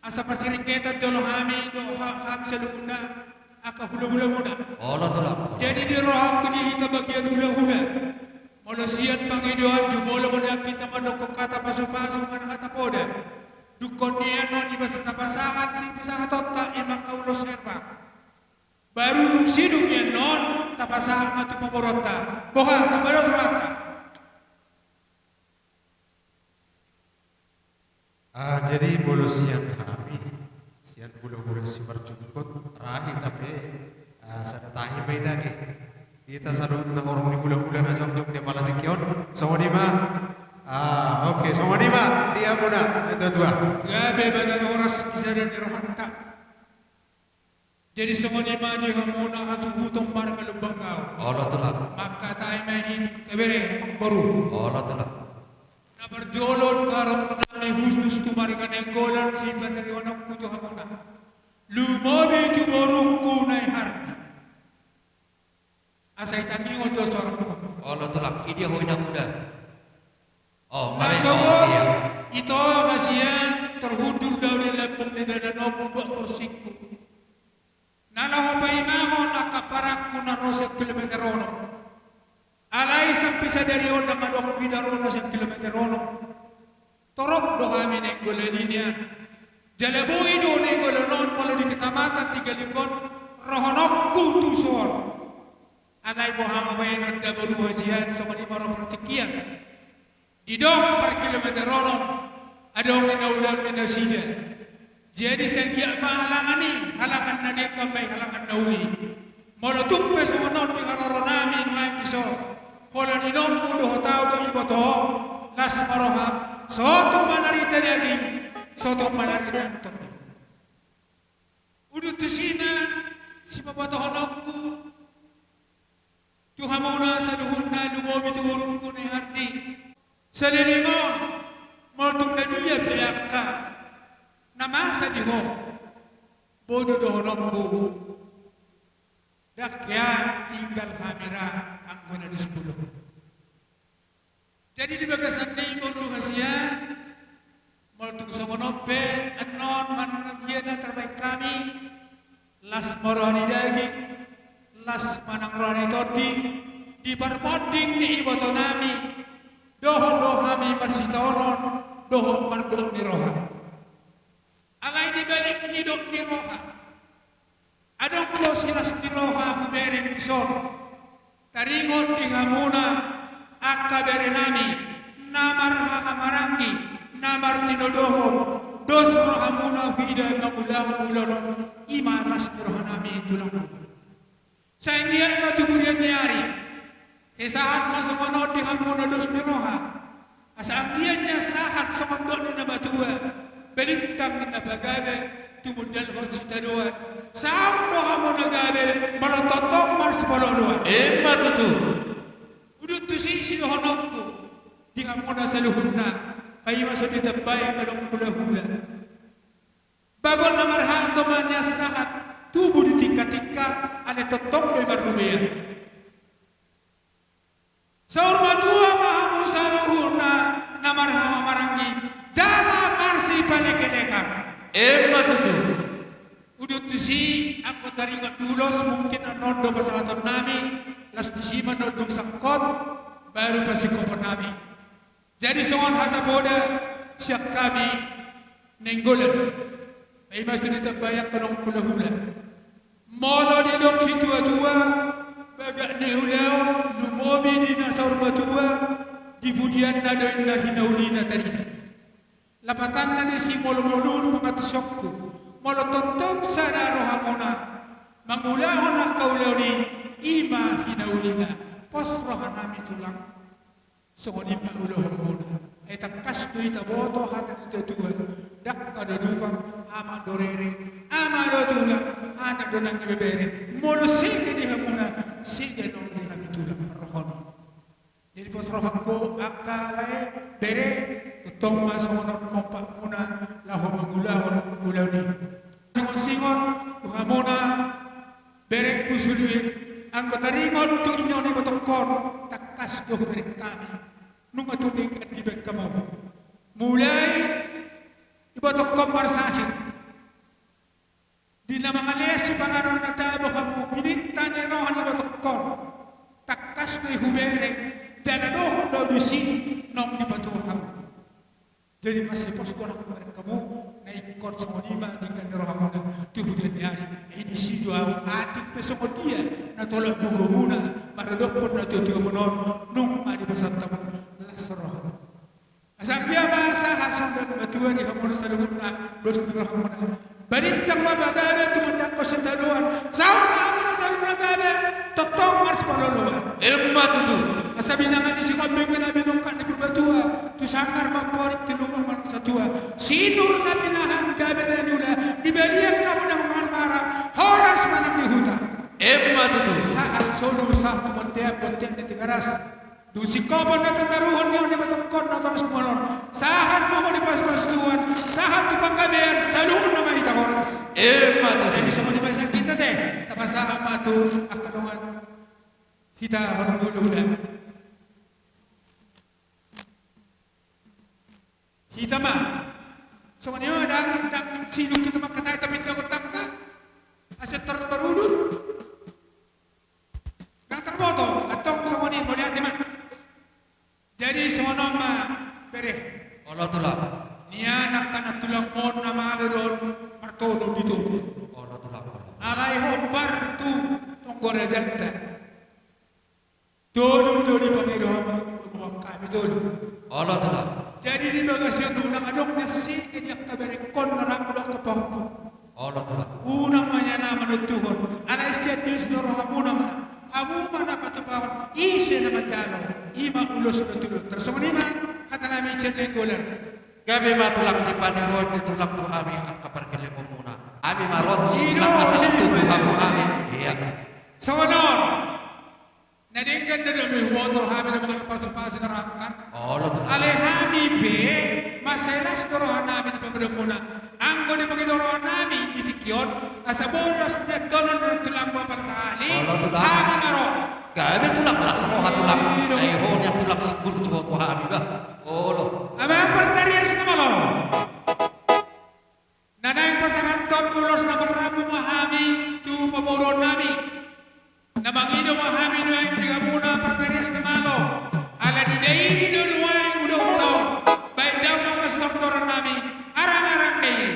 asa marsiringketan jolo hami dohot ha-, hami saluhutna angka hulahulamuna. Olo tulang. Jadi di rohangku di hita bagian hulahula, molo sian pangidoan jumolo ma nian hita mandokkon hata pasupasu manang hata poda. Dungkon nian on ibasa tapasahat sipasahatonta i ma angka ulos herbang. Baru dung sidung nian on tapasahat ma tu pamoruonta. Boha, tapados rohanta? Ah, jadi molo sian hami, sian hulahula Simarjungkot, ra hita pe, ah, sada tahi ma hita ake. Hita saluhutna horong ni hulahula na jongjong di apala tingki on. Songon i ma. Ah, oke, songon i ma. Di hamuna, na tuatua. Gabe ma na horas di sada ni rohanta. Jadi songon i ma di hamuna hasuhuton marga Lumbanggau. Olo tulang. Mangkatai ma hita bere, amangboru. Olo tulang. Na parjolo haroronami husus tu marga Nainggolan sipatarihononku tu hamuna. Lumobi tu borungku Naihardi. Asa itangion do sorongkon. Olo tulang, i dia ho inang uda. Oh, na sogot, oh, iya. Ito hasian, tarhundul do au di lambung ni dalanonku dohot torsingku. Na laho paimahon angka parangku na ro sian kilometer onom. Alai sampe sadari on ndang adong huida ro na sian kilometer onom. Torop do hami Nainggolan i nian. Jala boi do Nainggolan on molo di kecamatan Tiga Linggon rohononku tuson. Alai boha ma baenon da boru hasian, songon i ma ro partingkian. Didok parkilometer onom, adong ni na ulaon ni nasida. Jadi sai anggiat ma halangan i, halangan na denggan ma i, halangan na uli. Molo tung pe songon on di haroronami nuaeng dison, holan inongmu dohot au do iboto, las ma roham, sotung ma narita daging, sotung ma narita tondi. Udut tusi ma sipabotohononku tu hamuna saluhutna, lumobi tu borungku Naihardi. Saleleng on, molo tung na dia pe angka na masa di ho, boi do dohononku, ndang hea tinggal hami ra anggo na dos bolon. Jadi di bagasan ni i boru hasian, molo tung songon on pe annon manang na dia na tarbahen hami, las ma roha ni daging, las ma nang roha ni tondi, di parmonding ni ibotonami, dohot do hami marsitaonon, dohot mardok ni roha. Alai di balik ni dok ni roha, adong do silas ni roha hubereng dison. Taringot di hamuna angka berenami, na marhahamaranggi, na martinodohon, dos rohamuna huida mangulahon ulaon on, i ma las ni rohanami tulang. Sai anggiat ma tu pudian ni ari, sai sahat ma songon on di hamuna dos ni roha. Asa anggiat nian sahat songon dok ni na matua, balintang ninna pagabe, tumundalhon sitadoan, saut do hamuna gabe, molo tongtong marsipaloaloan. Emma tutu. Udut tusi sidohononku di hamuna saluhutna, paima so ditambai angka dongan hulahula. Bagot na marhalto ma nian sahat tubu di tingkatingka, alai tongtong do i marrubean. Saur matua ma hamu saluhutna na marhahamaranggi jala marsipalekelekan. Emma tutu. Udut tusi, anggo taringot di ulos, mungkin annon do pasahatonnami, laos disi ma annon dung sangkot, baru pasingkoponnami. Jadi songon hata poda sian hami Nainggolan, paima so ditambai angka dongan hulahula. Molo didok situatua, bagak ni ulaon, lumobi di na saur matua, di pudianna do inna hinaulina tarida. Lapatanna disi molo molur pangantusionku, Molo tongtong sada rohamuna mangulahon angka ulaon i, i ma hinaulina. Pos rohanami tulang. Songon i ma ulaonmuna. Ai tangkas do hita boto hata ni natuatua. Dangka do dupang, ama do rere, ama do tulang, anak do nang ibebere. Molo sege di hamuna, sege nang di hami tulang parrohahon i. Jadi pos rohangku angka lae bere, tongtong ma songon on kompakmuna laho mangulahon ulaon i. Singot-singot tu hamuna berengku sude, anggo taringot tu inganan ni ibotongkon, tangkas do hubereng hami. Nunga tung denggan dibaen hamu. Mulai ibotongkon marsahit. Di na mangalean sipanganon na tabo hamu, pininta ni roha ni ibotongkon. Tangkas do i hubereng, jala dohot do disi naung dipatua hamu. Jadi mansai pos do rohangku hubereng hamu, na ingkon songon i ma denggan ni rohamuna tu pudian ni ari. Ai disi do ahu, atik pe songon dia na tolap gogomuna maradophon natuatuamuna on, nunga dipasahat hamu las roha. Asa anggiat ma sahat songon na matua di hamuna saluhutna, dos ni rohamuna. Balintang ma pagabe tumundalhon sitadoan, saut ma hamuna saluhutna gabe, tongtong marsipaloloan. Emma tutu. Asa binanga ni Sikombing ma na binongkak ni Purbatua, tu sanggar ma amporik, tu lubang ma nang satua. Sinur na pinahan gabe na niula, di balian hamu na marmara, horas ma nang di huta. Emma tutu. Sahat solu sahat tu bontean, bontean ni Tigaras. Dung singkopon na tataruhon ni on ibotongkon na torus monon, sahat ma ho di pasupasu Tuhan, sahat tu panggabean, saluhutna ma hita horas. Emma tutu. Jadi songon i ma sian hita te, tapasahat ma tu angka dongan hita horong dulu da. Hita ma. Songon i ma, ndang, ndang sidung hita mangkatai, tapi hita gontangka. Asa tarbarudut. Ndang tarboto, antong songon i, mauliate ma. Jadi songon on ma, bere. Olo tulang. Nian angka na tulangmon na malo do on martolu di Toba. Olo tulang, olo. Alai hombar tu tonggo rajanta. Tolu do dipangido hamu, dohot hami tolu. Olo tulang. Jadi di bagasan on, unang adong na sege di angka berengkon na rap dohot angka pahompu. Olo tulang. Unang ma nian manontuhon, alai sian disi do rohamuna ma, hamu ma na patupahon, ise na manjalo, i ma ulos dohot tuduhon. Tarsongon i ma hatanami sian Nainggolan. Gabe ma tulang, di pangidoan ni tulang tu hami angka pargellengonmuna. Hami ma ro tu si tulang, asa tubu hamu hami. Ia. Songon on. Na denggan do hami huboto, hami do mangangkat pasupasu na rohangkan. Olo tulang. Alai hami pe mansai las do rohanami di pangidoanmuna. Anggo dipangido rohanami di tingki on, asa bolas ni angka on do tulang, boha pala sahali. Olo tulang. Hami ma ro. Gabe tulang, las roha tulang. Ai ho nian tulang singgur jo tu hami bah. Olo. Amang partarias na malo. Na naeng pasahathon ulos na marrambu ma hami tu pamoruonnami. Na mangido ma hami nuaeng di hamuna partarias na malo. Ala ni Dairi do nuaeng udaonta on. Baen damang ma sitortorannami, arang-arang Dairi.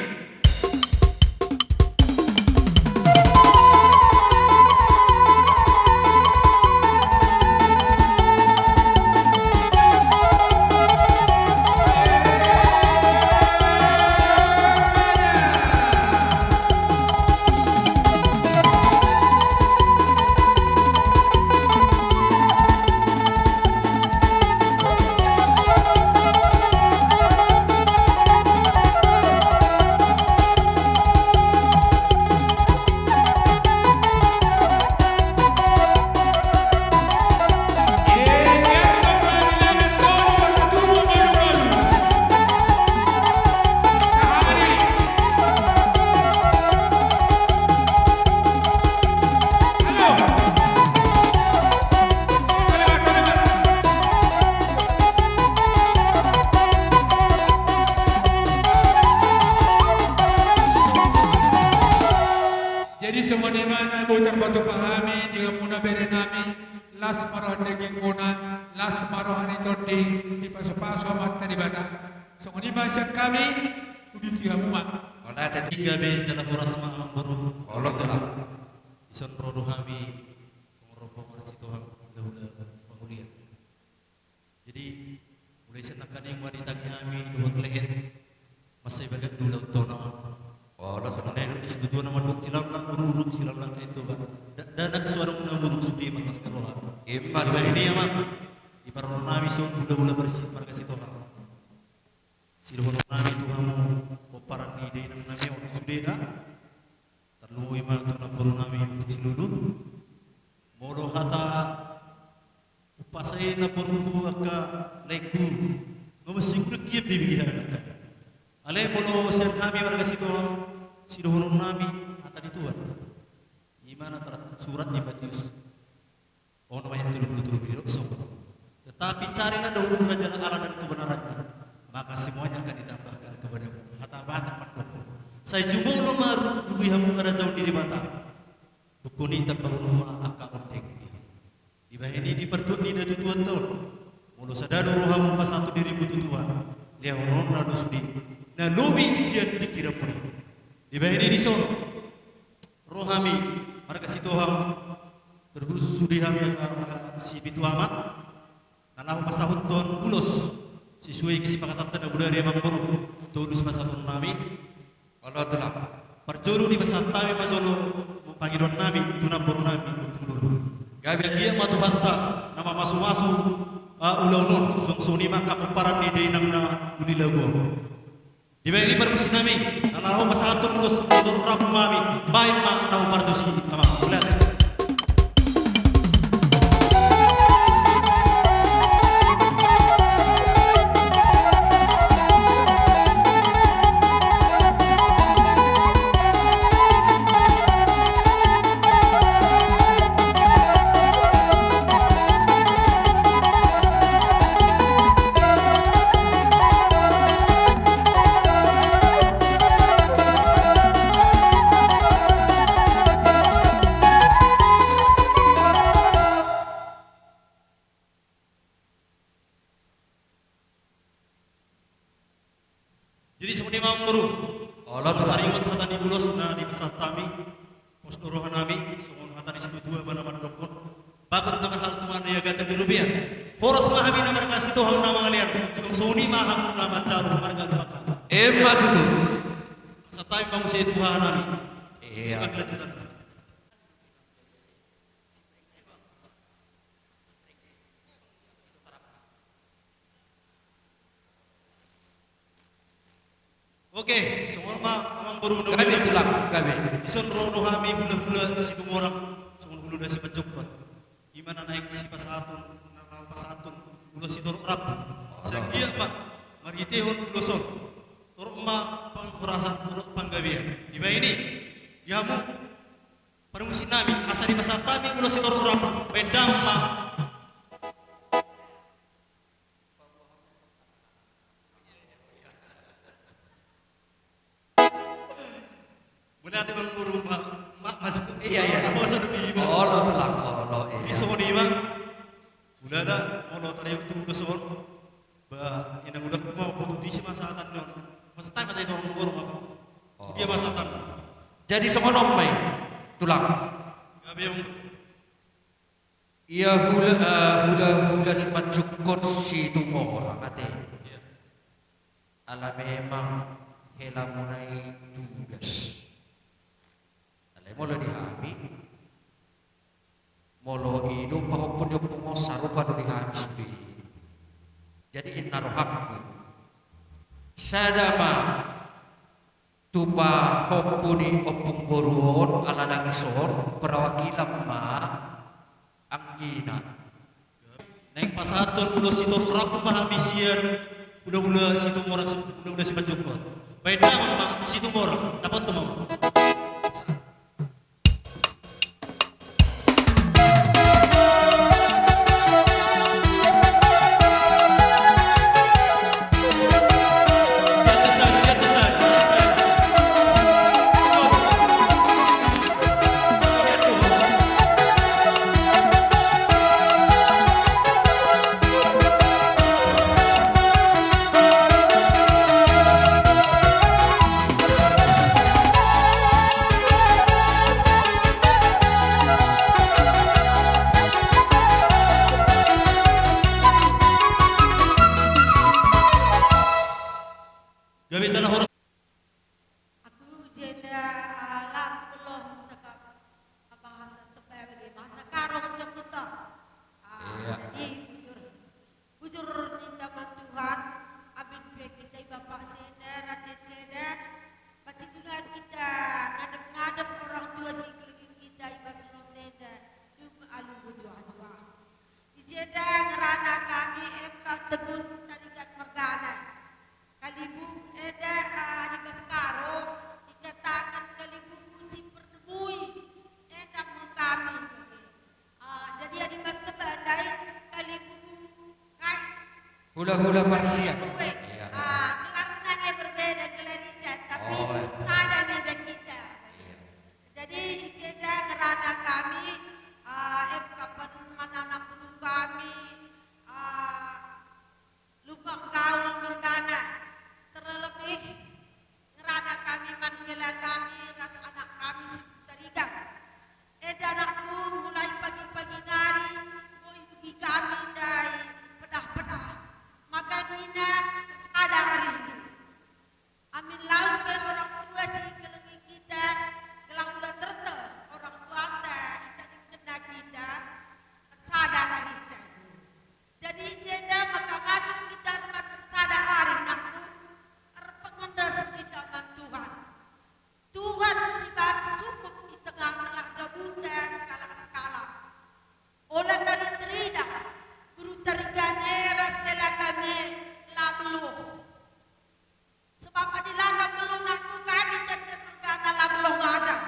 Jadi songon i ma na boi tarpatupa hami di hamuna berenami, las ma roha ni dagingmuna, las ma roha ni tondi, dipasupasu Amanta Debata. Songon i ma sian hami, huditi hamu ma. Olo, tadi gabe jala horas ma amangboru. Olo tulang. Dison ro do hami, songon ro pe marsituhang hulahula pangulian. Jadi mulai sian nangkaning ma ditangi hami dohot lehet, mansai bagak do ulaon tona. Olo tulang. Tutu na mandok silamlam ururuk, silamlam aek Toba. Dakdanak so adong na muruk, sude marlas ni roha. Ima tutu. Dibahen i, amang, diparorot hami songon hulahula marga Sitohang. Sidohonon nami tu hamu pomparan ni dainang nami on, sudena. Tarlumobi ma tu namboru nami Ompung Silulu. Molo hata umpasa i, namborungku, angka laengku, nga mansai hudok hian be bege hami nangkin. Alai molo sian hami marga Sitohang, sidohonon nami hata ni Tuhan. Ima na tarsurat di Matius onom ayat tolu pulu tolu, didok songon on: Tetapi carilah dahulu kerajaan Allah dan kebenarannya, maka semuanya akan ditambahkan kepadamu. Hata Batak mandok: Sai jumolo ma dulu di hamu harajaon ni Debata, dungkon i tambahon ma angka on dengke. Dibahen i, di partuat ni natuatuanta on, molo sada do rohamu pasahathon dirimu tu Tuhan, lehononna do sude na lobi sian pingkiranmuna i. Dibahen i dison ro hami marga Sitohang, terkhusus sude hami angka marga Sipitu Amak, na laho pasahathon ulos sesuai kesepakatanta na bodari, amangboru, tolu sipasahaton nami. Olo, tulang. Parjolo dipasahat hami ma jolo pangidoan nami tu namboru nami Ompung Lolo. Gabe. Anggiat ma Tuhanta na mamasumasu, ah, ulaon on, suang songon i ma angka pomparan ni dainang na uli lagu on. Dibahen i parmusik nami, na laho pasahathon ulos di torop rambu nami, baen ma na hombar tusi, amang. Mauliate. Jadi songon i ma, amangboru. Olo, tulang. Songon taringot hata ni ulos na dipasahat hami, pos do roha nami, songon hata ni situatua ma na mandokkon: Bagot na marhalto ma na iagatan di robean. Horas ma hami na marga Sitohang na mangalean, suang songon i ma hamu na manjalo marga Lumban Garu. Ima tutu. Pasahat hami ma muse tu haha nami. Iya. Simak lanjutan. Oke, songon on ma, amangboru. Gabe, tulang, gabe. Dison ro do hami hulahula Situmorang, songon hulahula simanjongkon. Ima na naeng sipasahaton, na laho pasahaton ulos sitorop rambu. Olo. Sai anggiat ma marhitehon ulos on, torop ma panghorasan, torop panggabean. Dibahen i, di hamu parmusik nami, asa dipasahat hami ulos sitorop rambu, baen damang ma. Mauliate, amangboru, ma, ma, masuk. Iya, iya. Apa masuk di bima? Olo, tulang, olo, iya. Jadi songon i ma. Hulahula, molo taringot tu ulos on, ba, inang ulos ma, boto tu ise ma sahatanna on. Masa tai mata itu, amangboru, apa? Oh. Dia ma sahatanna. Jadi songon on ma i, tulang. Gabe, amangboru. Ia hula, eh, hulahula simanjongkon Situmorang ate. Iya. Ala memang helamuna i tugas. Alai molo di hami, molo i do pahompu ni ompung on, sarupa do di hami sude. Jadi inna rohangku, sada ma tu pahompu ni ompung boru on, ala dang ison, perwakilan ma anggina. Naeng pasahathon ulos sitorop rambu ma hami sian hulahula Situmorang, hulahula simanjongkon. Baen damang ma Situmorang, dapothon ma. Gabe jala horas. Aku janda, eh, Hula-hula parsiap. Iya. Ah, gelarna nge berbeda, gelar ijat, tapi oh, iya, sada nge da hita. Iya. Jadi, ijenda ngerana kami, ah, eh, kapan mana anak boru kami, ah, Lumban Gaul mergana, terlebih ngerana kami, manghela kami ras anak kami si Tarigan. Enda anakku, mulai pagi-pagi nari boi begi kami ndai pedah-pedah. Maka ninna, sada arihndu. Amin laos pe orang tua si kelengi kita, gelang uda terte orang tuanta, ita di kena kita, sada arihta. Jadi ijenda maka masuk kita rumah sada arih, nakku, erpengendas kita man Tuhan. Tuhan sibahan sukut di tengah-tengah jabunta segala-segala. Ola kali terida, boru Tarigan ras hela kami labloh. Sebab adi landa melo nakku kami tender mergana labloh ngajar.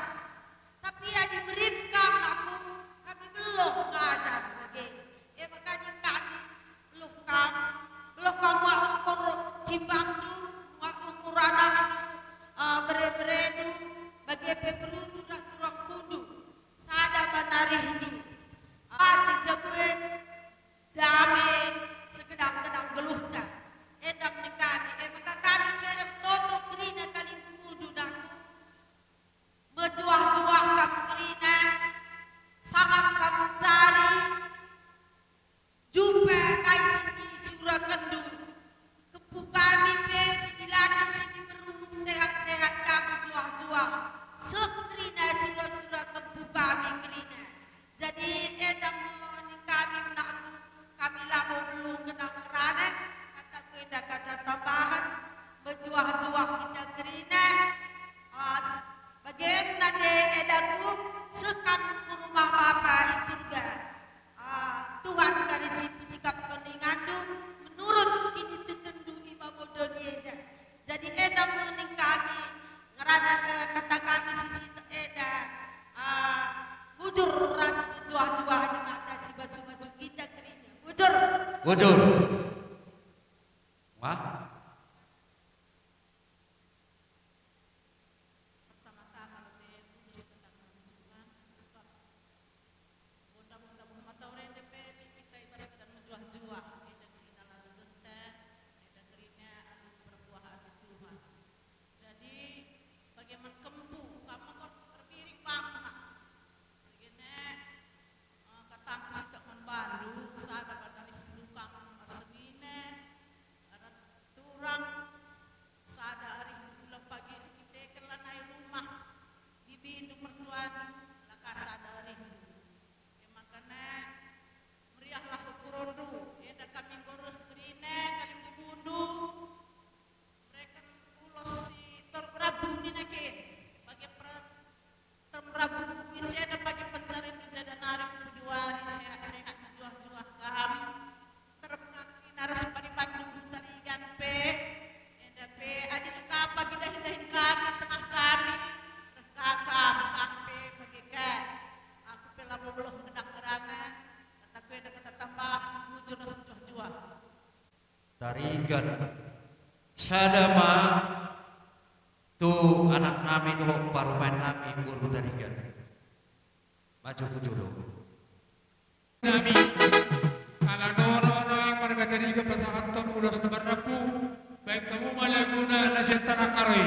Tapi adi berim kam nakku kami melo ngajar bage. E maka ning kami melo kam, melo kam muak ukur cimbangdu, muak ukur anakdu, eh, bere-beredu, bage pe berundu dan turangkundu. Sada banarihndu. Aci jabue. Dame segedang-gedang geluhta. Endang ni kami, e maka kami pe ertoto kerina kalimbubu nakku. Mejuah-juah kam kerina, sangap kam cari, jumpa kai si di surakendu. Kempu kami pe si di laki si di beru sehat-sehat kami juah-juah. Seh kerina sura-sura kempu kami kerina. Jadi endang ning kami menakku kami lamo belum kenang rane. Kataku enda kata tambahan. Mejuah-juah kita kerina. As, bagen nande endangku seh kam ke rumah Bapa i surga. Ah, Tuhan gari si pisikap koningandu menurut kinitikendu i babodo di enda. Jadi enda mending kami ngerana, eh, kata kami sisi enda, ah, bujur ras mejuah-juah di mata si basu-basu kita kerina. Bujur. Bujur. Wah. Pertama-tama dope bujur si kata Tuhan sebab Bonda-bonda muna mata ore de pe ni kita ibas kedan mejuah-juah, eda kerina lalu genta, eda kerina alu perbuah ati Tuhan. Jadi bagaimana kempu, kamu kok terpiring pamuna. Segene, eh, kataku sitak man bandu, sada bandari hindu kamu arsenine, ada turang, sada ari hindu pagi kita kelanai rumah, di bindu mertuan, laka sada ari hindu. Makana meriahlah ukurondu, eda kami goreh kerina kalimbubundu, mereken ulos si tor rabu ni nakin, bagi per-, tor rabu isi eda bagi pencari tu jada nari pujuari sehat-sehat mejuah-juah kam. Terpengakui naras panipan di Tarigan pe, enda pe adil ka pagi dahin-dahin kami tengah kami, reh kakam, kam pe bagi ka. Aku pe lamo beloh gedak ngerana, kataku enda kata tambahan, bujur ras mejuah-juah. Tarigan. Sada ma tu anak nami dohot parumaen nami boru Tarigan. Maju hu jolo. Nami, ala nono nang marga Tarigan pasahathon ulos na marrambu, baen hamu ma laguna na sian tanah karo i.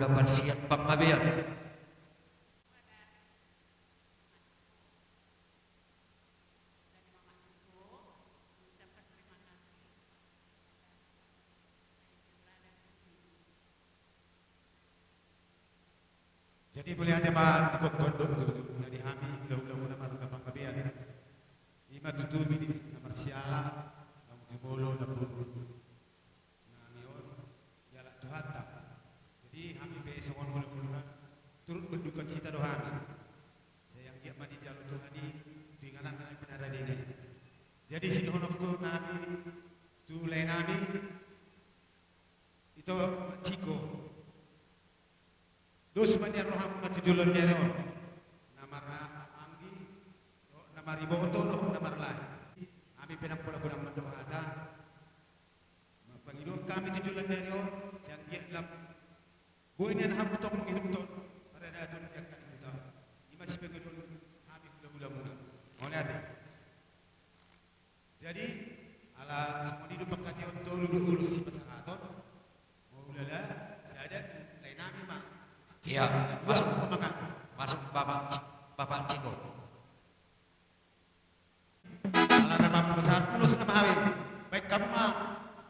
Parsiap panggabean. Jadi mauliate ma di gokhon dohot jujur na di hami hulahula muna marga Panggabean. Ima tutu midis na marsiala, naung jumolo na boru nami on, dialap Tuhanta. Jadi hami pe songon hulahula, turut berduka cita do hami. Sai anggiat ma dijalo Tuhan i tu inganan na pinaradena i. Jadi sidohononku nami tu lae nami, ito Ciko. Dos ma nian rohamuna tu joloan ni ari on. Na maranggi, dohot na mariboto, dohot na marlae. Hami pe ndang pola godang mandok hata. Marpangidoan hami tu joloan ni ari on, sai anggiat lam boi nian hamu tong mangihuthon paradaton di angka ni huta. Ima sipangidoan hami hulahula muna. Mauliate. Jadi, ala songon i do pangkataion tolu do ulos sipasahaton. Molo ulala, sada tu lae nami ma. Iya, masuk. Masuk Bapak Ci-, Bapak Ciko. Ala na mampesahat ulos nama hami. Baen hamu ma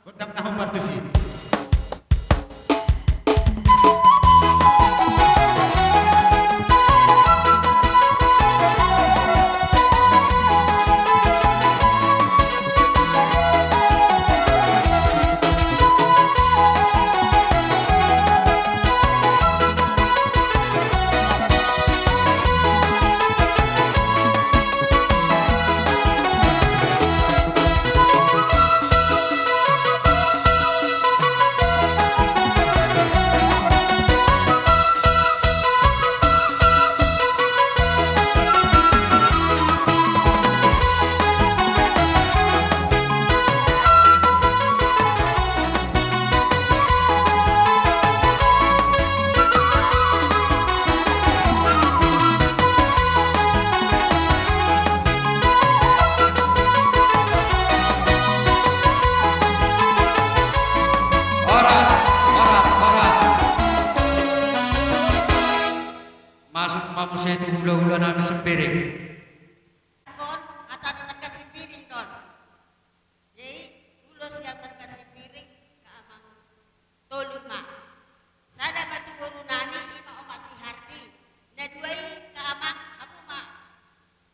gondang na hombar tusi. Horas, horas, horas. Masuk ma muse tu hulahula nami Simbiring. Hata ni marga Simbiring do on. Jadi ulos sian marga Simbiring, ka amang tolu ma. Sada ma tu boru nami, ima omak si Hardi. Na dua i ka amang, hamu ma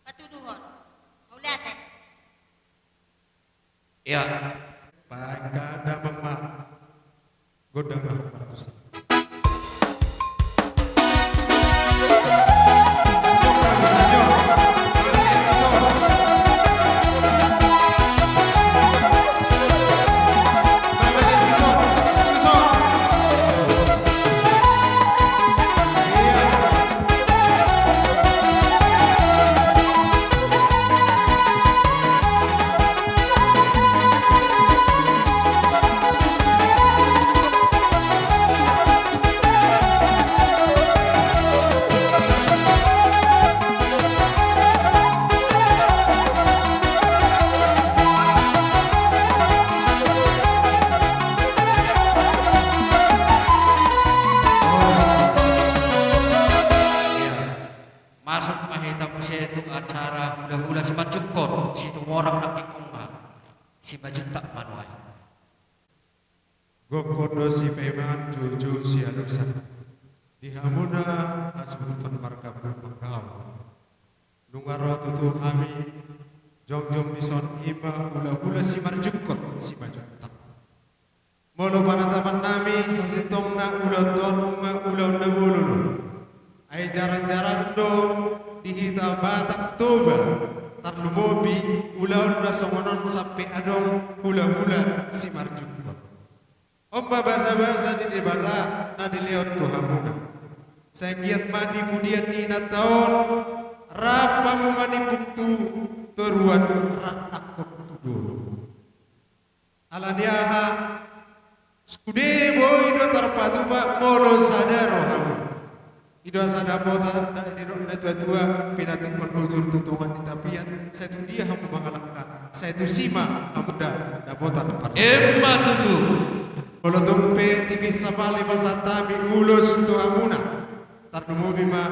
patuduhon. Mauliate. Iya. Baen damang ma gondang na hombar tusi. Masuk ma hita muse tu acara hulahula simanjungkon, Situmorang nangkin, nunga simanjuntak ma nuaeng. Gokhon do sipaimaon, jujur sialusan. Di hamuna hasuhuton marga Panggabean. Nunga ro tutu hami jongjong dison, ima hulahula simarjungkon simanjuntak. Molo panatapan nami sasintongna ulaon on nunga ulaon na bolon do. Ai jarang-jarang do di hita Batak Toba tarlumobi ulaon na songon on sampe adong hulahula simarjungkon. On ma basa-basa ni Debata na dilehon tu hamuna. Sai anggiat ma di pudian ni inanta on rap hamu manimbung tu toruan, rap nangkok tu dolok. Ala ni aha? Sude boi do tarpatupa molo sada rohamu. I do asa dapotan, didok na tua-tua, pinantikhon hujur tu tonga ni tapian, sai tu dia hamu mangalangka, sai tusi ma hamu da dapotan parsaoran. Emma tutu. Molo tung pe tipis sapala dipasahat hami ulos tu hamuna, tarlumobi ma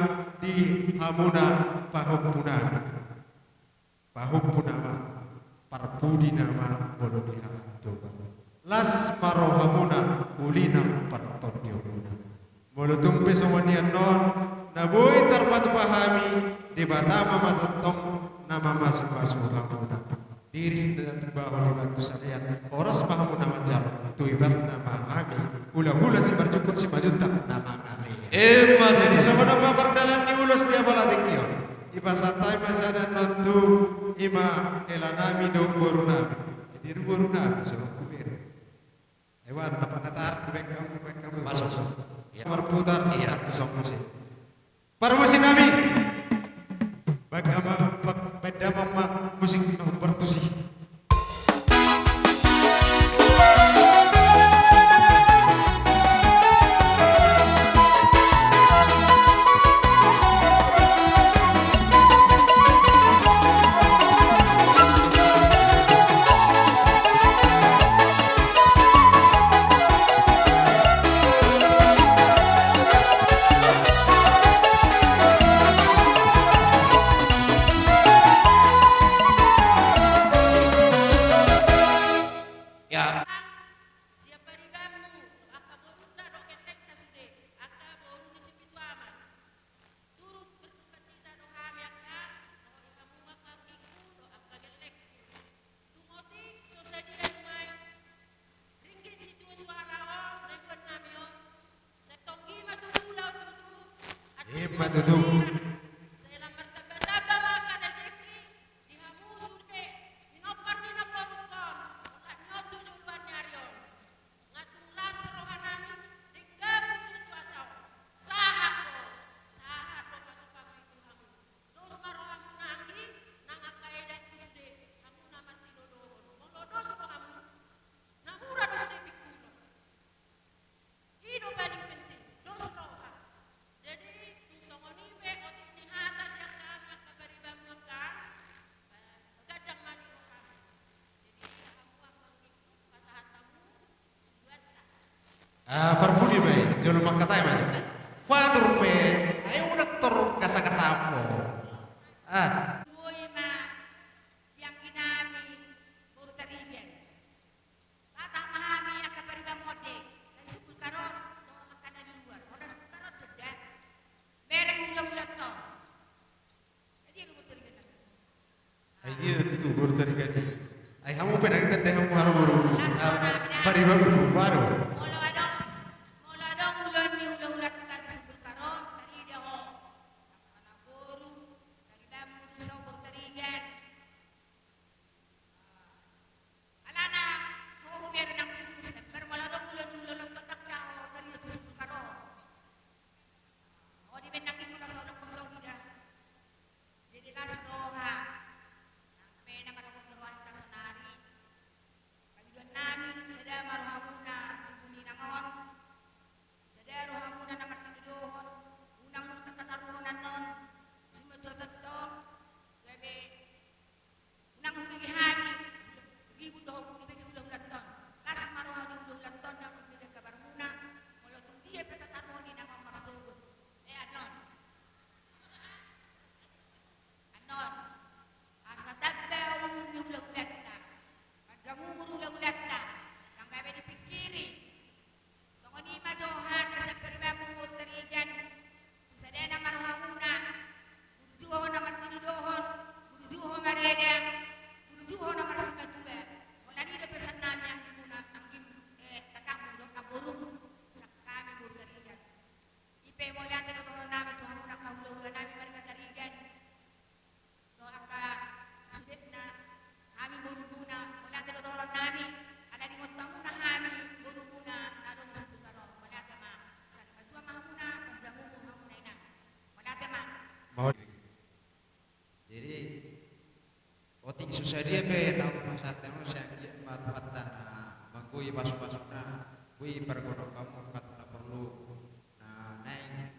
di hamuna pahompunami. Pahompu nama, parpudi nama molo di Halak Toba. Las ma rohamuna, uli nang partondionmuna. Molo tung pe songon i annon, na boi tarpatupa hami, Debata ma tongtong na mamasu-pasu hamuna. Diris na tuba holi bantu salean, horas ma hamuna manjalo, tu ibas nama hami, hula-hula simarjukut simajuntak na mangalean. Emma tutu. Jadi songon on ma pardalan ni ulos ni apala tingki on. Dipasahat hami ma sada annon tu ima helanami dohot borunami. Jadi borunami songon kubere. Hewan apa natar di bengkam, bengkam. Masuk. Iya. Marputar. Iya. Satu song musik. Parmusiknami. Bengkam, bengkam ma musik na partusi. Ya. Sian paribanmu, angka borunta dohot gellengta sude, angka boru ni si Pitu Ama. Turut berdukacita do hami angka, dohot hamu angka anggingku, dohot angka gellengku. Tung otik so sadia nuaeng, ringgit sitio suara on, lembannami on. Sai tonggi ma tutu laho tutu. Ima tutu. Sai lam martamba-tamba ma angka rejeki, di hamu sude, pinompar ni namborungkon, olat ni on tu joloan ni ari on. Nga tung las rohanami, denggan sian cuaca on. Sahat do, sahat do pasu-pasu i tu hamu. Dos ma rohamuna anggi, nang angka edan i sude, hamuna martinodohon. Molo dos rohamu, na mura do sude pingkulon. I do paling penting, dos roha. Jadi, tung songon i pe otik ni hata sian hami angka paribanmu angka, ba-, baganjang ma ni rohami. Jadi, hamu angka anggingku, pasahat hamu suduanta. Ah, parpudi ma i, jolo mangkatai ma i. Patur pe, ai unang tor gasa-gasa ho. Ah. Boi ma di angginami boru Tarigan. Patang ma hami angka paribanmu on, di Sibulkar on, dohot angka na di luar. Olo Sibulkar on do da. Bereng hula-hula tong. Ai dia do boru Tarigan na. Ai dia do tutu boru Tarigan i. Ai hamu pe nang i tanda hamu haro boru. Las roha nami da. Paribanmu baru. Molo adong, molo adong ulaon ni hula-hulanta di Sibulkar on, tarida ho. Angka na boru, paribanmu di son boru Tarigan. Alana ho hubereng nang pinggan September, molo adong ulaon ni hula-hulanta on, ndang ho tarida tu Sibulkar on. Ho dibaen nang i, molo saulak pos on ida. Jadi las roha. Nang pe na marampang roha hita saonari. Pangidoannami, sada ma rohamuna tubu ni inang on. Sada rohamuna na martinodohon, unang nunga tataruhon annon, simatua tongtong, gabe unang hubege hami, ribut dohot dibege hula-hulanta on. Las ma roha ni hula-hulanta on, unang hubege kabarmuna, molo tung dia pe tataruhon inang on marsogot. Eh, annon. Annon. Asa tamba umur ni hula-hulanta. Panjang umur hula-hulanta. Nang gabe dipingkiri. Songon i ma do hata sian paribanmu boru Tarigan. Tu sada nama rohamuna. Burju ho na martinodohon. Burju ho mareda. Burju ho na marsimatua. Holan i do pesan nami anggimuna, anggim, eh, tatangmu dohot namborum. Sian hami boru Tarigan. I pe mauliate do dohonon nami tu hamuna angka hula-hula nami marga Tarigan. Dohot angka sudena hami borumuna, mauliate do dohonon nami, ala diingot hamuna hami borumuna na adong di Sibulkar on, mauliate ma, sari matua ma hamuna, panjang umur hamuna inang. Mauliate ma. Mau-, jadi, otik so sadia pe na hupasahat on, sai anggiat ma Tuhanta na manggoi pasu-pasuna, boi pargonop hamu angka na porlu, na naeng,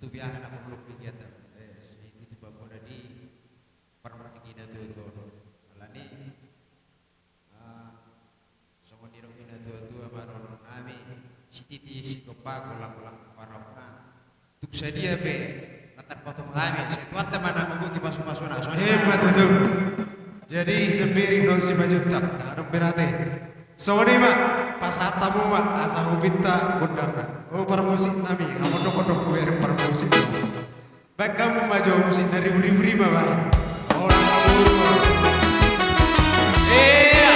tu biaha na porlu kegiatan, eh, situtu bambola di parminggu na tutu on. Alani, ah, songon nidok ni na tua-tua ma dohonon na, Sigompa, golang-golang parrohana. Tung sadia pe na tarpatupa hami, sai Tuhanta ma na mamboan pasu-pasuna. Songon i ma tutu. Jadi, sembiring dohot Simanjuntak, na adong berate. Songon i ma, pasahat hamu ma asa hupinta gondangna. O parmusik nami, hamu dohot-dohot hubereng parmusik. Baen hamu ma jo musik na ribu-ribu rima baen. Ora ma buru. Iya.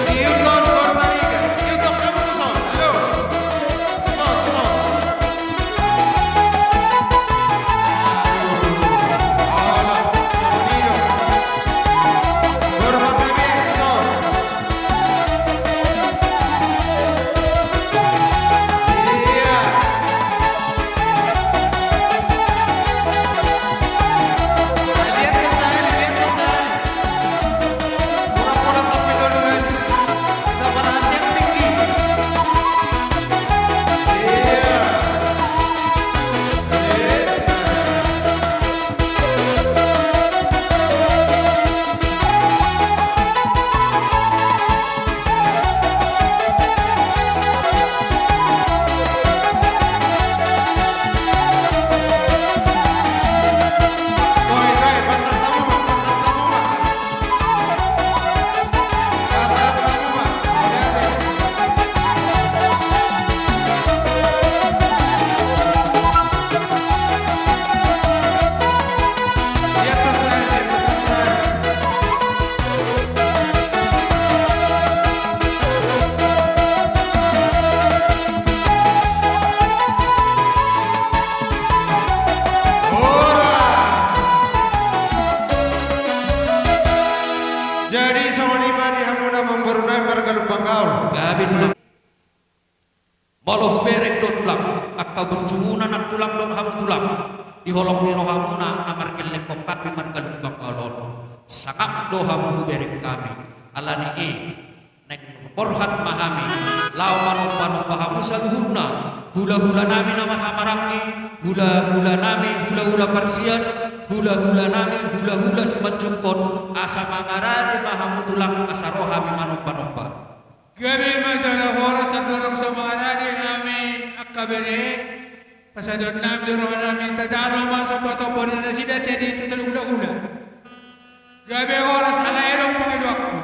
Ihuthon Bortariga. Ihuthon hamu tuson. Halo. Tuson, tuson, tuson. Aduh. Ora. Boru Panggabean, tuson. Jadi songon i ma di hamu na mamboru nami marga Lumban Gaol. Gabe tulang. Molo hubereng do tulang angka burjumuna nang tulang dohot hamu tulang, di holong ni rohamuna na margellenghon hami marga Lumban Gaol on, sangap do hamu hubereng hami. Ala ni i, naeng borhat ma hami laho manomba-nomba hamu saluhutna, hula-hula nami na marhahamaranggi, hula-hula nami hula-hula parsiat, hula-hula nami hula-hula simanjungkot, asa mangarade ma hamu tulang asa ro hami manomba-nomba. Gabe ma jala horas, andorang so mangarade hami angka bere, pasahaton nami do roha nami, tajalo ma somba-somba ni nasida, ate, di ito saluhut hula-hula. Gabe horas, ala i adong pangidoanku.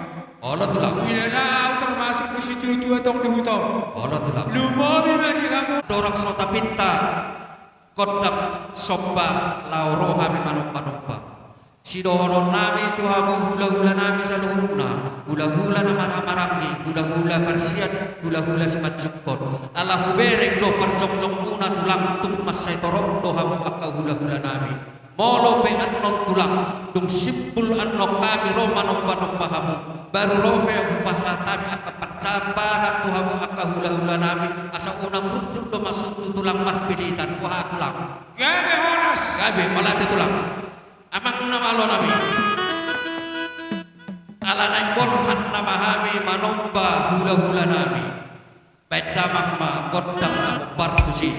Olo tulang. Huhilala ahu termasuk do situa-tua tong di huta on. Olo tulang. Lumobi ma di hamu. Andorang so tapinta gondang somba laho ro hami manomba-nomba. Sidohonon nami tu hamu hula-hula nami saluhutna, hula-hula na marhahamaranggi, hula-hula parsiat, hula-hula simanjungkot. Ala hubereng do parjongjongmuna tulang, tung mansai torop do hamu angka hula-hula nami. Molo pe annon tulang, dung simpul annon hami ro manomba-nomba hamu, baru ro pe hupasahat hami angka parsabaran tu hamu angka hula-hula nami, asa unang runduk do masuk tu tulang marpilitan. Boha tulang? Gabe horas. Gabe, mauliate tulang. Amang na malo nami. Ala naeng borhat nama hami manomba hula-hula nami. Baen damang ma gondang na hombar tusi.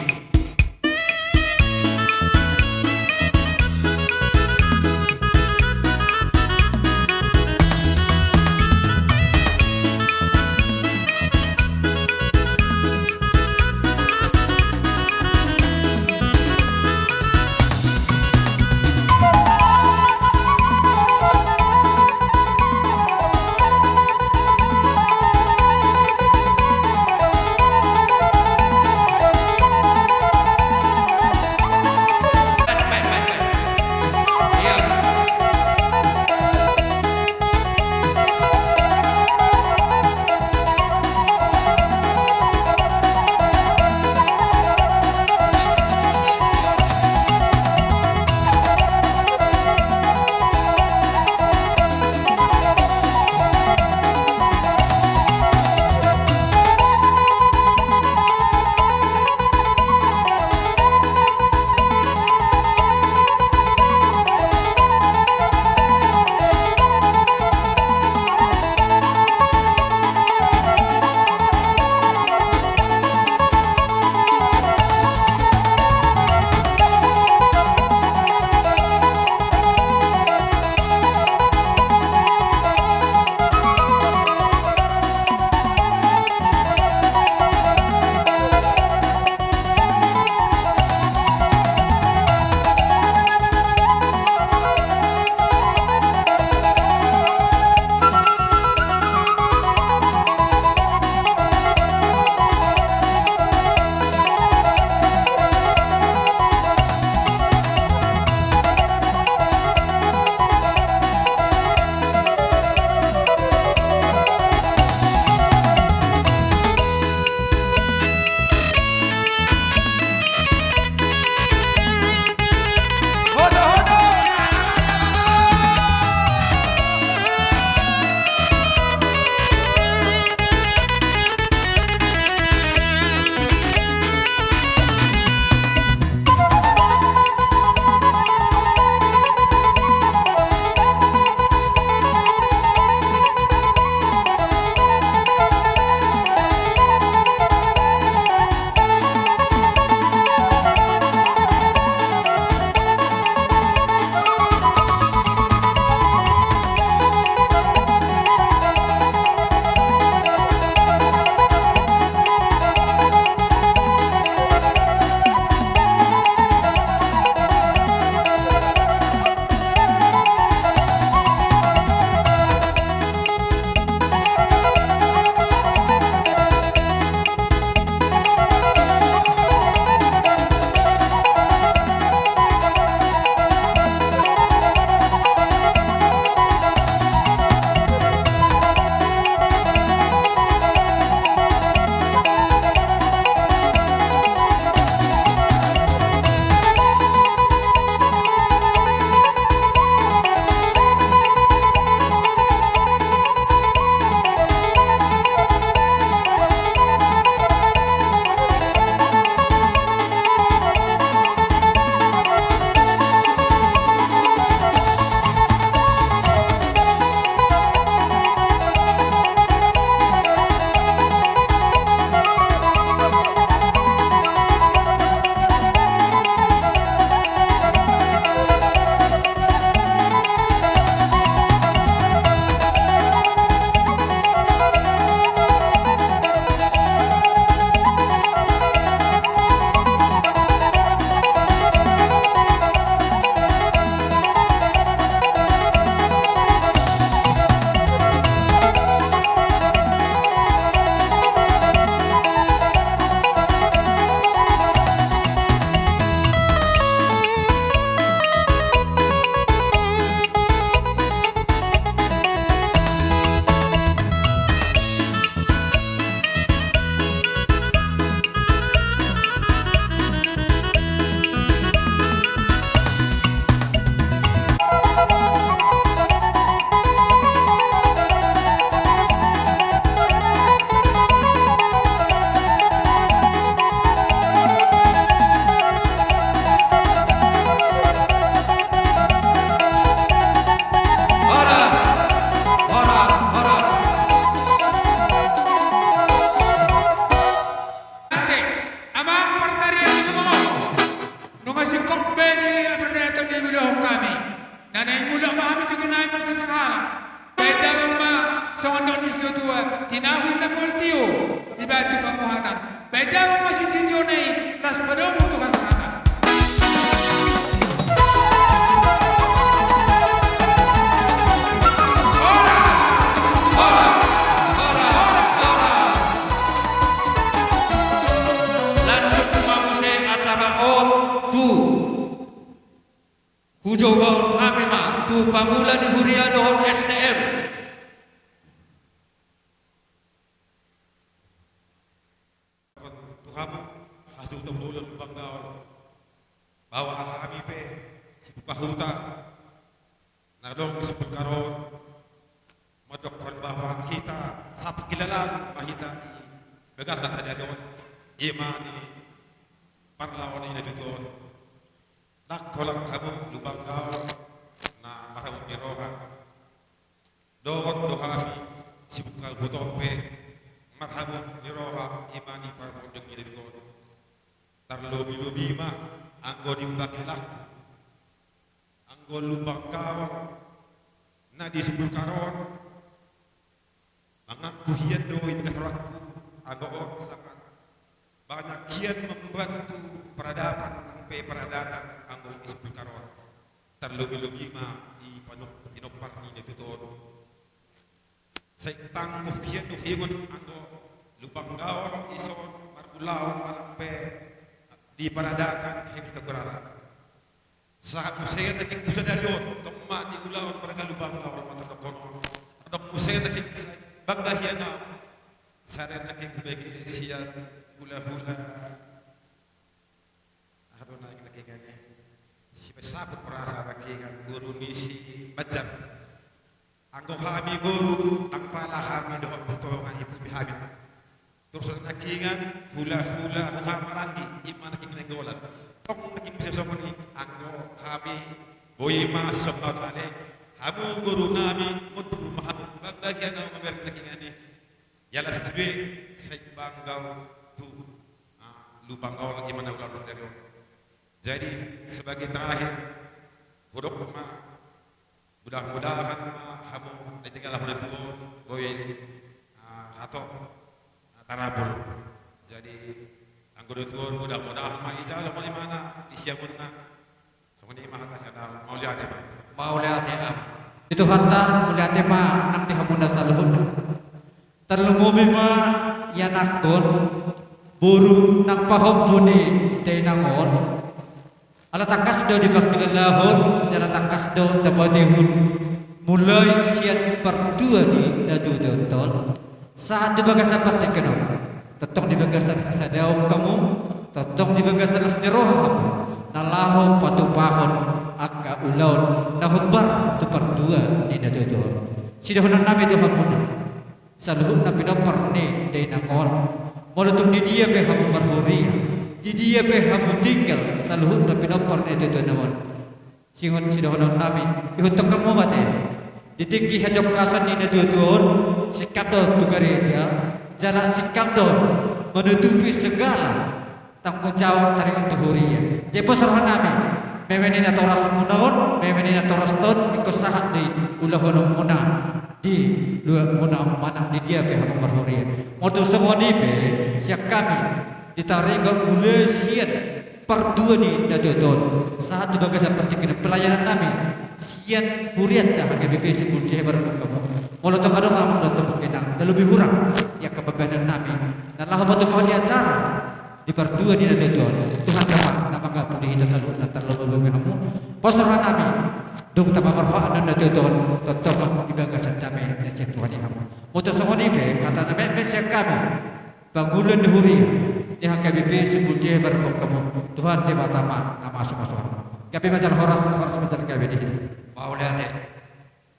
Ahu inna pol tio, dibantu panguhatan. Baen damang ma sitio-tio na i, laos padomu tu hasahatan. Horas! Horas! Horas! Horas! Lanjut ma muse acara on tu, hujou hami ma tu pangula ni huria dohot S D M. Tu hamu, hasuhuton bolon Lumban Gaol, bahwa hami pe sibuka huta na adong di Simbulkar on, mandokkon bahwa hita sakilalaan ma hita di bagasan sadari on, i ma di parlaon ni natuatua on. Ndang holan hamu Lumban Gaol na marhabot ni roha, dohot do hami sibuka huta on pe marhabot ni roha, i ma di parmonding ni natuatua on. Tarlobi-lobi ma anggo di pangkilalaanku, anggo Lumban Gaol na di Simbulkar on. Mangaku hian do i bagas rohangku, anggo on sangat banyak hian membantu peradaban nang pe peradatan anggo di Simbulkar on. Tarlobi-lobi ma di panop-, pinompar ni natuatua on. Sai tangguh hian do huingot anggo Lumban Gaol dison marulaon manang pe di peradatan hami tu Garasan. Sahat muse nangkin tu sadari on, tong ma diulahon marga Lumban Gaol ma tardok on. Adong muse nangkin sai bangga hian au. Sada nangkin hubege sian hula-hula. Aha do nangkin i? Sipasahat rasa nangkin boru ni si Banjar. Anggo hami boru, ndang pala hami dohot botongan i, boru hami. Torus nangkin hula-hula, hula maranggi, i ma nangkin Nainggolan. Tong nangkin bisa songon i, anggo hami boi ma sisombaon ale, hamu boru nami, mundur ma hamu, bangga hian au mamereng nangkin i. Jala sude sai bangga au tu, ah, Lumban Gaol i ma na ulaon sadari on. Jadi, sebagai terakhir, hudok ma, mudah-mudahan ma hamu na tinggal, hamu na tubu on, boi, ah, hatop, ah, tarapul. Jadi, anggo na tubu on, mudah-mudahan ma ijalo ma imana di siamunna. Songon i ma hata sian au, mauliate ma. Mauliate ma. Di Tuhanta, mauliate ma nang di hamuna saluhutna. Tarlumobi ma ianakhon, boru nang pahompu ni dainang on. Ala tangkas do dipangkilalahon, jala tangkas do tapatihon. Mulai sian partua ni natuatua on, sahat tu bagasan partingkian on. Tongtong di bagasan hasadaon hamu, tongtong di bagasan las ni roha hamu, na laho patupahon angka ulaon na hombar tu partua ni natuatua on. Sidohonon nami tu hamuna saluhutna pinompar ni dainang on. Molo tung di dia pe hamu marhuria, di dia pe hamu tinggal, saluhutna pinompar ni natuatua on. Songon sidohonon nami, ihuthon hamu ma ate. Di tingki hajongkasan ni natuatua on, singkat do tu gareja, jala singkat do manutupi segala tanggung jawab taringot tu huria. Jadi pos roha nami, meme ni natoras muna on, meme ni natoras on, ingkon sahat do i ulahonon muna di luat muna manang di dia pe hamu marhuria. Molo tung songon i pe, sian hami, di taringot mulai sian partua ni natuatua on, sahat tu bagasan partingkian on, pelayanan nami sian hurianta H K B P Simpul C H Barokok hamu. Molo tung adong hamu dohot hamu na lobi hurang di angka pambahenan nami na laho patupahon di acara di partua ni natuatua on, Tuhanta ma na mangampuni hita saluhutna, tarlobi-lobi hamu. Pos roha nami, dung tama marroha annon natuatua on, tongtong ma di bagasan dame na sian Tuhan i hamu. Molo tung songon i pe, hata na metmet sian hami, pangula ni huria di H K B P Simpul C H Barokok hamu, Tuhan Debata ma na mamasu-masu hamu. Gabe ma jala horas, horas ma jala gabe di hita. Mauliate.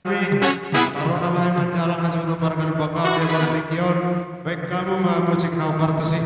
Nami, na ro nami manjalang hasuhuton marga Lumban Gaol di angka tingki on, baen hamu ma musik na hombar tusi.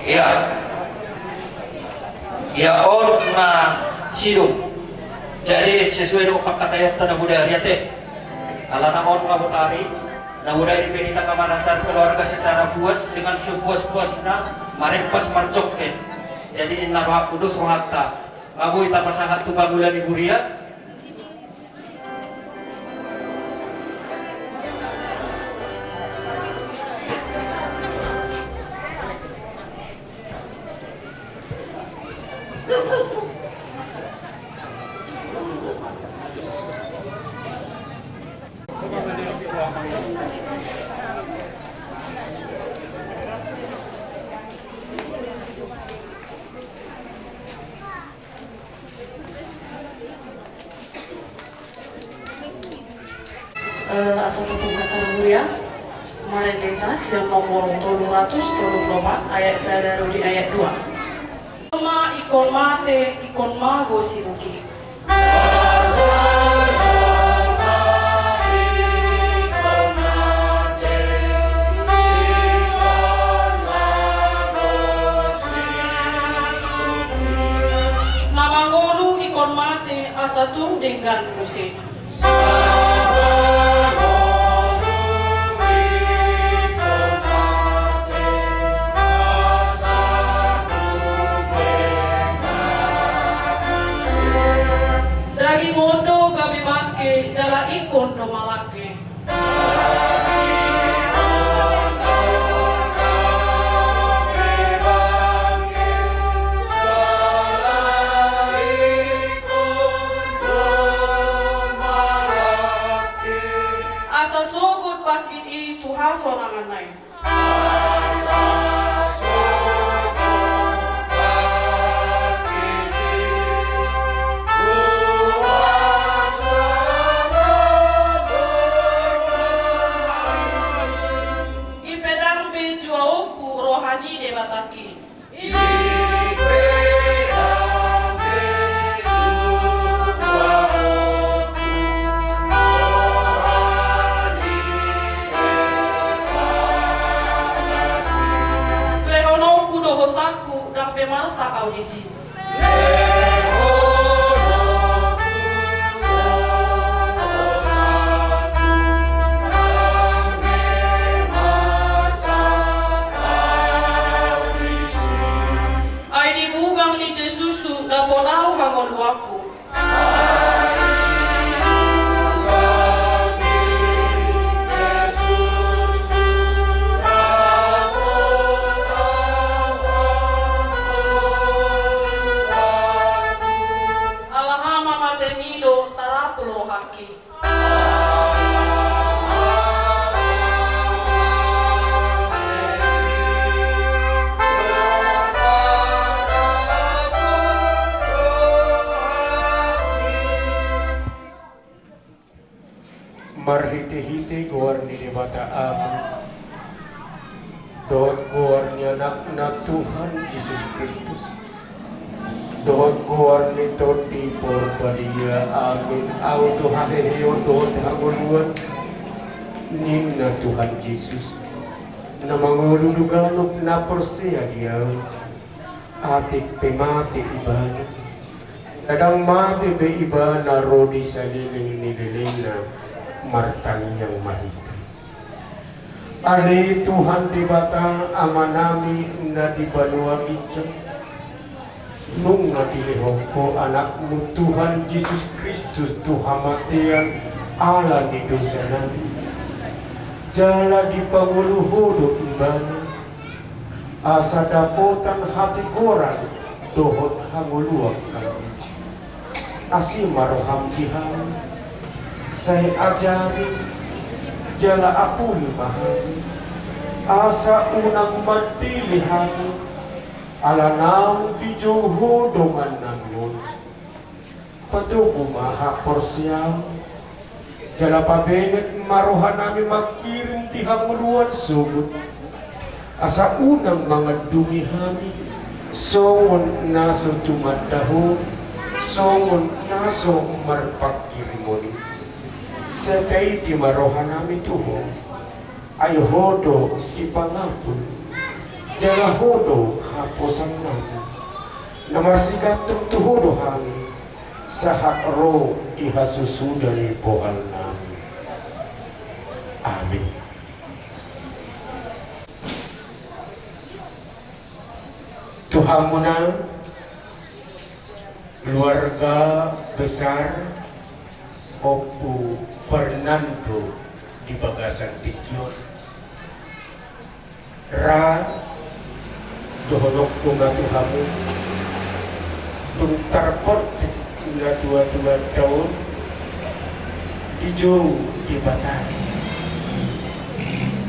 Ia, ia on ma sidung. Jadi sesuai dohot pangkataion ta na bodari ate. Alana on ma botari, na bodari pe hita nga maracar keluarga secara puas dengan sepuas-puasna, marempas marjongket. Jadi ninna rohangku, dos rohanta, nga boi tapasahat tu pangula ni huria. Eh, asa topung acara huria, marende hita sian nomor tolu ratus tolu pulu opat, ayat sada ro di ayat dua. Jolma ingkon mate, ingkon mago sibuki. Na mangolu ingkon mate asa tung denggan muse. Daging on do gabe bangke jala ingkon do malangke. Asa sogot bangkit i tu hasonanganna i. I pe ndang be juaonku roha ni Debatangki. Lehononku do hosangku, ndang pe marsak ahu disi. Ai di bugang ni Jesus dapot ahu hangoluanku. Ala hamatemi do tarapul rohangki. Marhitehite goar ni Debata Ama, dohot goar ni Anakna Tuhan Jesus Kristus, dohot goar ni Tondi Porbadia, amin, ahu do haheheon dohot hangoluan, ninna Tuhan Jesus, na mangolu do ganup na porsea di ahu. Atik pe mate ibana, ndang mate be ibana ro di saleleng ni lelengna. Martangiang ma hita. Ale Tuhan Debata Amanami na di banua ginjang, nunga dilehon Ho Anakmu Tuhan Jesus Kristus tu hamatean ala ni dosanami, jala dipangolu Ho do ibana, asa dapotan hatigoran dohot hangoluan hami. Asi ma roham di hami, sai ajari jala apuli ma hami, Asa unang mandele hami, ala naung dijou Ho dongannami on. Patogu ma haporseaon, jala pabenget ma rohanami mangkirim di hangoluan sogot, asa unang mangandungi hami songon na so tumanda Ho, songon na so marpangkirimon i. Sai taiti ma rohanami tu Ho. Ai Ho do sipangapul, jala Ho do haposannami. Na marsigantung tu Ho do hami, sahat ro di hasusuda ni bohalnami. Amin. Tu hamuna, keluarga besar Ompu Fernando di bagasan tingki on, ra dohononku ma tu hamu, dung tarportik natuatuanta on, dijou Debata.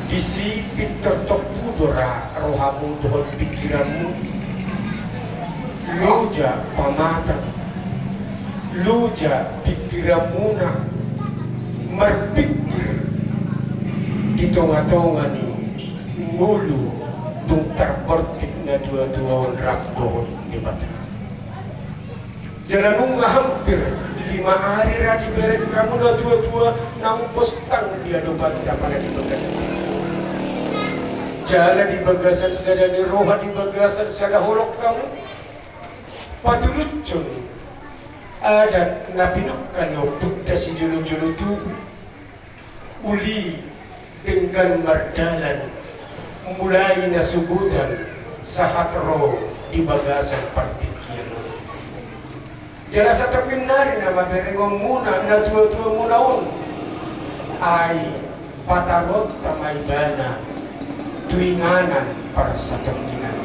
Disi pintor tompu do ra rohamu dohot pingkiranmu. Loja pamatang, loja pingkiranmuna marpingkir di tongatonga ni ngolu dung tarportik natuatua on rap dohot Debata. Jala nunga hampir lima ari ra dibereng hamu natuatua naung pos tang di adopanta, pala di bagasan, jala di bagasan sada ni roha, di bagasan sada holong hamu paturuthon adat na pinungka ni ompunta sijolojolo tubu. Uli denggan mardalan, mulai nasogotan sahat ro di bagasan partingkian on. Jala satongkin nari na maberengonmuna natuatuamuna on, ai pataronta ma ibana tu inganan parsatongkinan.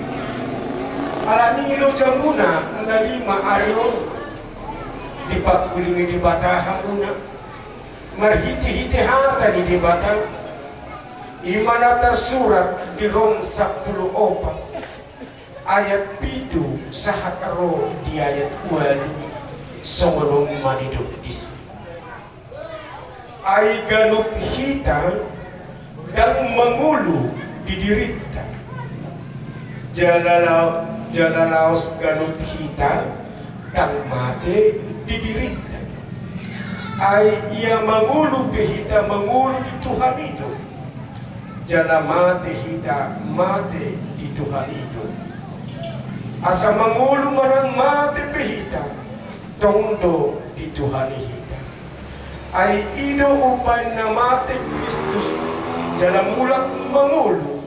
Alani i lojamuna na lima ari on dipangkulingi Debata hamuna marhitehite hata ni Debata, i ma na tarsurat di Rom sampulu opat ayat pitu sahat ro di ayat ualu. Songon on ma didok disi: Ai ganup hita ndang mangolu di dirinta, jala la-, jala laos ganup hita ndang mate di dirinta. Ai ia mangolu pe hita, mangolu di Tuhan i do, jala mate hita, mate di Tuhan i do. Asa mangolu manang mate pe hita, tong do di Tuhan i hita. Ai i do umbahen na mate Kristus jala mulak mangolu,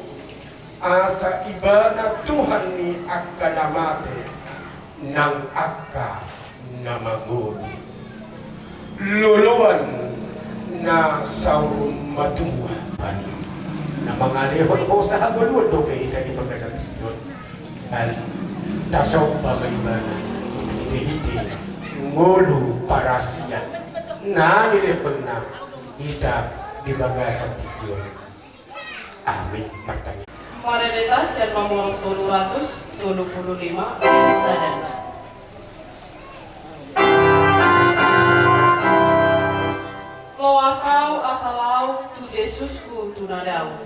asa ibana Tuhan ni angka na mate nang angka na mangolu. Loloan na saur matua. Na mangalehon hosa hangoluan dope hita di bagasan tingki on. Tasomba ma ibana, hite-hite ngolu parasian na nilehonna hita di bagasan tingki on. Amin. Martanya. Marende ta sian nomor tolu ratus tolu pulu lima, ayat sada. Loas ahu asa laho tu Jesus, tu na dao.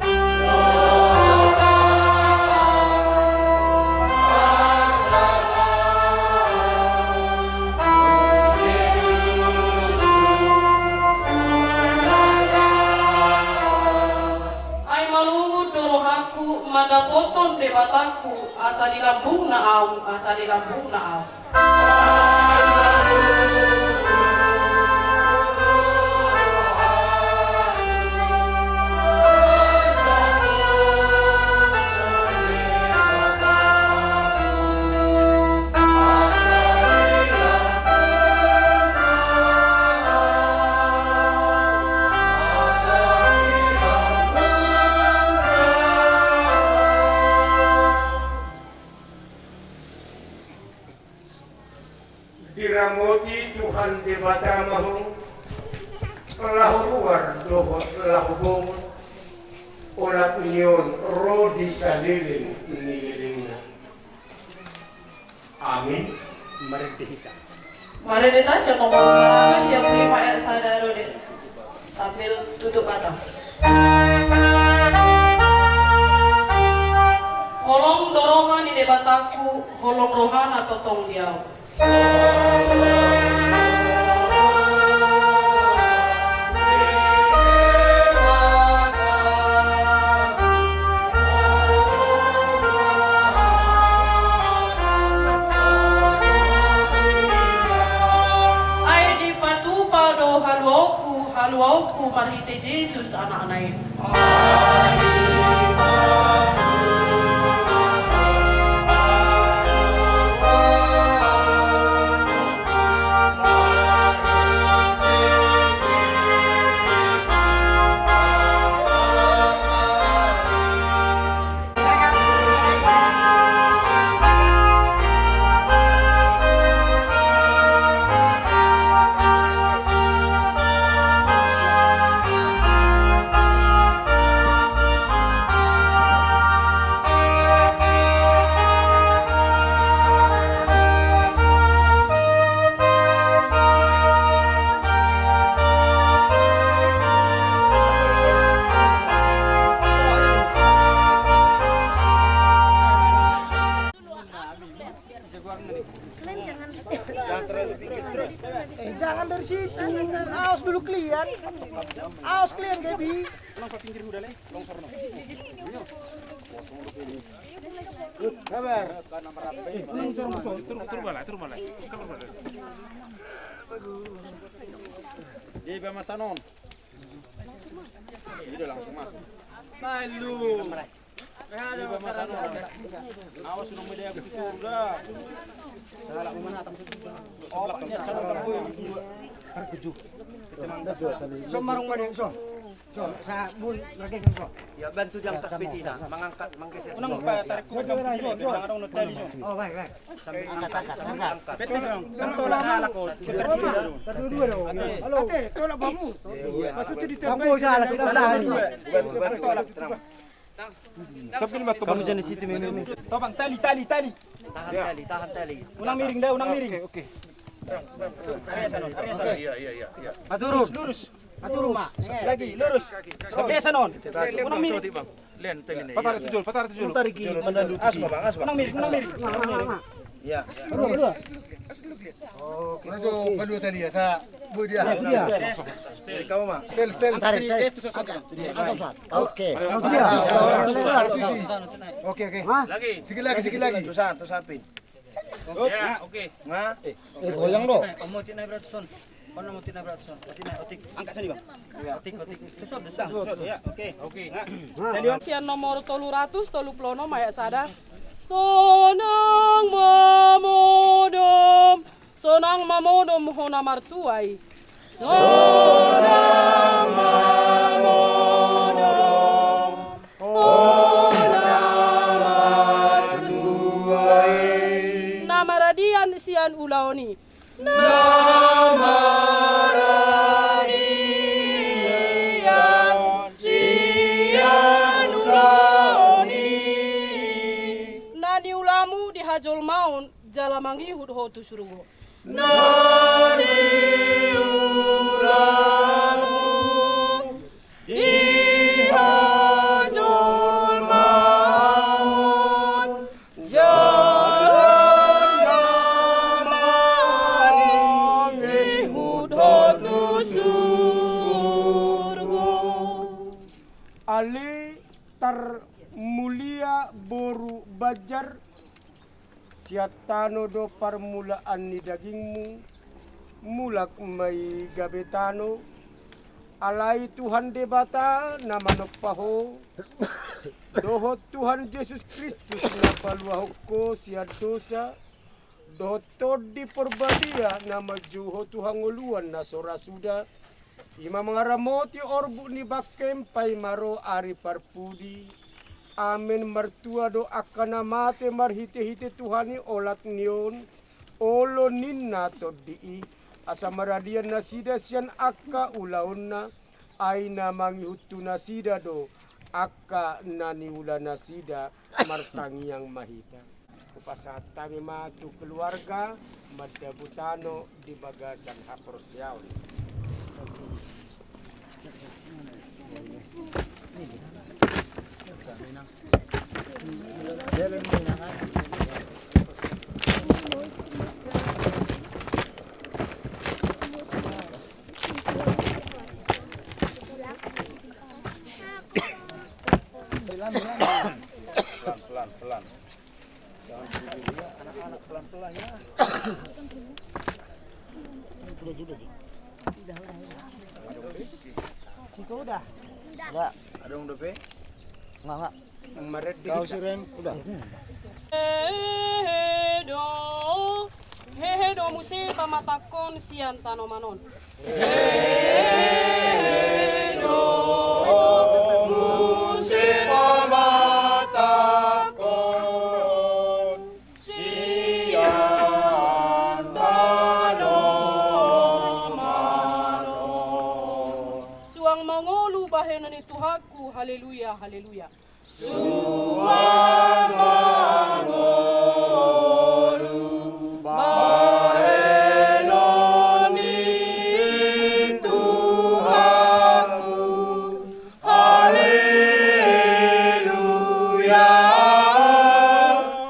Ai malungun do rohangku mandapothon Debatangku, asa di lambungna ahu, asa di lambungna ahu. Diramoti Tuhan Debata ma ho, laho ruar dohot laho bongot. olat ni on ro di saleleng ni lelengna. Amin. Marende hita. Marende hita sian nomor saratus sian lima ayat sada ro di. Sambil tutup mata. Holong do roha ni Debataku, holong rohana tongtong di ahu. Ai dipatupa do haluaonku, haluaonku marhite Jesus Anakna i. Eh, jangan dari situ. Awas dulu kalian. Awas kalian, Gaby. Sabar. Turun, turun, turun. Turun, turun balik, turun balik. Dia bamasanon. Dia langsung masuk. Lalu. So, marung mana, so? So, sa, bun, lagi, so. Ya, bantu dia angkat peti, nah, mengangkat, menggeser. Unang, Pak, tarik kuat, Pak. Oh, baik, baik. Sambil angkat, angkat, sambil angkat. Peti dong. Kan tolak halak, oh. Putar dulu. Halo. Ate, tolak bamu. Iya. Maksudnya di tempat. Kamu salah, kita salah. Tolak. Sambil matu. Kamu jangan di situ, Mimi. Topang, tali, tali, tali. Tahan tali, tahan tali. Unang miring dah, unang miring. Oke, oke. Area sana, area sana. Iya, iya, iya, iya. Lurus, lurus. Atur, Mak. Lagi, lurus. Sampai sana, on. Unang miring. Len, tali nih. Patah itu, Jul, patah itu, Jul. Tarik, Jul. Asma, Bang, asma. Unang miring, unang miring. Iya. Oke. Mana tu palu tadi ya, sa, bu dia. Iya, iya. Kamu, Mak. Stel, stel. Tarik, tarik. Angkat, angkat, Ustaz. Oke. Oke, oke. Lagi. Sikit lagi, sikit lagi. Tusan, tusan, Pin. Ya, oke. Nah. Eh, goyang, lo. Omotik naik beratus ton. Kono omotik naik beratus ton. Otik naik, otik. Angkat sini, Bang. Ya. Otik, otik. Susun, susun. Ya, oke. Oke. Nah. Sian nomor tolu ratus tolu pulu onom ayat sada. Sonang mamodom, sonang mamodom ho na martua i. Sonang mamodom ho na martua i. Na maradian sian ulaon i. Na maradian sian ulaon i. Na niulamu di hajolmaon jala mangihut ho tu surgo. Na niulamu di hajolmaon jala mangihut ho tu surgo. Ale tarmulia boru Banjar, sian tano do parmulaan ni dagingmu, mulak ma i gabe tano. Alai Tuhan Debata na manompa ho, dohot Tuhan Jesus Kristus na paluahon ho sian dosa, dohot Tondi Porbadia na manjou ho tu hangoluan na so ra suda, i ma mangaramoti orbuk ni bangkem paima ro ari parpudi. Amen. Martua do angka na mate marhitehite Tuhan i olat ni on, olo ninna tondi i, asa maradian nasida sian angka ulaonna, ai na mangihut tu nasida do Angka na niula nasida, martangiang ma hita. Hupasahat hami ma tu keluarga mandapot tano di bagasan haporseaon. Pelan, pelan, pelan. Jangan buru-buru ya, anak-anak, pelan-pelan ya. Ciko udah? Udah. Ada yang udah pe? Enggak, enggak. Kau siren, udah. Hehe do, hehe do muse pamatangkon sian tanoman on. Hehe do muse pamatangkon sian tanoman on. Suang mangolu bahenon ni Tuhanku, haleluya, haleluya. Suang mangolu bahenon ni Tuhanku. Haleluya.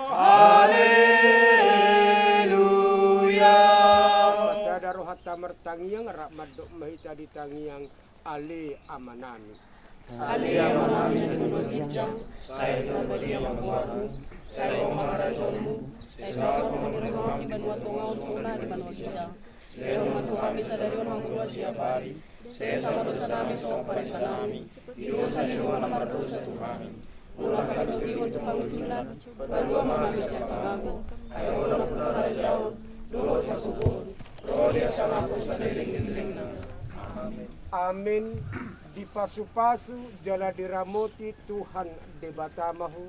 Haleluya. Pasada rohanta martangiang, rap mandok ma hita di tangiang. Ale Amanami. Ale Amanami na di banua ginjang, sai ma badia ma goarmu, sai ro ma harajaonmu, sai saut ma hangoluonmu di banua tonga on songon na di banua ginjang. Lehon ma tu hami sadari on hangoluan siapari, sesa ma dosanami songon panesanami di dosa ni dongan na mardosa tu hami. Unang hami togihon tu pangunjunan, palua ma hami sian pangago, ai Ho do nampuna harajaon dohot hagogoon, ro di hasangapon saleleng ni lelengna. Amen. Amen. Dipasupasu jala diramoti Tuhan Debata ma ho.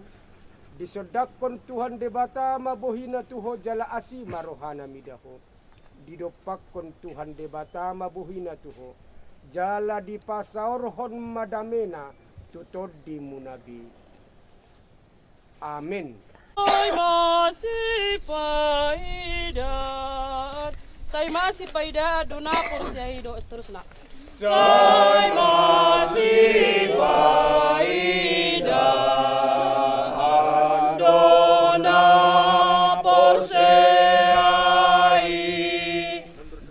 Disondangkon Tuhan Debata ma bohina tu ho jala asi ma rohana mida ho. Didompakkon Tuhan Debata ma bohina tu ho, jala dipasaorhon ma damena tu tondimuna be. Amen. Sai masipaidaan, sai masipaidaan do na porsea i do seterusna. Sai masipaidaan do na porsea i.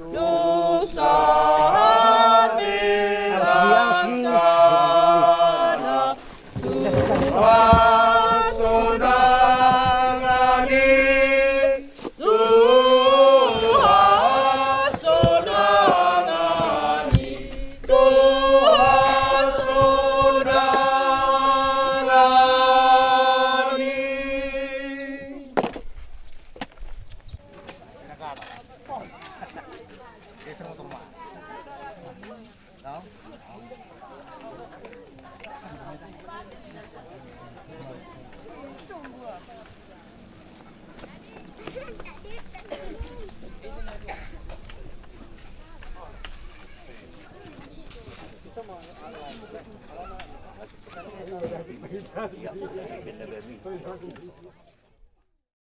Dung sahat di langkana Tuhan sondangan i. Tuhan sondangan i, Tuhan sondangan i.